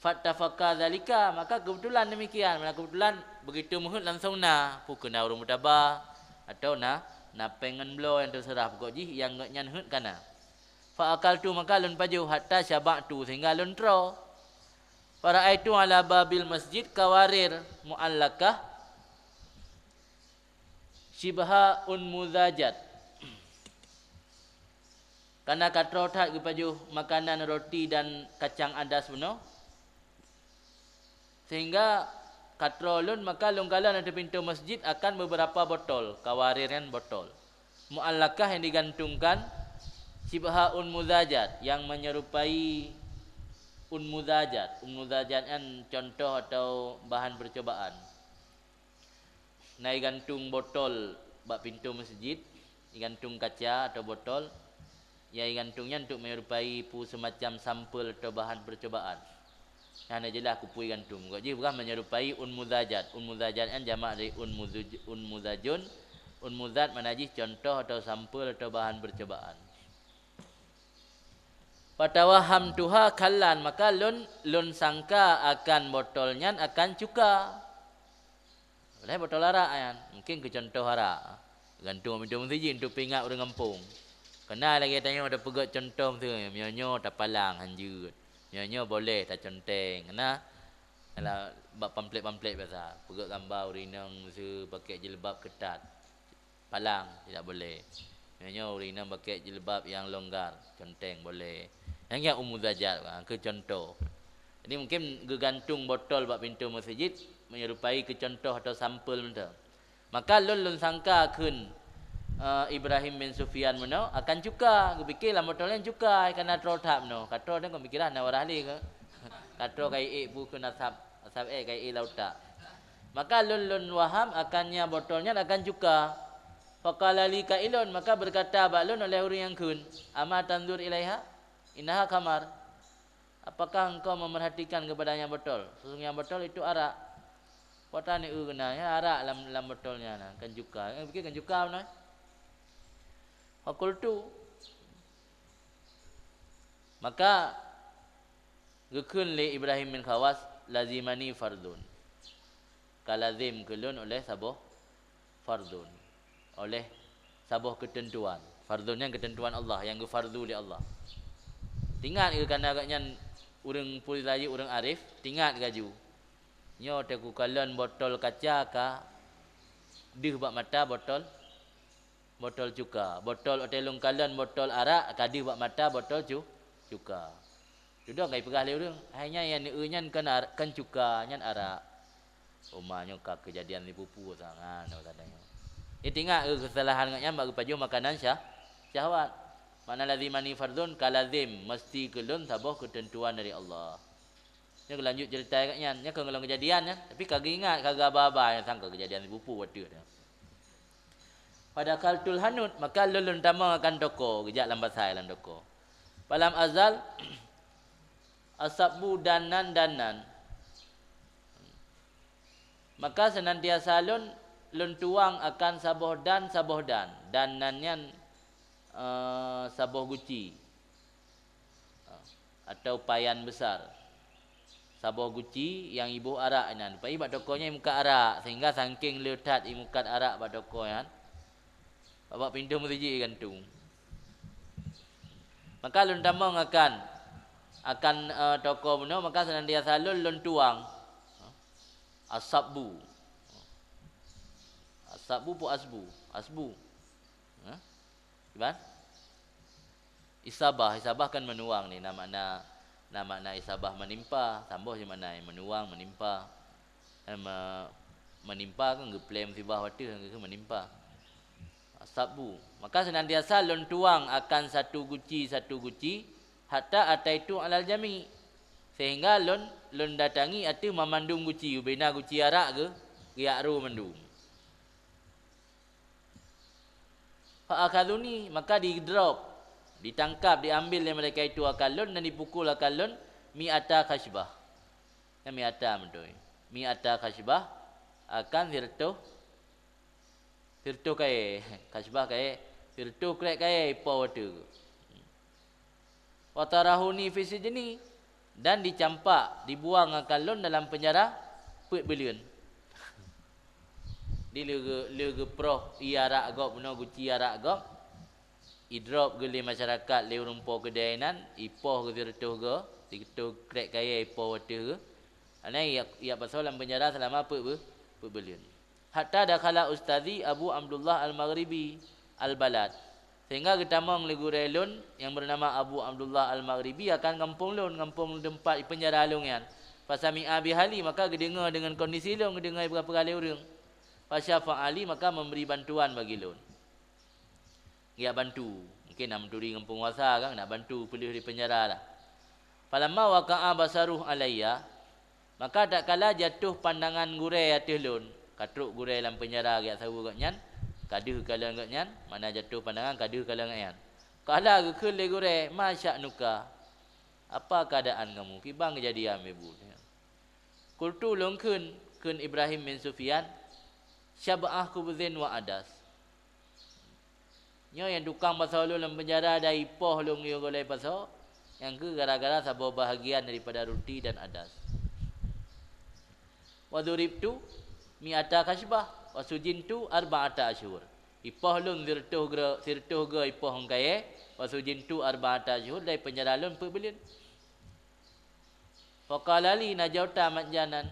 Fattafaqa dzalika, maka keubeutulan demikian. Mana keubeutulan begitu meuheuet langsong na, peue keu na ureueng meutaba, atau na, na péng ngon bloe nyang teuseurah, pokok jih nyang gobnyan heuet ka na. Fa akaltu, maka lôn pajoh, hatta syaba'tu, sehingga lôn troe. Fara'aitu ala babil masjid qawarir mu'allaqah syibha unmudhajat. Kana ka troe that geupajoh makanan roti dan kacang adas bunoe, sehingga ka troe lôn, maka lôn kalon ateueh pintoe masjid akan beberapa botol, qawarir nyan botol, mu'allaqah nyang digantungkan, syibha unmudhajat, nyang menyerupai unmudhajat. Unmudhajat nyan contoh atau bahan percobaan. Na igantung botol bak pintoe masjid, igantung kaca atau botol, nyang igantung nyan untuk menyerupai peue seumacam sampel atau bahan percobaan. Nyang hana jeulaih keupeue igantung. Pokok jih peugah menyerupai unmudhajat. Unmudhajat nyan jamak dari unmudhuj-, unmudhajun. Unmudhaj makna jih contoh atau sampel atau bahan percobaan. Fatawahhamtuha khallan, maka lôn, lôn sangka akan botol nyan akan cuka. Padahai botol arak nyan, mungken keu contoh arak. Gantung pintoe masjid untuk peuingat ureueng gampông. Keunan lagèe tanyoe tapeugèt contoh miseue, meunyoe nyoe tapalang hanjeuet. Meunyoe nyoe boleh taconteng. Keunan dalam bak pamflet-pamflet biasa, peugèt gamba ureueng inong miseue pakèk jilbab keutat. Palang, tidak boleh. Meunyoe ureueng inong pakèk jilbab nyang longgar, conteng boleh. Nyang nyan unmudhajat, ha, keu contoh. Jadi mungken geugantung botol bak pintoe masjid menyerupai keu contoh atau sampel mantong. Maka lôn, lôn sangka kheun, eh, Ibrahim bin Sufyan meunoe akan cuka, geupike lam botol nyan cuka, ka na troe that meunoe. Ka troe nyan kon pikeran na wadah lé keu. Ka troe ka iék peue kheun asab, asab ék ka iék lam utak. Maka lôn, lôn waham akan nyang botol nyan akan cuka. Faqala li qailun, maka berkata bak lôn oleh ureuëng nyang kheun, "Ama tanzur ilaiha? Innaha khamar." Apakah engkau memerhatikan kepada nyang botol? Sesungguhnya nyang botol itu arak. Pota ni eu kena, ya, arak lam, lam botol nyan na, kan cuka. Eh, pikir kan cuka beuna. Faqultu. Maka geukheun lé Ibrahim bin Khawas, "Lazimani fardun." Ka lazim keu lôn oleh saboh fardun, oleh saboh keuteuntuan. Fardun nyan keuteuntuan Allah nyang geufardu lé Allah. Tingat geuh kana geuh nyan ureuëng peue laju ureuëng arif, tingat gaju. Nyoe teuku kalon botol kaca ka deuh bak mata botol, botol cuka. Botol, watée lôn kalon botol arak ka deuh bak mata botol cu-, cuka. Dudoe ka jipeugah lé ureuëng, "Hai nyan nyang neu nyan kon ar-, kon cuka, nyan arak." Uma nyoe ka keujadian sipupu sangat nyoe katanya. Ingat, eh, keusalahan geuh nyan bak geupajoh makanan syah-, syahwat. Makna lazimani fardun, ka lazim, meusti keu lôn saboh keuteuntuan dari Allah. Nyoe geulanjut ceurita geuh nyan, nyoe kon gohlom keujadian nyan, tapi ka geuingat, ka geuaba-aba nyang sangka keujadian sipupu watée nyan. Fadakhaltul hanut, maka lôn, lôn tamong akan toko, geujak lam pasai lam toko. Falam azal asabbu danan-danan. Maka senantiasa lôn, lôn tuang akan saboh dan, saboh dan. Danan nyan, eh, saboh guci. Atau payan besar. Saboh guci nyang iboh arak inan. Pai bak toko nyan imukat arak, sehingga sangking le that imukat arak bak toko nyan, bak pintoe meuseujid igantung. Maka lôn tamong akan, akan, eh, toko bunoe, maka senantiasa lôn, lôn tuang. Asabbu. Asabbu pu asbu? Asbu. Ha? Kiban? Isabah, isabah kan menuang ni, na makna, na makna isabah menimpa, saboh je makna menuang, menimpa. Eh, me-, menimpa kan geupleng musibah watée kan geuh menimpa. Asabbu. Maka senantiasa lôn tuang akan satu guci, satu guci, hatta ataitu alal jami. Sehingga lôn, lôn datangi ateueh mamandum guci, ubena guci arak geuh, geujak ro mandum. Fa akhaduni, maka didrop, ditangkap, diambil lé malaikat itu akan lôn dan dipukul akan lôn mi'ata khasybah. Nyan mi'ata beutôi. Mi'ata khasybah akan sireutôh, sireutôh kayée. Khasybah kayée, sireutôh krek kayée ipoh watée. Wa tarahuni fi sijni, dan dicampak, dibuang akan lôn dalam penjara peuet buleuen. Di leuge-, leuge proh ié arak gob bunoe, guci arak gob, idrop geuh lé masyarakat, lé ureuëng po keudai nan, ipoh geuh sireutôh geuh, sireutôh krek kayée ipoh watée geuh. Hana ijak, ijak pasoe lam penjara selama peuet bu-, peuet buleuen. Hatta dakhala ustazi Abu Abdullah Al-Maghribi al-balad. Sehingga geutamong lé gurée lôn nyang beunama Abu Abdullah Al-Maghribi akan gampông lôn, gampông teumpat penjara lôn nyan. Fasami'a bihali, maka geudeungoe deungon kondisi lôn, geudeungoe peugah-peugah lé ureuëng. Fasyafa'a li, maka memberi bantuan bagi lôn. Geujak bantu. Mungkin nak meuturi ngon peunguasa kan, nak bantu peuleueh di penjara lah. Falamma waqa'a basaruh alayya, maka tatkala jatuh pandangan gurée ateueh lôn, ka trok gurée lam penjara geujak saweue gobnyan, ka deuh kalon gobnyan, makna jatuh pandangan ka deuh kalon gobnyan. Qala, geukheun lé gurée, "Ma sya'nuka? Apa keuadaan kamu? Kiban keujadian, Ibu?" Qultu, lôn kheun, kheun Ibrahim bin Sufyan, "Syab'ah khubzin wa adas." Nyoe nyang tukang pasoe lôn lam penjara dan ipoh lôn yue gohlom pasoe, nyang kheueh gara-gara saboh bahagian daripada ruti dan adas. Wa duribtu mi'ata khasybah, wa sujintu arba'ata asyhur. Ipoh lôn sireutôh geu-, sireutôh geu ipoh ngon kayée, wa sujintu arba'ata asyhur, dan ipenjara lôn peuet buleuen. Faqala li, "Najauta majjanan."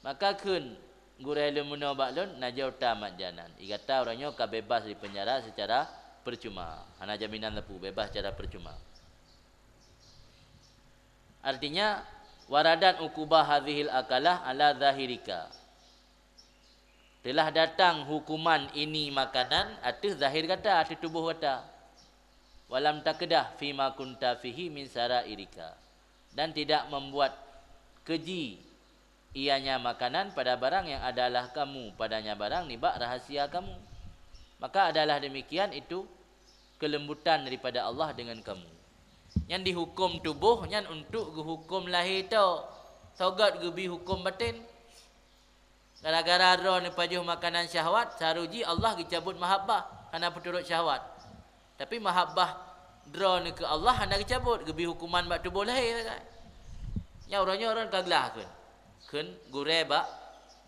Maka kheun gurée lôn bunoe bak lôn, "Najauta majjanan." Gata uroe nyoe ka bebas di penjara secara percuma. Hana jaminan sapeue, bebas secara percuma. Artinya, waradat uqubah hadzihil akalah ala zahirika. Telah datang hukuman ini makanan ateueh zahir gata, ateueh tuboh gata. Walam taqdah fima kunta fihi min sarairika. Dan tidak membuat keji ianya makanan pada barang yang adalah kamu padanya barang nibak rahasia kamu. Maka adalah demikian itu kelembutan daripada Allah dengan kamu. Nyan dihukum tuboh nyan untuk geuhukum lahé tok, soe gét geubi hukum baten. Gara-gara droeneuh pajoh makanan syahwat, saroe jih Allah geucabut mahabbah, hana peuturot syahwat. Tapi mahabbah droeneuh keu Allah hana geucabut, geubi hukuman bak tuboh lahé sagai. Nyan uroe nyoe droeneuh ka glah kheun. Kheun gurée bak,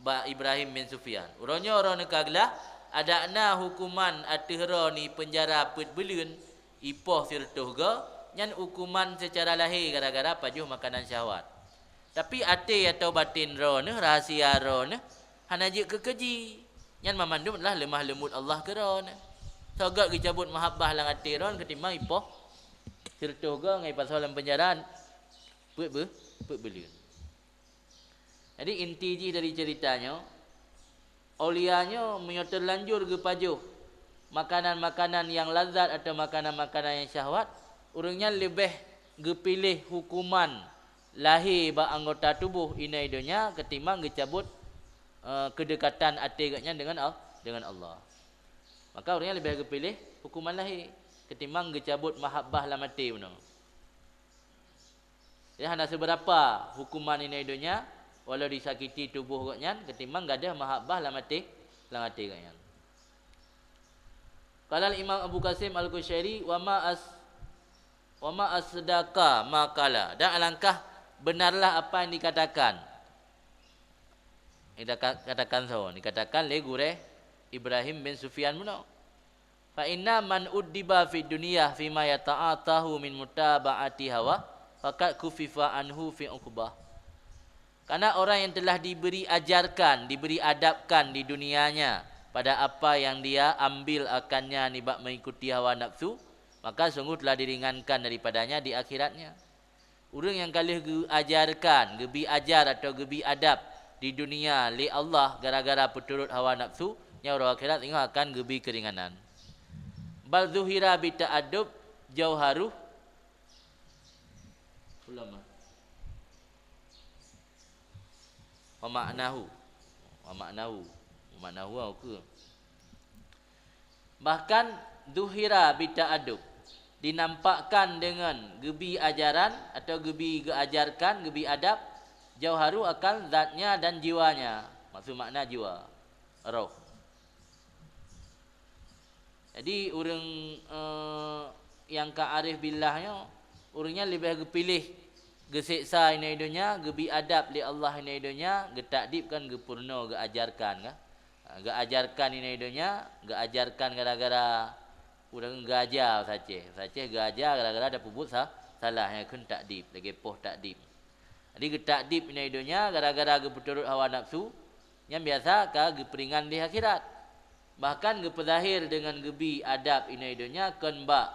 bak Ibrahim bin Sufyan. Uroe nyoe droeneuh ka glah, adak na hukuman ateueh droeneuh peunjara peuet buleuen, ipoh sireutôh goe, nyan hukuman seucara lahé gara-gara pajoh makanan syahwat. Tapi até atau baten droeneuh, rahasia droeneuh, hana jeuet keu keujih. Nyan banmandum adalah leumah leumbot Allah keu droeneuh. Soe gét geucabut mahabbah lam até droeneuh keutimbang ipoh sireutôh goe ngon ipasoe lam peunjara peuet beu-, peuet buleuen. Jadi inti jih dari cerita nyoe, aulia nyoe meunyoe teulanjur geupajoh makanan-makanan nyang lazat atau makanan-makanan nyang syahwat, ureuëng nyan leubeh geupiléh hukuman lahé bak anggota tuboh inai donya keutimbang geucabut, eh, keudekatan até geuhnyan dengan Al-, dengan Allah. Maka ureuëng nyan leubeh geupiléh hukuman lahé keutimbang geucabut mahabbah lam até bunoe. Jadi hana seubeurapa hukuman inai donya, walau disakiti tuboh geuhnyan, keutimbang gadôh mahabbah lam até, lam até geuhnyan. Qala Imam Abu Qasim Al-Qusyairi, "Wa ma as-, wa ma asdaqa ma qala." Dan alangkah benarlah apa yang dikatakan. Yang dikatakan soe? Dikatakan lé gurée Ibrahim bin Sufyan bunoe. "Fa inna man uddiba fid dunya fima yata'atahu min mutaba'ati hawa, faqad khuffifa anhu fi uqbah." Karena orang yang telah diberi ajarkan, diberi adabkan di dunianya pada apa yang dia ambil akannya nibak mengikuti hawa nafsu, maka sungguh telah diringankan daripadanya di akhiratnya. Ureuëng nyang ka lheueh geuajarkan, geubi ajar atau geubi adab di dunia lé Allah gara-gara peuturot hawa nafsu, nyan uroe akhirat singoh akan geubi keuringanan. "Bal zuhira bi ta'addub jauharuh." Ulama. Wa ma'nahu. Wa ma'nahu. Wa ma'nahu, oke. Bahkan zuhira bi ta'addub, dinampakkan dengan geubi ajaran atau geubi geuajarkan, geubi adab, jauharu akan zatnya dan jiwanya. Maksud makna jiwa, roh. Jadi ureuëng, eh, nyang ka arif billah nyoe, ureuëng nyan leubeh geupiléh geuseksa inai donya, geubi adab lé Allah inai donya, geutakdib kan geupeurunoe geuajarkan kan. Ha, geuajarkan inai donya, geuajarkan gara-gara ureuëng geuaja saceh. Saceh geuaja gara-gara tapeubuet sa-, salah nyang kheun takdib, lagée poh takdib. Jadi geutakdib inai donya gara-gara geupeuturot hawa nafsu, nyan biasa ka geupeuringan di akhirat. Bahkan geupeuzahir deungon geubi adab inai donya kon bak,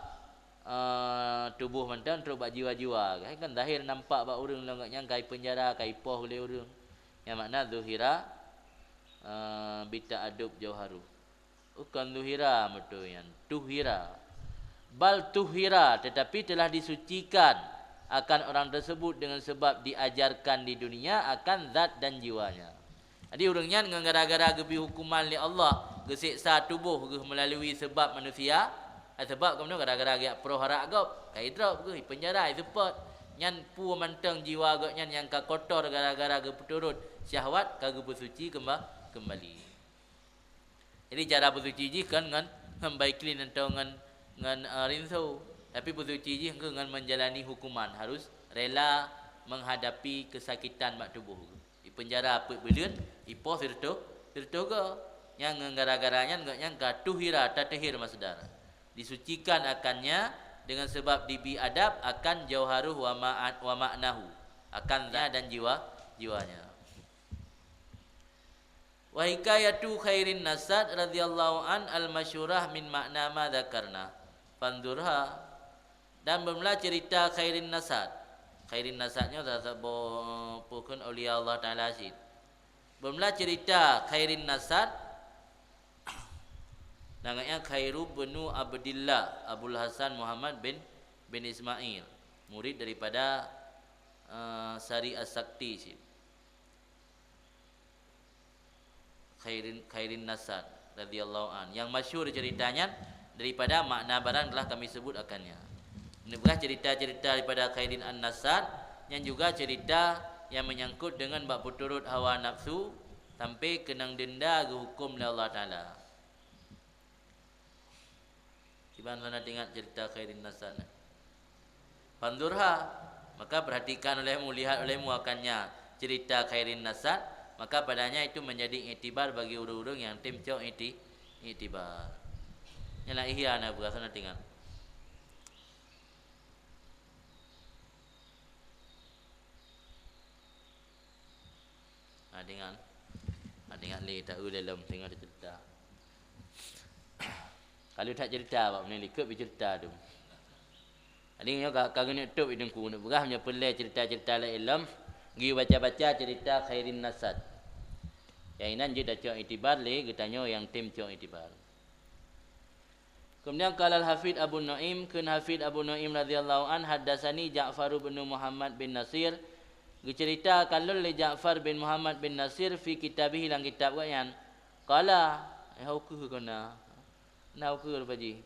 eh, tuboh mantong trok bak jiwa-jiwa. Kan zahir nampak bak ureuëng lom geuhnyan kai peunjara, kai poh lé ureuëng. Nyang makna zuhira, eh, bi ta'addub jauharu. Bukan zuhira beutôi nyan, tuhira. Bal tuhira, tetapi telah disucikan akan orang tersebut dengan sebab diajarkan di dunia akan zat dan jiwanya. Jadi ureuëng nyan ngon gara-gara geubi hukuman lé Allah, geuseksa tuboh geuh meulalu sebab manusia, eh, sebab keunoe gara-gara geujak proh arak gob, ka idrop geuh, ipeunjara, iseupôt. Nyan peue mantong jiwa gobnyan nyang ka kotor gara-gara geupeuturot syahwat ka geupeusuci keumba-, keumbali. Jadi cara beusuci jih kon ngon, ngon baiklin atau ngon, ngon, eh, rinso. Tapi beusuci jih engkeu ngon menjalani hukuman, harus rela menghadapi kesakitan bak tuboh. Ipeunjara peuet buleuen, ipoh sireutôh, sireutôh goe. Nyang ngon gara-gara nyan gobnyan ka tuhira, tatahir masdar. Disucikan akannya dengan sebab dibi adab akan jauharuh wa ma'a-, wa ma'nahu, akan zat dan jiwa, jiwanya. Wa hikayatu Khairin Nasad radhiyallahu an al-masyhurah min makna ma dzakarna. Fanzurha. Dan beumula cerita Khairin Nasad. Khairin Nasad nyoe saboh pukon aulia Allah Taala cit. Beumula cerita Khairin Nasad, nama nya Khairu bin Abdillah Abul Hasan Muhammad bin, bin Ismail, murid daripada, eh, Sari As-Sakti cit. Khairin, Khairin Nasad radhiyallahu an. Yang masyhur ceritanya daripada makna barang telah kami sebut akannya. Neupeugah cerita-cerita daripada Khairin An-Nasad, yang juga cerita yang menyangkut dengan bak peuturot hawa nafsu sampai keunong denda geuhukum lé Allah Taala. Kiban hana teuingat cerita Khairin Nasad? Fanzurha, maka perhatikan olehmu, lihat olehmu akannya cerita Khairin Nasad, maka padanya itu menjadi iktibar bagi ureuëng-ureuëng nyang tem cok ikti-, iktibar. Nyan lam Ihya na beurasa na teuingat. Ha, teuingat. Ha, teuingat lé, taeu lé lom, teuingat cerita. Kalau that cerita, bak meunyoe likot beucerita tu. Jadi nyoe ka, ka geuneuk top i Teungku, neupeugah meunyoe peureulée cerita-cerita laén lom, geubaca-baca cerita Khairin Nasad. Nyang inan jeuet tacok iktibar lé geutanyoe nyang tem cok iktibar. Kemudian qala Al-Hafidz Abu Nuaim, kheun Hafidz Abu Nuaim radhiyallahu an, haddatsani Ja'far bin Muhammad bin Nasir, geucerita ka lôn lé Ja'far bin Muhammad bin Nasir fi kitabihi, lam kitab gobnyan. Qala, eh, hukeu kona. Na ukeue rupa jih.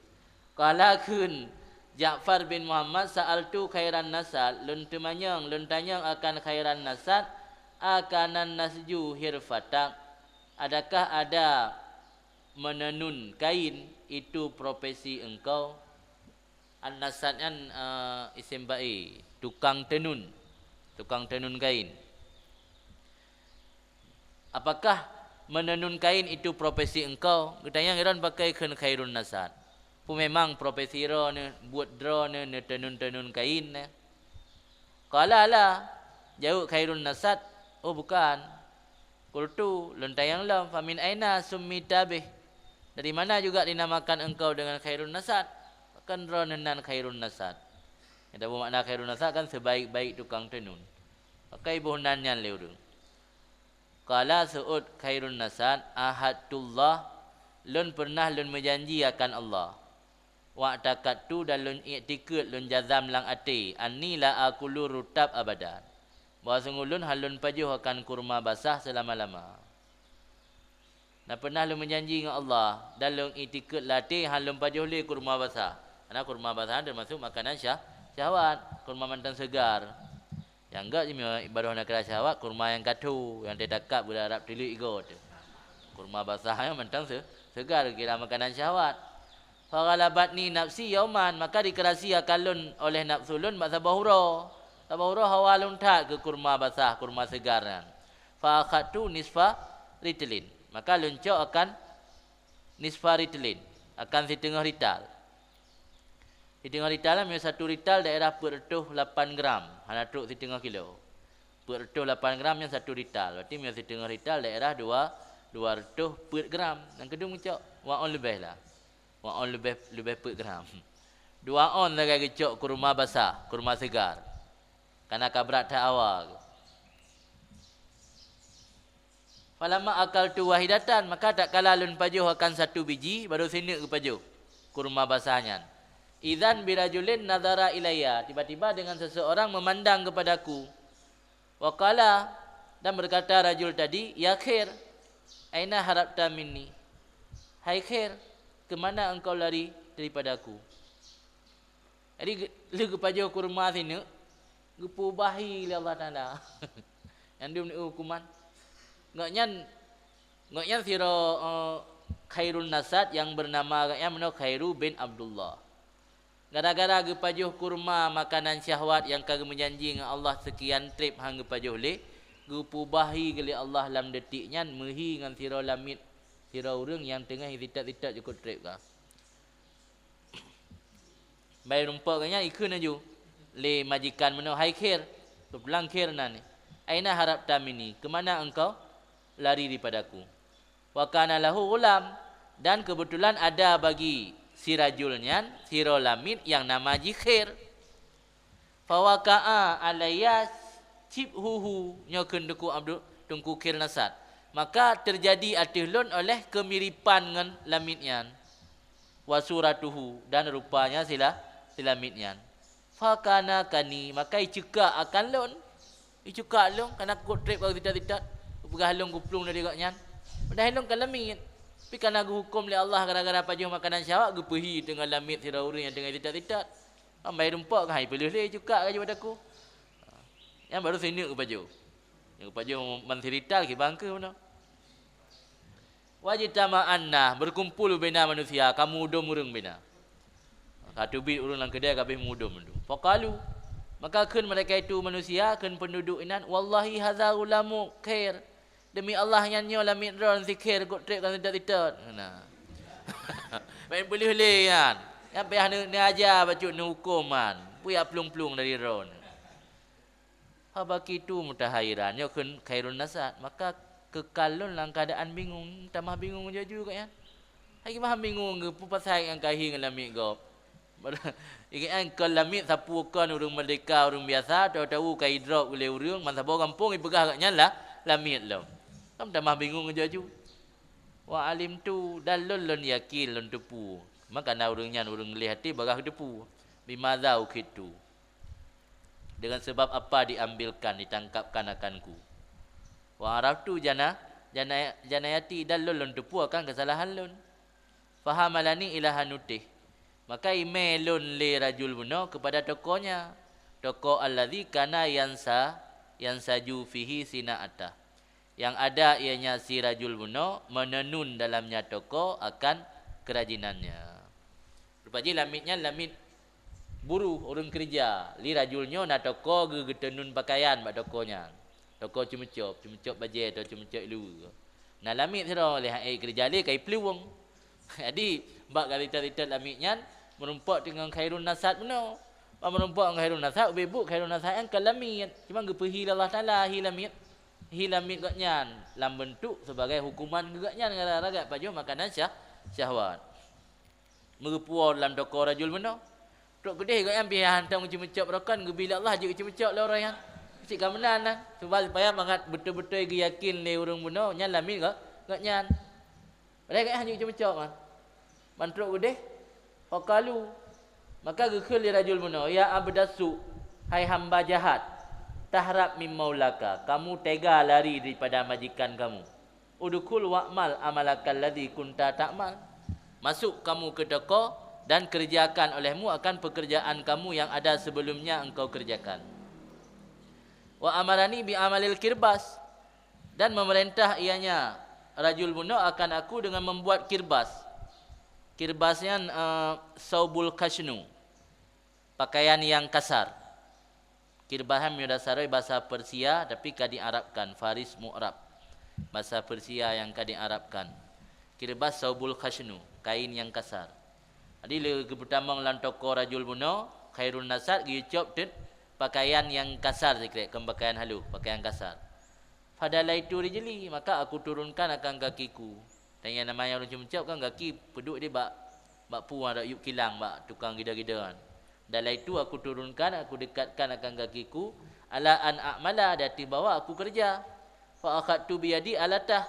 Qala kheun Ja'far bin Muhammad, sa'altu Khairan Nasad, lôn teumanyong, lôn tanyong akan Khairan Nasad, akanan nasju hirfatak, adakah ada menenun kain itu profesi engkau? An-Nasad nyan, eh, isim ba'i, tukang tenun. Tukang tenun kain. Apakah menenun kain itu profesi engkau? Geutanyong Iron pakai kheun Khairun Nasad. Peue memang profesi droeneuh, buet droeneuh neutenun-tenun kain nyan? Qala la, jaweueb Khairun Nasad, "Oh, bukan." Qultu, lôn tanyong lom, "Famin aina summita bih?" Dari mana juga dinamakan engkau dengan Khairun Nasad? Pakon droeneuh nan Khairun Nasad? Nyang tapeue makna Khairun Nasad kan sebaik-baik tukang tenun. Pakai boh nan nyan lé ureuëng. Qala, seuôt Khairun Nasad, "Ahadtullah, lôn peureunah lôn meujanji akan Allah. Wa'taqadtu, dan lôn iktikeuet, lôn jazam lam até, anni la akulu rutab abadan, bahwa sungguh lôn han lôn pajoh akan kurma basah seulama-lama." Na peureunah lôn meujanji ngon Allah, dan lôn iktikeuet lam até han lôn pajoh lé kurma basah. Karena kurma basah termasuk makanan syah-, syahwat, kurma mantong seugar. Nyang gét jih meunyoe baroe na kira syahwat, kurma nyang ka tho, nyang teutakab gula rab tuleuek igoe teuh. Kurma basah nyan mantong se-, seugar kira makanan syahwat. Faghalabatni nafsi yauman, maka dikeurasi akan lôn oleh nafsu lôn bak saboh uroe. Saboh uroe hawa lôn that keu kurma basah, kurma seugar nyan. Fa akhadtu nisfa ritlin, maka lôn cok akan nisfa ritlin, akan siteungoh rital. Siteungoh rital nyan, meunyoe satu rital daerah peuet reutôh lapan gram, hana trok siteungoh kilo. Peuet reutôh lapan gram nyan satu rital. Berarti meunyoe siteungoh rital daerah dua, dua reutôh peuet gram. Nyang keudua meucok, waon leubeh lah. Waon leubeh, leubeh peuet gram. Dua on sagai geucok kurma basah, kurma seugar. Kana ka brat that hawa. Falamma akaltu wahidatan, maka tatkala lôn pajoh akan satu biji, baru sineuk geupajoh kurma basah nyan. Idzan birajulin nadhara ilayya, tiba-tiba dengan seseorang memandang kepadaku. Wa qala, dan berkata rajul tadi, "Ya Khair, aina harabta minni?" "Hai Khair, ke mana engkau lari daripadaku?" Jadi, ge-, lheueh geupajoh kurma sineuk, geupeubahi lé Allah Taala. Nyan dum hukuman. Gobnyan, gobnyan sidroe, eh, Khairun Nasad nyang beunama gobnyan meunoe Khairu bin Abdullah. Gara-gara geupajoh kurma makanan syahwat nyang ka geumeujanji ngon Allah seukian treb han geupajoh lé, geupeubahi geuh lé Allah lam detik nyan meuhi ngon sidroe lamiet, sidroe ureuëng nyang teungoh sitat-sitat jikôt treb ka. Bai rumpok gobnyan ikheun laju lé majikan meunoe, "Hai Khair," geupulang Khair nan, "Aina harabta minni, ke mana engkau lari daripadaku?" Wa kana lahu ghulam, dan keubeutulan ada bagi si rajul nyan sidroe lamiet nyang nama jih Khair. Fawaqa'a alayya syibhuhu, nyoe kheun Teungku Abdul, Teungku Khair Nasad. Maka teujadi ateueh lôn oleh keumiripan ngon lamiet nyan. Wa suratuhu, dan rupanya sila, si lamiet nyan. Fakanakani, maka iceukak akan lôn. Iceukak lôn, kana kôt treb ka sitat-sitat. Peugah lôn geuplueng dari gobnyan. Dah ilôn ka lamiet. Tapi kana geuhuköm lé Allah gara-gara pajoh makanan syahwat, geupeuhi teungoh lamiet sidroe ureuëng nyang teungoh sitat-sitat. Ambai rumpok ka hai peuleueh lé cukak ka jiwoe takue. Nyan baru sineuk geupajoh. Nyang geupajoh man sirita kibang keu meunoe. Wajtama'an nas, berkumpul bina manusia, ka meudom ureuëng bina. Ka teubiet ureuëng lam keudai ka abéh meudom tu. Faqalu, maka kheun mereka itu manusia, kheun penduduk inan, "Wallahi hadza ghulamu khair." Demi Allah, nyan nyoe lamiet droe sikher, kok trép ka sitat-sitat. Nah. Main peuleueh lé nyan. Nyan payah neu-, neuaja bacut neuhuköm nyan. Peue jak plueng-plueng dari droe. Fabakitu mutahairan, nyoe kheun khairun nasat, maka keukal lôn lam keuadaan bingung, tamah bingung jaju gobnyan. Hai mah bingung geupeue pasai nyang ka hi ngon lamiet gob. Ingat nyan kon lamiet sapeue kon ureuëng merdeka, ureuëng biasa, tahu-tahu ka idrop lé ureuëng, man saboh gampông ipeugah gobnyan lah lamiet lom. Kan tamah bingung jaju. Wa alimtu, dan lôn, lôn yakin, lôn teupeue. Maka na ureuëng nyan ureuëng gleh até bagaih teupeue. Bimadza ukhidtu. Dengan sebab apa diambilkan, ditangkapkan akanku. Wa araftu jana-, jana-, janayati, dan lôn, lôn teupeue akan keusalahan lôn. Fahamalani ila hanutih. Maka imé lôn lé rajul bunoe keupada tokonya. Toko alladzi kana yansa-, yansaju fihi sina'atah. Nyang ada ianya si rajul bunoe meunenun dalamnya toko akan keurajinannya. Rupa jih lamiet nyan lamiet buruh, ureuëng keureuja. Li rajul nyoe na toko geu-, geuteunun pakaian bak toko nyan. Toko ceumeucop, ceumeucop bajée atau ceumeucop luweue. Na lamiet sidroe lé hai keureuja lé ka iplueng. Jadi, bak ka sitat-sitat lamiet nyan, meurumpok teungoh khairun nasat bunoe. Bak meurumpok ngon khairun nasat, ubé buet khairun nasat nyan ka lamiet. Cuma geupeuhi lé Allah Taala hi lamiet. Hi lamiet gobnyan lam beuntuk sebagai hukuman keu gobnyan gara-gara gak pajoh makanan syah-, syahwat. Meugeupuwoe lam toko rajul bunoe. Trok keudeh gobnyan pih hántom geuceumeucop rokon, geubi lé Allah jeuet geuceumeucop lé ureuëng nyan. Cit ka meunan na. Sebab supaya mangat beutôi-beutôi geuyakin lé ureuëng bunoe nyan lamiet gobnyan. Padahai gobnyan hana geuceumeucop kan. Ban trok keudeh, faqalu, maka geukheun lé rajul bunoe, "Ya abdas su, hai hamba jahat, tahrab min maulaka, kamu tega lari daripada majikan kamu." Udkhul wa'mal amalakal ladzi kunta ta'mal. Masuk kamu ke toko dan kerjakan olehmu akan pekerjaan kamu yang ada sebelumnya engkau kerjakan. Wa amarani bi amalil kirbas, dan memerintah ianya rajul bunoe akan aku dengan membuat kirbas. Kirbas nyan, eh, saubul khashnu. Pakaian yang kasar. Kirbas nyan meunyoe dasar bahasa Persia, tapi ka diarabkan, Faris Mu'rab. Bahasa Persia yang ka diarabkan. Kirbas saubul khashnu, kain yang kasar. Jadi, lé geupeutamong lam toko rajul bunoe, khairun nasat geuyue cop teuk pakaian yang kasar sikrek, kon pakaian halôh, pakaian kasar. Fadalaitu rijli, maka aku turunkan akan kakiku. Dan nyang namanya ureuëng ceumeucop kan gaki peuduek di bak, bak peue, bak yup kilang, bak tukang gida-gida kan. Dalaitu aku turunkan, aku dekatkan akan kakiku, ala an a'mala, di ateueh bahwa aku kerja. Fa akhadtu biyadi alatah,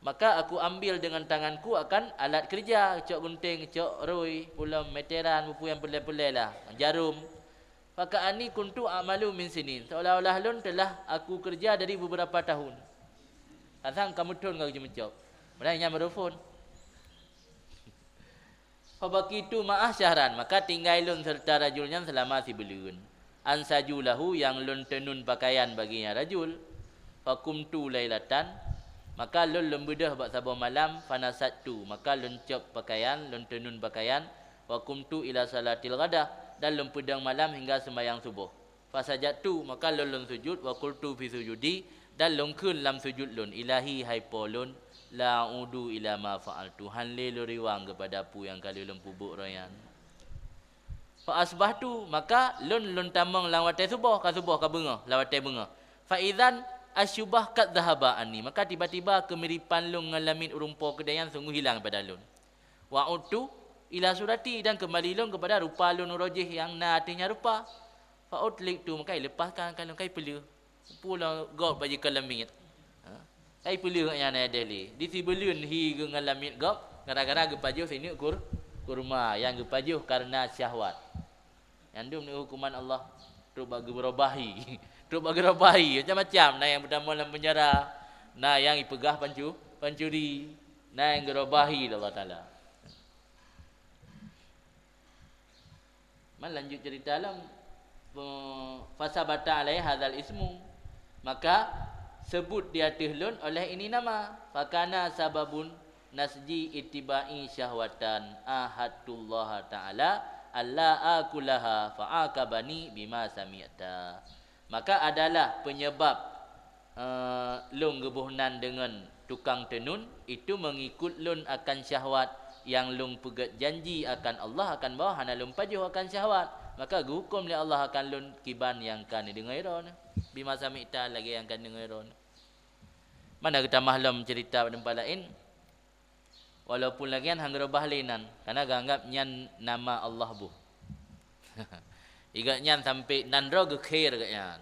maka aku ambil dengan tanganku akan alat kerja, cok gunting, cok rui, pulom, meteran, buku yang peureulée-peureulée lah, jarum. Faka'anni kuntu a'malu min sinin, seolah-olah lôn telah aku kerja dari beberapa tahun. Kadang kamu thon ka geuceumeucok. Padahai nyan baru phon. Fabakitu ma'ah syahran, maka tinggai lôn serta rajul nyan selama sibuleuen. Ansaju lahu, nyang lôn teunun pakaian bagi nyan rajul. Fakumtu lailatan, maka lôn lôn beudôh bak saboh malam, fanasajtu, maka lôn cop pakaian, lôn teunun pakaian, wa kumtu ila salatil ghadah, dan lôn peudong malam hingga seumayang suboh. Fasajadtu, maka lôn lôn sujud, wa qultu fi sujudi, dan lôn kheun lam sujud lôn, Ilahi, hai Po lôn, la a'udu ila ma fa'altu, han lé lôn riwang keupada peue nyang ka lheueh lôn peubuet uroe nyan. Fa asbahtu, maka lôn lôn tamong lam watée suboh, ka suboh ka beungoh, lam watée beungoh. Fa idzan asyubah qad dhahaba anni, maka tiba-tiba keumiripan lôn ngon lamiet ureuëng po keudeh nyan sunggoh hilang pada lôn. Wa udtu ila surati, dan keumbali lôn keupada rupa lôn uroe jih nyang na ateueh nyan rupa. Fa utliqtu, maka ileupaskan akan lôn, kai peuleueh. Peue lom gob bak jikheun lamiet. Ha? Kai peuleueh nyan na deh lé. Di sibuleuen hi geuh ngon lamiet gob, gara-gara geupajoh sineuk kur-, kurma nyang geupajoh kareuna syahwat. Nyan dum ni hukuman Allah. Trok bak geurobahi. Trok bak geurobahi. Macam-macam. Na nyang peutamong lam penjara. Na nyang ipeugah pancu-, Pancuri, na nyang geurobahi lé Allah Taala. Man lanjut cerita lom, pe-, fasabata alaihi hadzal ismu, maka sebut di ateueh lôn oleh ini nama, fakana sababun nasji ittiba'i syahwatan ahadtullaha ta'ala alla akulaha fa'aqabani bima sami'ta. Maka adalah penyebab, eh, lôn geuboh nan deungon tukang teunun, itu meungikut lôn akan syahwat nyang lôn peugét janji akan Allah akan bahwa hana lôn pajoh akan syahwat, maka geuhuköm lé Allah akan lôn kiban nyang ka neudeungoe droeneuh, bima sami'ta lagée nyang ka neudeungoe droeneuh. Mana geutamah lom cerita bak teumpat laén, walaupun lagée nyan han geureubah lé nan, karena geuanggap nyan nama Allah boh. Igeuh nyan sampai nan droe geukheun geuh nyan.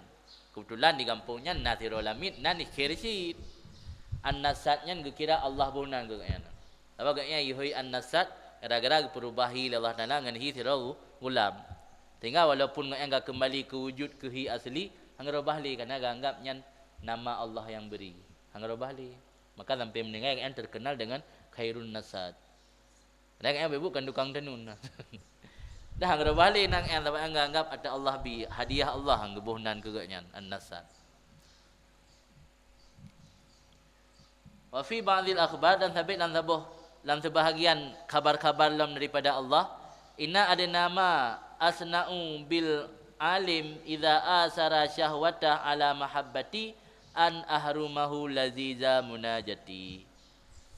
Keubeutulan di gampông nyan na sidroe lamiet nan geukheun cit. An-Nasat nyan geukira Allah boh nan geuh nyan. Sabab geuh nyan ihôi An-Nasat gara-gara geupeurubahi lé Allah Taala ngon hi sidroe gulam. Sehingga walaupun geuh nyan ka keumbali keu wujud keu hi asli, han geureubah lé karena geuanggap nyan nama Allah nyang bri. Han geureubah lé. Maka sampai meuninggai geuh nyan terkenal dengan Khairun Nasat. Kadang-kadang ibu kan tukang tenun. Dah ngeubah lé nang nyang sabab nyang geuanggap ata Allah bi hadiah Allah nyang geuboh nan keu geuh nyan, An-Nasat. Wa fi ba'dil akhbar, dan sabit lam saboh, lam sebahagian khabar-khabar lom daripada Allah, inna adna ma asna'u bil alim idza asara syahwatah ala mahabbati an ahrumahu laziza munajati.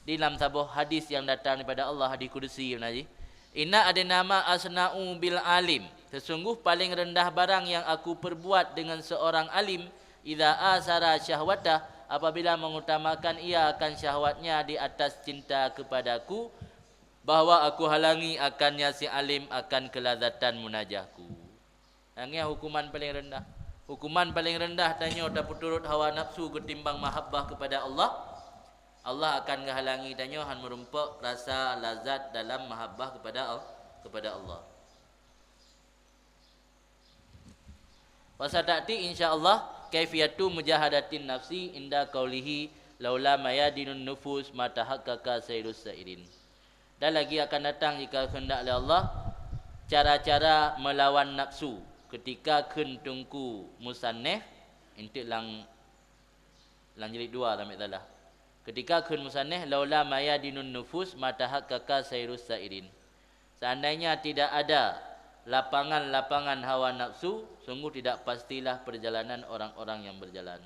Di lam saboh hadis nyang datang daripada Allah, hadis kudusi, beuna jih, "Inna adna ma asna'u bil alim, sesungguh paling rendah barang yang aku perbuat dengan seorang alim, idza asara syahwatah, apabila mengutamakan ia akan syahwatnya di atas cinta kepadaku, bahwa aku halangi akannya si alim akan kelazatan munajahku." Nyang nyan hukuman paleng reundah. Hukuman paleng reundah tanyoe tapeuturot hawa nafsu geutimbang mahabbah keupada Allah, Allah akan geuhalangi tanyoe han meurumpok rasa lazat dalam mahabbah keupada Al-, keupada Allah. Wa sata'ti, insya Allah, kaifiyatu mujahadatin nafsi inda qaulihi, "Laula mayadinun nufus ma tahaqqaqa sairus sairin." Dan lagi akan datang, jika kehendak lé Allah, cara-cara melawan nafsu ketika kheun teungku musannif, enteuk lam, lam jilid dua, lam salah. Ketika kheun musannif, "Laula mayadinun nufus ma tahaqqaqa sairus sairin." Seandainya tidak ada lapangan-lapangan hawa nafsu, sungguh tidak pastilah perjalanan orang-orang yang berjalan.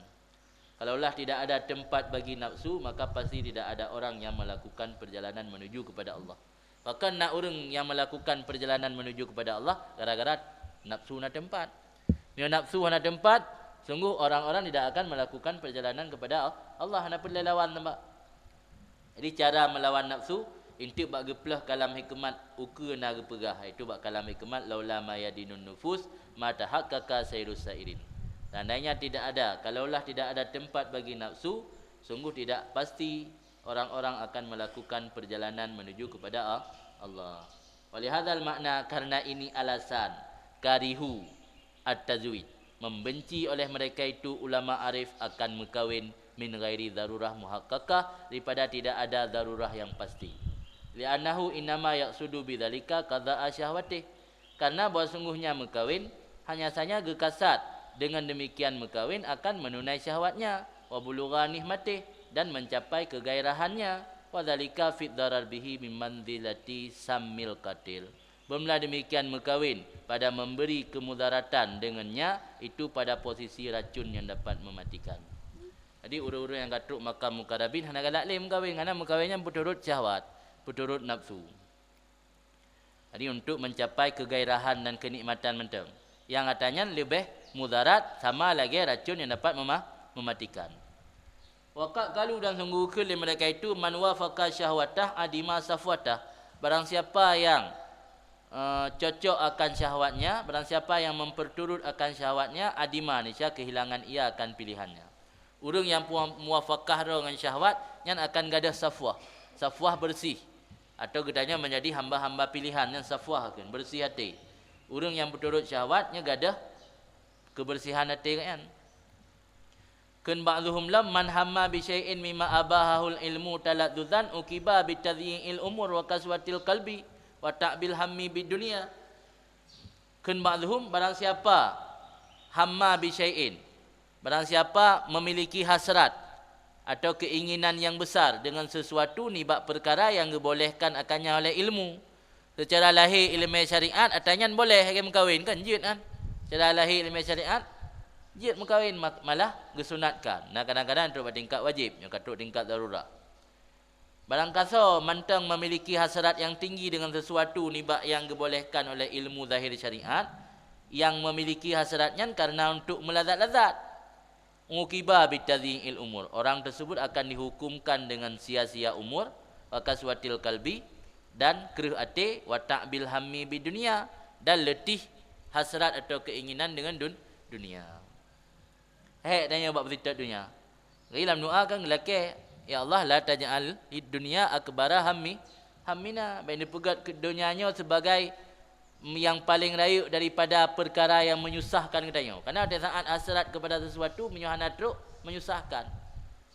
Kalaulah tidak ada tempat bagi nafsu, maka pasti tidak ada orang yang melakukan perjalanan menuju kepada Allah. Bahkan na ureuëng nyang melakukan perjalanan menuju kepada Allah gara-gara nafsu na teumpat. Meunyoe nafsu hana teumpat, sungguh orang-orang tidak akan melakukan perjalanan kepada Allah, hana peureulée lawan teuma. Jadi, cara melawan nafsu, enteuk bak geuplôh kalam hikmat ukeue na geupeugah, yaitu bak kalam hikmat, "Laula mayadinun nufus ma tahaqqaqa sairus sairin." Seandainya tidak ada, kalaulah tidak ada tempat bagi nafsu, sungguh tidak pasti orang-orang akan melakukan perjalanan menuju kepada A-, Allah. Walihadzal makna, karena ini alasan, karihu at-tazwij, membenci oleh mereka itu ulama arif akan meukawin min ghairi darurah muhaqqaqah, daripada tidak ada darurah yang pasti. Li'annahu innama yaqsudu bidzalika qadha'a syahwatih. Karena bahwa sungguhnya meukawin hanya saja geukasad, dengan demikian meukawin akan menunai syahwatnya, wa bulugha nihmatih, dan mencapai kegairahannya, wa dzalika fi dharar bihi min manzilati sammil qatil. Beumeulah demikian meukawin pada memberi kemudaratan dengannya, itu pada posisi racun yang dapat mematikan. Jadi, ureuëng-ureuëng nyang ka trok makam muqarrabin hana galak lé meukawin, karena meukawin nyan peuturot syahwat, peuturot nafsu. Jadi, untuk mencapai kegairahan dan kenikmatan mantong. Nyang ata nyan leubeh mudarat sama lagée racun nyang dapat mema-, mematikan. Wa qad qalu, dan sungguh kheun lé mereka itu, "Man wafaqa syahwatah adima safwatah." Barang siapa yang, eh, cocok akan syahwatnya, barang siapa yang memperturut akan syahwatnya, adima, niscaya kehilangan ia akan pilihannya. Ureuëng nyang pua-, muwafaqah droe ngon syahwat, nyan akan gadôh safwah. Safwah beureuséh. Atau geutanyoe meunjadi hamba-hamba pilihan, nyan safwah kheun, beureuséh até. Ureuëng nyang peuturot syahwat, nyan gadôh keubeureusihan até geuh nyan. Kheun ba'dhuhum lom, "Man hamma bi syai'in mimma abahahul ilmu taladzuzan uqiba bi tadyi'il umur wa kaswatil qalbi wa ta'bil hammi bid dunya." Kheun ba'dhuhum, barang siapa hamma bi syai'in, barang siapa memiliki hasrat atau keinginan yang besar dengan sesuatu nibak perkara yang geubolehkan akannya oleh ilmu. Secara lahé ileumèe syariat, ata nyan boleh lagèe meukawen, kan jeuet kan? Secara lahé ileumèe syariat, jeuet meukawen, ma-, malah geusunatkan. Nah, kadang-kadang trok bak tingkat wajéb, nyoe ka trok tingkat darurat. Barang kasoe mantong memiliki hasrat yang tinggi dengan sesuatu nibak yang geubolehkan oleh ilmu zahir syariat, yang memiliki hasrat nyan karena untuk meulazat-lazat. Uqiba bitadyi'il umur, orang tersebut akan dihukumkan dengan sia-sia umur, wa kaswatil qalbi, dan kreueh até, wa ta'bil hammi bid dunya, dan letih hasrat atau keinginan dengan dun-, dunia. Hék tanyoe bak beusitat dunia. Jadi lam doa kan geulakèe, "Ya Allah, la taj'al id dunya akbara hammi, hammina." Bèk neupeugöt keu donya nyoe sebagai nyang paleng rayeuk daripada peukara nyang menyusahkan geutanyoe. Karena di saat hasrat kepada sesuatu, meunyoe hana trok, menyusahkan.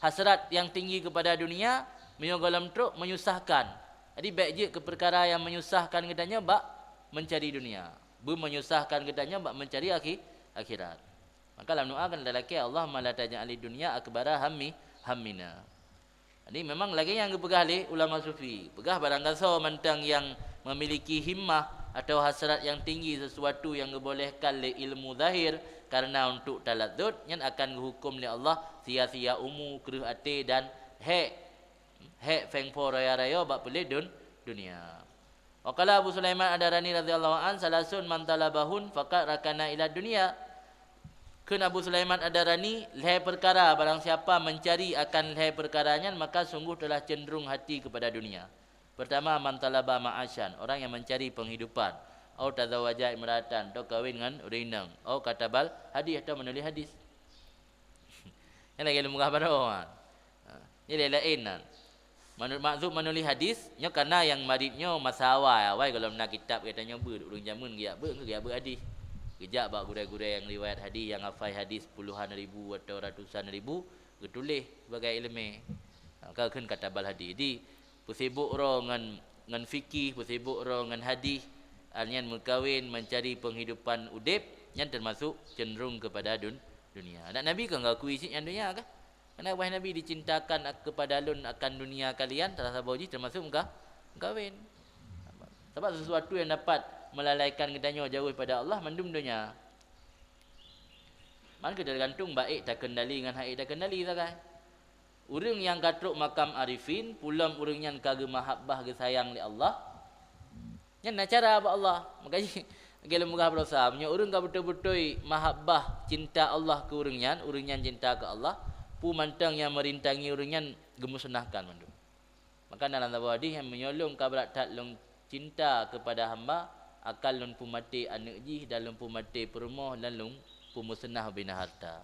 Hasrat nyang tinggi kepada dunia, meunyoe gohlom trok, menyusahkan. Jadi, bèk jeuet keu peukara nyang menyusahkan geutanyoe bak mencari dunia. Beumenyusahkan geutanyoe bak mencari akhi-, akhirat. Maka lam doa kan talakèe, "Allahumma la taj'alid dunya akbara hammi, hammina." Jadi, memang lagèe nyang geupeugah lé ulama sufi, peugah barang gasoe mantong nyang memiliki himmah atau hasrat nyang tinggi sesuatu nyang geubolehkan lé ilmu zahir karena untuk taladzut, nyan akan geuhukum lé Allah sia-sia umu, kreueh até, dan hék, hék péng po raya-raya bak peulét dun-, dunia. Wa qala Abu Sulaiman Ad-Darani radhiyallahu an, "Salasun man talabahun faqad rakana ila dunya." Kheun Abu Sulaiman Ad-Darani, lhèe peukara, barang siapa mencari akan lhèe peukara nyan, maka sungguh telah cenderung hati kepada dunia. Pertama, man talaba ma'asyan, orang yang mencari penghidupan. Au tazawaja imra'atan, atau kawin ngon ureueng inong. Au katabal hadis, atau menulis hadis. Nyan lagèe leumeugah baroe, ha. Ha, nyan laén-laén nyan. Manu-, maksud menulis hadis, nyoe karena nyang marit nyoe masa awai, awai gohlom na kitab geutanyoe beuet, ureueng jameun geujak beuet, geujak beuet hadis. Geujak bak gurèe-gurèe nyang riwayat hadis, nyang hafai hadis puluhan ribu atau ratusan ribu, geutuléh sibagai ileumèe. Ha, ka kheun katabal hadis. Jadi, peusibok droe ngon, ngon fikih, peusibok droe ngon hadis, nyan meukawen, mencari penghidupan udép, nyan termasuk cenderung kepada dun-, dunia. Adak Nabi kan geukui cit nyan dunia kah? Karena wahai Nabi, dicintakan ak-, kepada lôn akan dunia kalian, salah saboh jih termasuk meuka-, meukawen. Sabab sesuatu yang dapat melalaikan geutanyoe jauh daripada Allah mandum dunia. Man keu tergantung baik takendali ngon hana takendali sagai. Ureueng nyang ka trok makam arifin, pulom ureueng nyan ka geumahabbah geusayang lé Allah, nyan na cara bak Allah. Maka jih, lagèe lôn peugah baroesa, meunyoe ureueng ka beutôi-beutôi mahabbah, cinta Allah keu ureueng nyan, ureueng nyan cinta keu Allah, peue mantong nyang meurintangi ureueng nyan geumeuseunahkan mandum. Maka na lam saboh hadis, "Meunyoe lôn ka brat that lôn cinta keupada hamba, akan lôn peumaté aneuk jih dan lôn peumaté peurumoh dan lôn peumeuseunah ubena harta."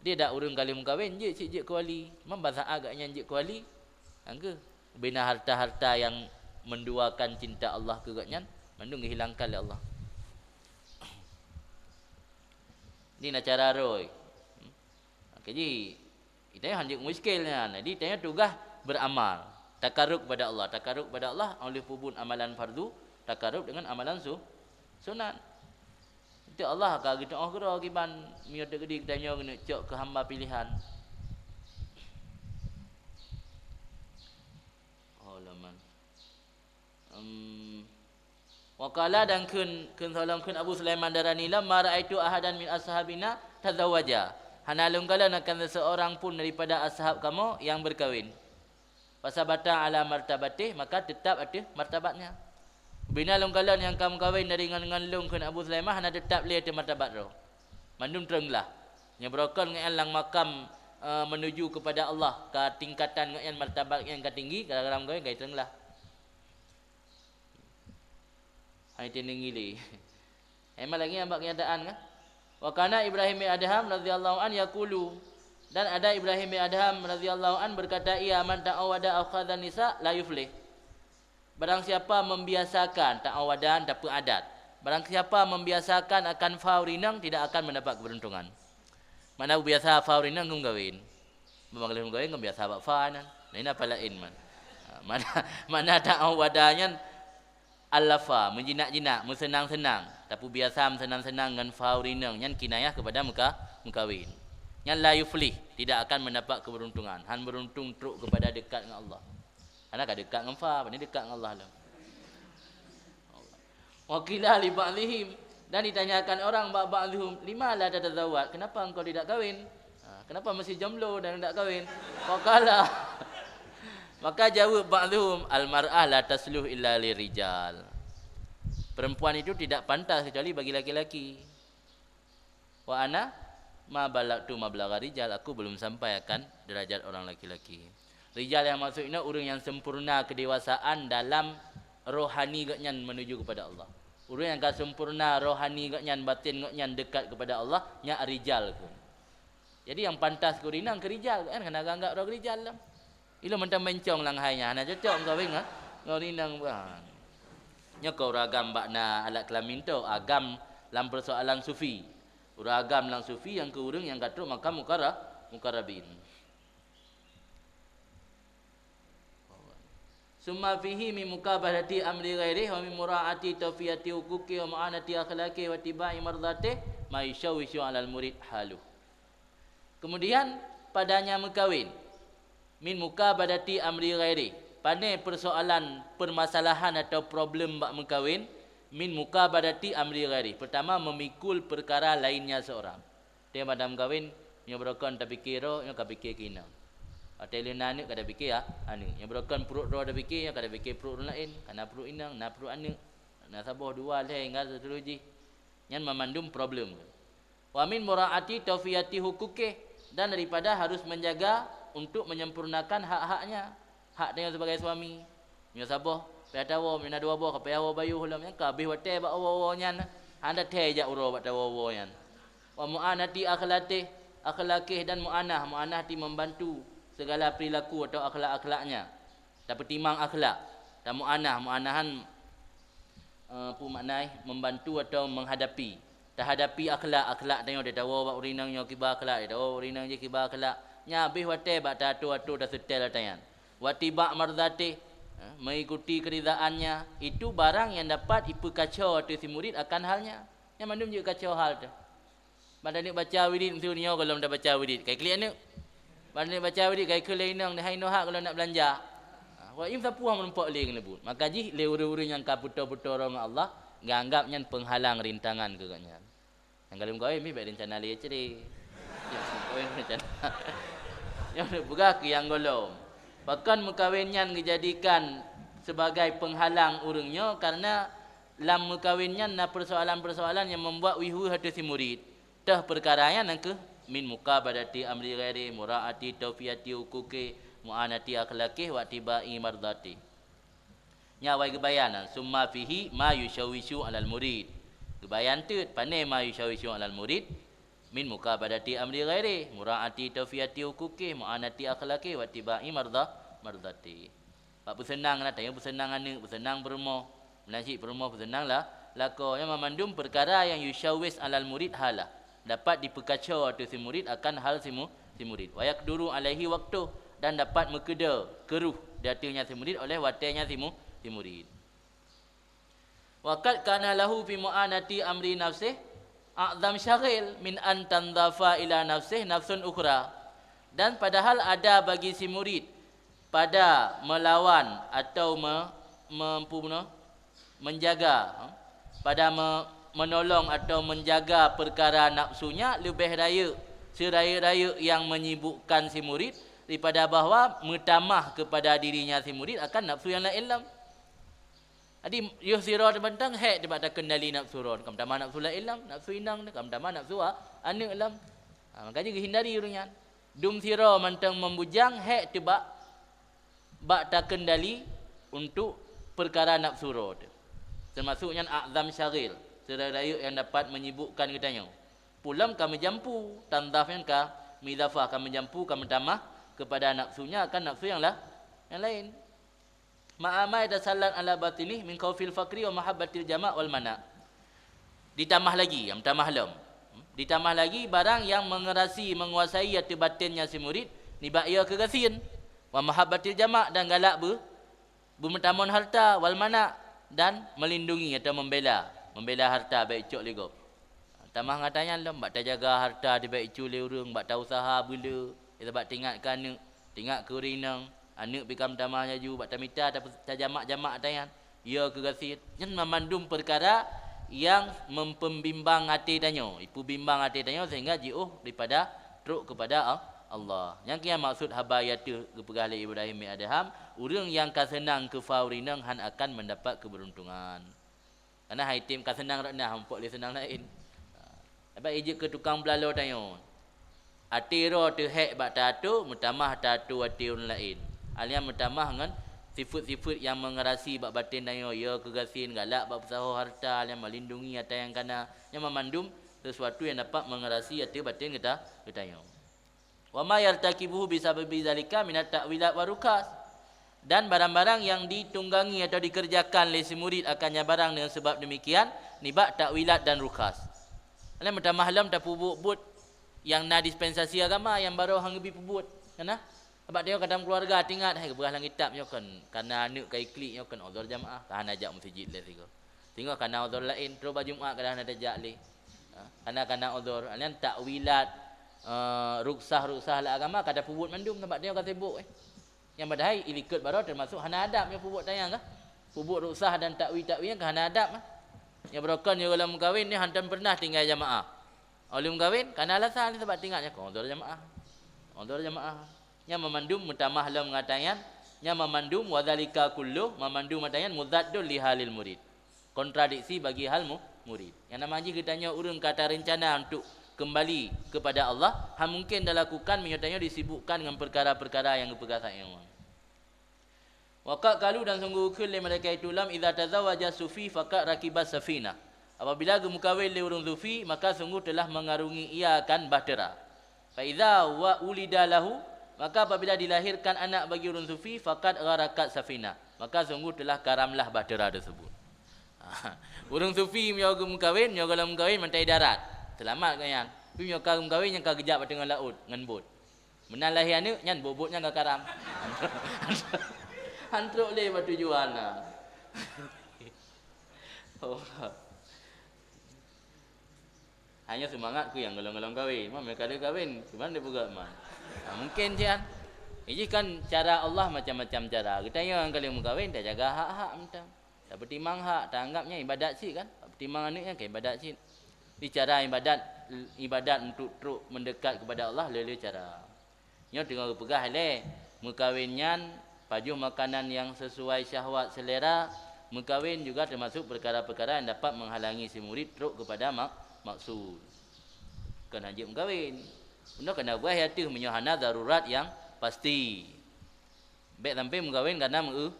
Di dak ureueng ka lheueh meukawen, jeuet cit jeuet keu wali. Memang ban saát gobnyan jeuet keu wali, nyang keuh ubena harta-harta nyang menduakan cinta Allah keu gobnyan, mandum geuhilangkan lé Allah. Di na cara rhoi. Maka jih, tanyoe hanjeuet muskil nyan. Jadi, tanyoe tugaih beramal. Takarub kepada Allah. Takarub kepada Allah, 'oh lheueh peubuet amalan fardu, takarub dengan amalan su-, sunat. Itu Allah ka geuteu'oh keudroe kiban meunyoe teukeudi geutanyoe keuneuk cok keu hamba pilihan. Oh, laman. Em, wa qala, dan kheun, kheun, kheun Abu Sulaiman Darani, "Lamma ra'aitu ahadan min ashabina tazawwaja." Hana lôn kalon akan seseorang pun daripada ashab kamoe yang berkawin. Fasabata ala martabatih, maka tetap ateueh martabatnya. Bina lôn kalon nyang ka meukawen dari ngon, ngon lôn kheun Abu Sulaiman hana tetap lé ateueh martabat droe. Mandum treun glah. Nyoe beurokon ngon lam makam, eh, menuju kepada Allah, ka tingkatan ngon martabat nyang ka tinggi, gara-gara meukawen ka treun glah. Hai teneng ile. Emang lagi nyang bak kenyataan kan? Wa kana Ibrahim bin Adham radhiyallahu an yaqulu, dan ada Ibrahim bin Adham radhiyallahu an berkata, "Ia man ta'awada akhadhan nisa la yuflih." Barang siapa membiasakan, ta'awadan, tapeuadat. Barang siapa membiasakan akan fa ureueng inong, tidak akan mendapat keberuntungan. Mana biasa fa ureueng inong geumeukawen. Meunyoe geumeukawen kan biasa bak fa nyan. Nah, ini apa laén man. Ha, mana, mana ta'awwada nyan al-lafa, meujinak-jinak, meuseunang-seunang. Tapi biasa meuseunang-seunang ngon fa ureueng inong nyan kinayah kepada meuka-, meukawen. Nyan la yuflih, tidak akan mendapat keberuntungan. Han beruntung trok kepada dekat ngon Allah. Karena ka dekat ngon fa, berarti dekat ngon Allah lah. Wa qila li ba'dihim, dan ditanyakan orang bak ba'dihum, "Lima la tatazawwaj? Kenapa engkau tidak kawin? Ha, kenapa masih jomblo dan tidak kawin?" Faqala, maka jawab ba'dihum, "Al-mar'ah la tasluh illa lirijal." Perempuan itu tidak pantas kecuali bagi laki-laki. Wa ana ma balagtu mablagha rijal, aku belum sampai akan derajat orang laki-laki. Rijal yang maksud inoe ureueng yang sempurna kedewasaan dalam rohani gobnyan menuju kepada Allah. Ureueng yang ka sempurna rohani gobnyan, batin gobnyan dekat kepada Allah, nyan rijal keu. Jadi yang pantas keu ureueng inong keu rijal, kan hana anggap droe rijal lah. Ilôn mantong bencong lam hai nyan, hana cocok meukawen ngon, ngon ureueng inong bah. Nyoe keu ureueng agam bak na alat kelamin tu, agam lam persoalan sufi. Ureueng agam lam sufi nyang keu ureueng nyang ka trok makam mukara-, mukarabin. Summa fihi min mukabadati amri ghairihi wa min mura'ati tawfiyati huquqihi wa ma'anati akhlaqihi wa tibai mardatihi ma yushawishu 'alal murid haluh. Kemudian, padanya meukawen, min mukabadati amri ghairi, pane persoalan, permasalahan atau problem bak meukawen, min mukabadati amri ghairi, pertama memikul perkara lainnya seorang. Watée mada meukawen, nyoe beurokon tapike droe, nyoe kapike keu inong. Watée lheueh na aneuëk ka tapike, ah, aneuëk. Nyoe beurokon pruet droe tapike, nyoe ka tapike pruet ureuëng laén, ka na pruet inong, na pruet aneuëk, na saboh, dua, lhée, hingga seterusjih. Nyan mamandum problem. Wa min mura'ati tawfiyati huquqih, dan daripada harus menjaga untuk menyempurnakan hak-haknya, hak tanyoe sebagai suami. Meunyoe saboh payah tawoe, meunyoe na dua boh ka payah woe bayoh lom, nyan ka habéh watée bak woe-woe nyan, hana thee jak uroe bak tawoe-woe nyan. Wa mu'anati akhlaqih, akhlaqih dan mu'anah, mu'anah ti membantu segala perilaku atau akhlak-akhlaknya. Tapeutimang akhlak, tamu'anah, mu'anahan, eh, peue makna eh, membantu atau menghadapi. Tahadapi akhlak, akhlak tanyoe, tawoe bak ureuëng inong nyoe kiba akhlak, tawoe bak ureuëng inong jih kiba akhlak. Nyan habéh watée bak taatur-atur dan seutée lagée nyan. Wattiba' mardatih, eh, mengikuti keridaannya, itu barang yang dapat ipeukaco ateueh si murid akan halnya. Nyan mandum jeuet kaco hal teuh. Ban aneuëk baca wirid, meuseu nyoe gohlom tabaca wirid, kai klik aneuëk. Ban aneuëk baca wirid, kai kheun lé inong, hai nohat gohlom nak beulanja. Ha, wah, im sapeue meurumpok lé ngon buet. Maka jih lé ureuëng-ureuëng nyang ka putôh-putôh roh ngon Allah, geuanggab nyan peunghalang rintangan keu gobnyan. Nyang gohlom kawé mi bèk rencana lé cre. Nyang peugah keu nyang gohlom. Pakon meukawen nyan geujadikan sebagai peunghalang ureuëng nyoe, karena lam meukawen nyan na persoalan-persoalan nyang membuat wih-wih ateueh si murid. Teuh peukara nyan na kheueh min mukabadati amri ghairi, mura'ati tawfiyati huquqi, mu'anati akhlaqi, wa tibai mardati. Nyan awai geubayan, summa fihi ma yushawishu alal murid. Geubayan teut, pane ma yushawishu alal murid, min mukabadati amri ghairi, mura'ati tawfiyati huquqi, mu'anati akhlaqi, wa tibai marda-, mardati. Bak peuseunang na, tanyoe peuseunang aneuëk, peuseunang peurumoh. Meunan cit peurumoh peuseunang la-, lakoe. Nyan mamandum peukara nyang yusyawis alal murid halah, dapat dipeukaco ateueh si murid akan hal si mu-, si murid. Wa yaqduru alaihi waqtuh, dan dapat meukeudée keuruh di ateueh nyan si murid oleh watée nyan si mu-, si murid. Wa qad kana lahu fi mu'anati amri nafsih a'zam syaghil min an tandhafa ila nafsih nafsun ukhra. Dan padahal ada bagi si murid pada melawan atau me-, mempunuh, menjaga, ha? Pada me-, menolong atau menjaga perkara nafsunya lebih rayeuk, serayeuk-rayeuk yang menyibukkan si murid daripada bahwa meutamah kepada dirinya si murid akan nafsu yang laén lom. Jadi, yoh sidroe teumantong hék teuh bak takendali nafsu droe, ka meutamah nafsu laén lom, nafsu inong, ka meutamah nafsu a-, aneuëk lom. Ha, maka jih geuhindari ureuëng nyan. Dum sidroe mantong meubujang hék teuh bak, bak takendali untuk peukara nafsu droe teuh. Teumasuk nyan a'zam syaghil, serayeuk-rayeuk nyang dapat menyibukkan geutanyoe. Peue lom ka meujampu, tandhaf nyan ka meuidhafah, ka meujampu, ka meutamah kepada nafsunya akan nafsu nyang la-, nyang laén. Ma'a ma yatasallat ala batinih min khaufil faqri wa mahabbatil jama' wal mana'. Ditamah lagi, ya, meutamah lom. Ditamah lagi barang nyang mengerasi, menguasai ateueh batén nyang si murit nibak ia keugasien, wa mahabbatil jama', dan galak beu-, beumeutamon harta, wal mana', dan melindungi atau membela, membela harta bèk icok lé gob. Tamah ngon ata nyan lom, bak tajaga harta teuh bèk icue lé ureueng, bak tausaha beuleu, sabab teuingat keu aneuk, teuingat keu ureueng inong, aneuk pih ka meutamah laju, bak tamita ta-, tajamak-jamak ata nyan, ia keugasien. Nyan banmandum peukara nyang meupeubimbang até tanyoe, ipeubimbang até tanyoe sehingga jiôh daripada trok keupada Al-, Allah. Nyang keuh maksud haba nyang teuh geupeugah lé Ibrahim bin Adham, ureueng nyang ka seunang keu fa ureueng inong hana akan mendapat keberuntungan. Karena hai tem ka seunang rot na, muphom lé seunang laén. Ha. Sabab ijeuet keu tukang beulalo tanyoe. Até droe teuh hék bak tato, meutamah tato até ureueng laén. Alheuh nyan meutamah ngon sifeuet-sifeuet nyang mengerasi bak batén tanyoe, ia keugasien, galak bak peusaho harta, alheuh nyan melindungi ata nyang kana. Nyan banmandum sesuatu nyang dapat mengerasi ateueh batén geuta-, geutanyoe. Wa ma yartakibuhu bisababi zalika minat ta'wilat wa rukas. Dan barang-barang nyang ditunggangi atau dikerjakan lé si murit akan nyan barang deungon sabab demikian, nibak ta'wilat dan rukas. Alheuh nyan meutamah lom tapeubuet buet nyang na dispensasi agama nyang barô han geubi peubuet. Kana? Sabab tanyoe kadang keuluwarga teuingat, hai geupeugah lam kitab nyoe kon, kana aneuk ka iklik nyoe kon uzur jamaah, ka hana jak meuseujid lé sigoe. Singoh kana uzur laén, trok bak Jumat kadang hana tajak lé. Ha, kana, kana uzur. Nyan takwilat, eh, ruksah-ruksah lam agama ka tapeubuet mandum, sabab tanyoe ka sibuk, eh. Nyang padahai ilikot baroe teumasuk hana adab nyoe peubuet tanyoe kah? Peubuet ruksah dan takwi-takwi nyan ka hana adab, ah. Nyoe baroe kon nyoe gohlom meukawen nyoe hantom peureunah tinggai jamaah. Óh lheueh meukawen, kana alasan sabab teuingat nyoe kon uzur jamaah. Uzur jamaah. Nyan mamandum meutamah lom ngon ata nyan, nyan mamandum, wa dzalika kulluh, mamandum ata nyan mudzaddul li halil murid. Kontradiksi bagi hal mu-, murid. Nyang nama jih geutanyoe ureueng ka tareuncana untuk keumbali keupada Allah, han mungken talakukan meunyoe tanyoe disibukkan ngon peukara-peukara nyang geupeugah saát nyoe. Wa qad qalu, dan sunggoh geukheun lé meureka itu, lam idza tazawaja sufi faqad rakiba safinah. Apabila geumeukawen lé ureueng sufi, maka sunggoh teulah meungarungi ia akan bahtera. Fa idza wa ulida lahu, maka apabila dilahirkan anak bagi ureueng sufi, faqad gharakat safinah, maka sunggoh teulah karamlah bahtera tersebut. Ureueng sufi meunyoe geumeukawen, meunyoe gohlom meukawen mantong darat, seulamat gobnyan. Tapi meunyoe ka geumeukawen, nyan ka geujak bak teungoh laôt ngon bot. Meunan lahé aneuk, nyan bot-bot nyan ka karam. Han trok lé bak tujuan na. Oh. Hanya seumangat keu nyang gohlom-gohlom kawen. Man meureka lheueh kawen, cuman dipeugah man. Ha, mungken sian. Jih kan cara Allah macam-macam cara. Geutanyoe nyang ka lheueh meukawen, tajaga hak-hak mantong. Tapeutimang hak, taanggap nyan ibadat cit kan? Tapeutimang aneuk nyan kan ibadat cit. Di cara ibadat, ibadat untuk trok mendekat kepada Allah le-le cara. Nyoe teungoh geupeugah lé, meukawen nyan pajoh makanan nyang sesuai syahwat selera, meukawen juga teumasok peukara-peukara nyang dapat menghalangi si murid trok kepada mak-, maksud. Kon hanjeuet meukawen. Bunoe kana buah ateueh meunyoe hana darurat nyang pasti. Bék sampai meukawen kana meu-,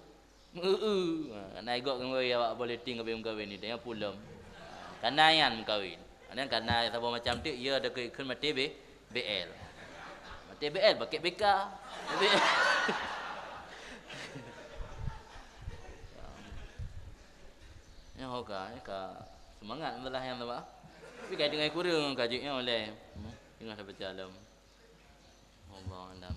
meu-, ha, kana igok ngon awak boh leuting ka meukawen ni, tanyoe pulom. Kana nyan meukawen. Nyan kana saboh macam teuk, ya, ada keu-, keu maté B-, B L. Maté B L, pakai B K. Nyan ho ka, ka semangat masalah nyan tu, Pak. Tapi ka deungon kureueng ka jeuet nyoe lé. Hmm, deungon sabe calon. Wallahu a'lam.